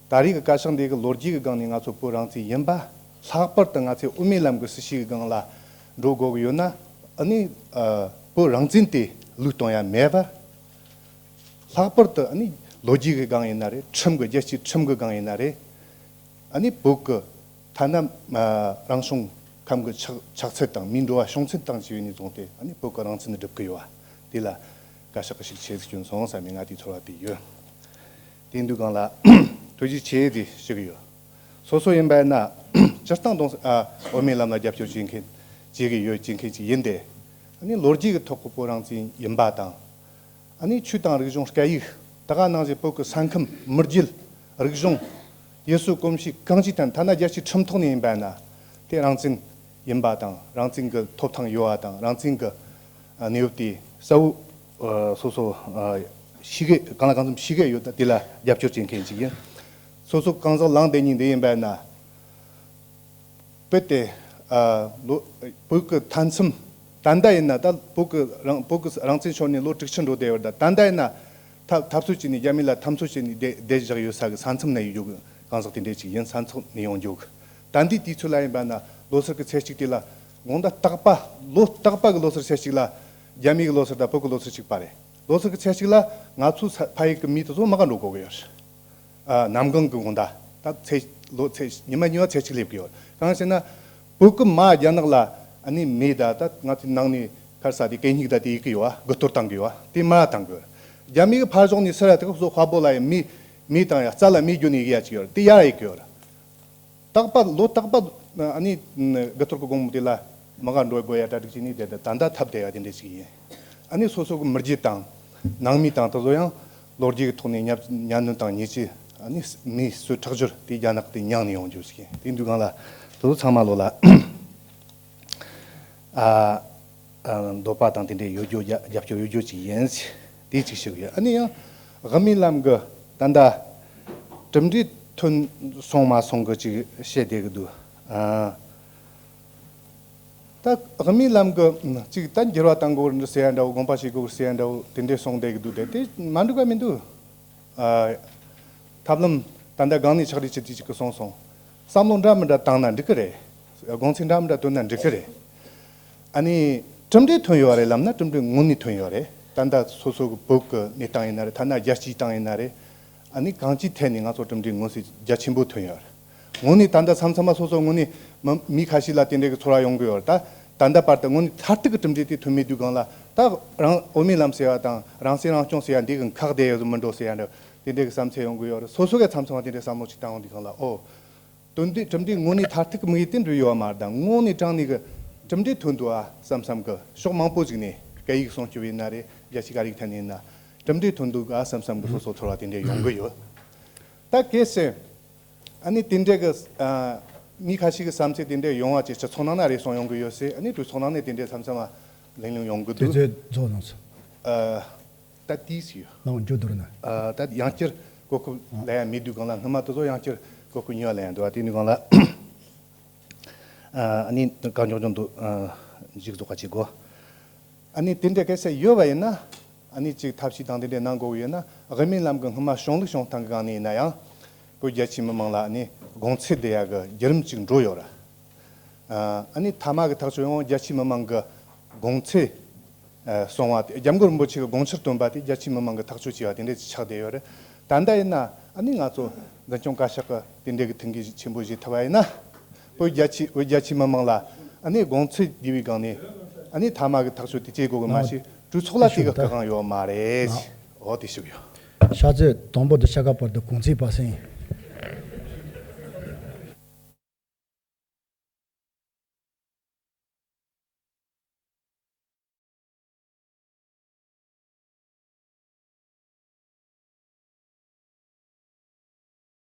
ད་རེས་ཀྱི་བཀའ་ཤག་འདི་གི་ལོ་རྒྱུས་ཀྱི་སྒང་ནས་ང་ཚོ་བོད་རང་བཙན་ཡིན་པ། ལྷག་པར་དུ་ང་ཚོས་དབུ་མའི་ལམ་གྱི་སྲིད་བྱུས་ཀྱི་སྒང་ལ་འགྲོ་དགོས་ཀྱི་ཡོད་ན། ཨ་ནི་ཨ་བོད་རང་བཙན་དེ་བློས་གཏོང་ཡ་མེད་པར། ལྷག་པར་དུ་ཨ་ནི་ལོ་རྒྱུས་ཀྱི་སྒང་ཡིན་ན་རེད། ཁྲིམས་ཀྱི་རྒྱལ་སྤྱིའི་ཁྲིམས་ཀྱི་སྒང་ཡིན་ན་རེད། ཨ་ནི་བོད་ཀྱི་ཐ་ན་ཨ་རང་བྱུང་ཁམས་ཀྱི་ཆགས་ཆགས་ཚད་དང་མིའི་འགྲོ་བ་བྱུང་ཚད་དང་བཅས་པ་ནས་བཟུང་སྟེ། ཨ་ནི་བོད་ཀྱི་རང་བཙན་སྒྲུབ་ཀྱི་ཡོད་པ་དེ་ལ་བཀའ་ཤག་གིས་ཞིག་བྱེད་སྐྱོན་སོང་བསམ་པའི་ང་དེའི་ཚོར་བ་དེ་ཡོད། དེ་འདུག་སྒང་ལ་ཐུགས་རྗེ་ཆེ་དེ་ཞུ་གི་ཡོད། སོ་སོ་ཡིན་པ་ཡིན་ན་སྤྱིར་བཏང་གདོང་ཨ་དབུ་མའི་ལམ་ལ་རྒྱབ་སྐྱོར་བྱེད་མཁན་བྱེད་ཀྱི་ཡོད་བྱེད་མཁན་ཅིག་ཡིན་ཏེ། ཨ་ནི་ལོ་རྒྱུས་ཀྱི་ཐོག་གི་བོད་རང་བཙན་ཡིན་པ་དང་། ཨ་ནི་ཆོས་དང་རིག་གཞུང་སྐད་ཡིག། ད་ག་ནང་བཞིན་བོད་ཀྱི་ས་ཁམས་མི་རྒྱུད། རིག་གཞུང་། ཡུལ་སྲོལ་གོམས་གཤིས་གང་ཅིའི་ཐད། ཐ་ན་རྒྱལ་སྤྱིའི་ཁྲིམས་ཐོག་ནས་ཡིན་པ་ཡིན་ན་དེ་རང་བཙན་ཡིན་པ་དང་། རང་བཙན་གྱི་ཐོབ་ཐང་ཡོད་པ་དང་། རང་བཙན་གྱི་ཨ་གནས་བབ་དེ་གསལ་བོ་ཨ་སོ་སོ་ཨ་ཤེས་ཀྱི་གང་ལ་གང་འཚམ་ཤེས་ཀྱི་ཡོད། ད་དེ་ལ་རྒྱབ་སྐྱོར་བྱེད་མཁན་ཅིག་ཡིན། སོ་སོ་གང་ཟག་ལངས་བསྡད་མཁན་འདི་ཡིན་པ་ཡིན་ན། བོད་དེ་ཨ་ལོ་བོད་ཀྱི་མཐའ་མཚམས། ད་ལྟ་ཡིན་ན་ད་བོད་ཀྱི་རང་བོད་ཀྱི་རང་བཙན་ཤོར་ནས་ལོ་དྲུག་ཅུ་འགྲོ་བསྡད་ཡོད། ད་ད་ལྟ་ཡིན་ན་ཐབས་ཐབས་ཚུལ་བྱས་ནས་རྒྱ་མི་ལ་འཐབ་རྩོད་བྱས་ནས་བསྡད་བསྡད་བཞག་ཡོད་ས་གི་ས་མཚམས་ནས་ཡོང་རྒྱུ་གི་གང་ཟག་དེ་འདྲས་ཅིག་ཡིན། ས་མཚམས་ནས་ཡོང་རྒྱུ་གི། ད་འདིའི་དུས་ཚོད་ལ་ཡིན་པ་ན་ལོ་སར་གི་ཚེས་གཅིག་དེ་ལ་དགོང་དག་རྟག་པ། ལོ་རྟག་པ་གི་ལོ་སར་ཚེས་གཅིག་ལ་རྒྱ་མི་གི་ལོ་སར་དང་བོད་ཀྱི་ལོ་སར་གཅིག་པ་རེད། ལོ་སར་གི་ཚེས་གཅིག་ལ་ང་ཚོ་ས་ཕ་ཡུལ་གི་མི་དེ་ཚོ་མ་ག་འགྲོ་དགོས་གི་ཡོད། ཨ་གནམ་གང་གི་དགོང་དག་ད་ཚེས་ལོ་ཚེས་ཉི་མ་གཉིས་པ་ཚེས་གཅིག་སླེབས་ཀྱི་ཡོད། གང་ཟེར་ན་བོད་ཀྱི་མ་རྒྱ་ནག་ལ་ཨ་ནི་མི་ད་ད་ང་ཚོའི་ནང་ནས་ཁར་ས་དེ་གད་སྙིགས་ད་དེ་ཡིག་གི་ཡོད་པ། དགུ་གཏོར་བཏང་གི་ཡོད་པ། དེ་མ་བཏང་གི་ཡོད། རྒྱ་མི་གི་ཕར་ཕྱོགས་ནས་སུ་ར་དེ་ག་སོ་དཔའ་བོ་ལ་ཡང་མི་མི་དང་ཡང་རྩ་ལ་མི་རྒྱུ་ནས་ཡིག་ཡ་ཅིག་ཡོད་རེད། དེ་ཡ་ཡིག་གི་ཡོད་རེད། རྟག་པ་ལོ་རྟག་པ་ཨ་ནི་དགུ་གཏོར་གི་དགོང་མོ་དེ་ལ་མ་ག་འགྲོ་དགོས་ཡ་གྲ་སྒྲིག་བྱས་ནས་དེ་ད་ད་ལྟ་ཐབས་བསྡད་ཡ་དེ་འདྲ་ཞིག་ཡིན། ཨ་ནི་སོ་སོ་གི་མི་རྒྱུད་དང་ནང་མི་དང་དེ་ཚོ་ཡང་ལོ་རྒྱུས་ཀྱི་ཐོག་ནས་ཉམས་ཉམས་མྱོང་དང་ཉེས་ཆད། ཨ་ནི་མིའི་གསོད་ཁྲག་སྦྱོར་དེ་རྒྱ་ནག་དེ་མྱངས་ནས་ཡོང་རྒྱུ་ཞིག་ཡིན། དེ་འདུག་སྒང་ལ་དེ་ཚོ་ཚང་མ་ལོ་ལ་ཨ་ཨ་འདོད་པ་དང་དེ་འདྲའི་ཡོད་རྒྱུ། རྒྱ་རྒྱབ་སྐྱོར་ཡོད་རྒྱུ་ཅིག་ཡིན། དེ་གཅིག་ཞུ་གི་ཡོད། ཨ་ནི་ཡང་དབུ་མའི་ལམ་གི་ད་ལྟ་གྲུབ་འབྲས་ཐོན་སོང་མ་སོང་གི་ཅིག་བཤད་བསྡད་གི་འདུག་ཨ་ད་དབུ་མའི་ལམ་གི་ཅིག་ད་འགྱུར་བ་གཏང་དགོས་རེད་ཟེར་ཡ་འདྲ་བོ། དགོངས་པ་བཞེས་དགོས་རེད་ཟེར་ཡ་འདྲ་བོ་དེ་འདྲས་གསུངས་བསྡད་གི་འདུག་དེ་དེ་མ་འགྲིག་པ་མི་འདུག་ཨ་ཐབས་ལམ་ད་ལྟ་སྒང་ནས་ཕྱག་བྲིས་བྱེད་དུས་གཅིག་གི་གསུངས་སོང་། བསམ་བློ་འདྲ་མི་འདྲ་བཏང་ན་འགྲིག་གི་རེད། དགོངས་ཚུལ་འདྲ་མི་འདྲ་བཏོན་ན་འགྲིག་གི་རེད། ཨ་ནི་གྲུབ་འབྲས་ཐོན་ཡོད་རེད་ལབ་ན་གྲུབ་འབྲས་དངོས་གནས་ཐོན་ཡོད་རེད། ད་ལྟ་སོ་སོ་གི་བོད་ཀྱི་གནས་སྟངས་ཡིན་ན་རེད། ཐ་ན་རྒྱལ་སྤྱིའི་སྟེང་ཡིན་ན་རེད། ཨ་ནི་གང་ཅིའི་ཐད་ནས་ང་ཚོ་གྲུབ་འབྲས་མངོན་གསལ་རྒྱ་ཆེན་པོ་ཐོན་ཡོད་རེད། དངོས་གནས་ད་ལྟ་མཚམས་མཚམས་མ་སོ་སོ་དངོས་གནས་མི་མི་ཁ་ཤས་ལ་དེ་འདྲའི་གི་ཚོར་བ་ཡོང་གི་ཡོད་རེད། ད་ད་ལྟ་བར་དུ་དངོས་གནས་མཐར་ཐུག་གི་གྲུབ་འབྲས་དེ་ཐོན་མེད་དུས་སྒང་ལ་ད་རང་དབུ་མའི་ལམ་ཟེར་བ་དང་རང་སྲིད་རང་སྐྱོང་ཟེར་ཡ་འདི་གི་འགག་བསྡད་ཡོད་མི་འགྲོ་ཟེར་ཡ་འདྲ་དེ་འདྲའི་གི་བསམ་ཚུལ་ཡོང་གི་ཡོད་རེད། སོ་སོ་གི་མཚམས་མཚམས་མ་དེ་འདྲའི་བསམ་བློ་ཅིག་བཏང་ཡོང་དུས་སྒང་ལ། ཨོ། དོན་དེ་གྲུབ་འབྲས་དངོས་གནས་མཐར་ཐུག་གི་དམིགས་ཡུལ་དེ་འགྲུབ་ཡོད་པ་མ་རེད། ད་དངོས་གནས་དྲང་གནས་ཀྱི་གྲུབ་འབྲས་ཐོན་འདུག་ཨ་བསམ་བསམ་གི་ཕྱོགས་མང་པོ་ཞིག་ནས་སྐད་ཡིག་སྲུང་སྐྱོབ་ཡིན་ན་རེད། རྒྱལ་སྤྱིའི་སྐད་རིགས་ཐད་ནས་ཡིན་ན་གྲུབ་འབྲས་ཐོན་འདུག་ཨ་བསམ་བསམ་གི་སོ་སོ་ཚོར་བ་དེ་འདྲས་ཡོང་གི་ཡོད། ད་གལ་སྲིད་ཨ་ནི་དེ་འདྲས་ཀྱི་ཨ་མི་ཁ་ཤས་ཀྱི་བསམ་ཚུལ་དེ་འདྲས་ཡོང་བ་ཅིག་སྤྱི་ཚོགས་ནང་ན་རེ་ཟུང་ཡོང་གི་ཡོད་ཟེར། ཨ་ནི་གྲོས་ཚོགས་ནང་ནས་དེ་འདྲས་མཚམས་མཚམས་མ་ལན་ལན་ཡོང་གི་དེ་འདུག་ཚོད་རྫོགས་སོང་ཟེར། ཨ། ད་ཏིས་ཡོད། ནང་འཇུ་དུར་ན། ཨ་ད་ཡང་བསྐྱར་གོ་སྐབས་ལ་ཡང་མི་འདུག་གང་ལ་སྔོན་མ་དེ་ཚོ་ཡང་བསྐྱར་གོ་སྐབས་ཉོ་བ་ལ་ཡང་འདུག་བ། དེ་ནི་གང་ལ་ཨ་ནི་གང་མགྱོགས་མགྱོགས་འདུག་ཨ་འཇིག་རྫོགས་ཀ་བྱེད་དགོ། ཨ་ནི་དེ་འདྲ་གལ་སྲིད་ཡོད་པ་ཡིན་ན། ཨ་ནི་ཅིག་ཐབས་ཤེས་དང་དེ་འདྲ་གནང་དགོས་ཀྱི་ཡོད་ན། དབུ་མའི་ལམ་གྱི་སྔོན་མ་བྱུང་ལུགས་བྱུང་སྟངས་ཀྱི་སྒང་ནས་ཡིན་ན་ཡང་། བོད་རྒྱ་ཆེའི་མི་མང་ལ་ཨ་ནི་དགོངས་ཚུལ་བསྡུ་ཡ་གི་བརྒྱུད་རིམ་ཅིག་འགྲོ་ཡོད་ར། ཨ་ནི་མཐའ་མ་གི་ཐག་གཅོད་ཡང་རྒྱ་ཆེའི་མི་མང་གི་དགོངས་ཚུལ། ཨ་གསུང་བ་དེ་སྐྱབས་མགོན་རིན་པོ་ཆེ་གི་དགོངས་འཆར་བཏོན་པ་དེ་རྒྱ་ཆེའི་མི་མང་གི་ཐག་གཅོད་བྱས་པ་དེ་འདྲ་ཅིག་ཆགས་བསྡད་ཡོད་རེད། ད་ལྟ་ཡིན་ན་ཨ་ནི་ང་ཚོ་འཛིན་སྐྱོང་བཀའ་ཤག་གི་དེ་འདྲ་གི་ཐུགས་འགན་ཆེན་པོ་བཞེས་ཐུབ་པ་ཡིན་ན། བོད་རྒྱ་ཆེ་བོད་རྒྱ་ཆེའི་མི་མང་ལ་ཨ་ནི་དགོངས་ཚུལ་བསྡུས་པའི་སྒང་ནས་ཨ་ནི་མཐའ་མ་གི་ཐག་གཅོད་དེ་བྱེད་དགོས་གི་མ་གཞི་གྲོས་ཚོགས་ལ་དེ་གི་སྐུ་དབང་ཡོད་མ་རེད། འོ་དེ་ཞུ་གི་ཡོད། ཤ་ཚའི་དང་པོ་དུ་ཤ་ཁ་བར་དུ་གུང་ཚིགས་པ་སེང་།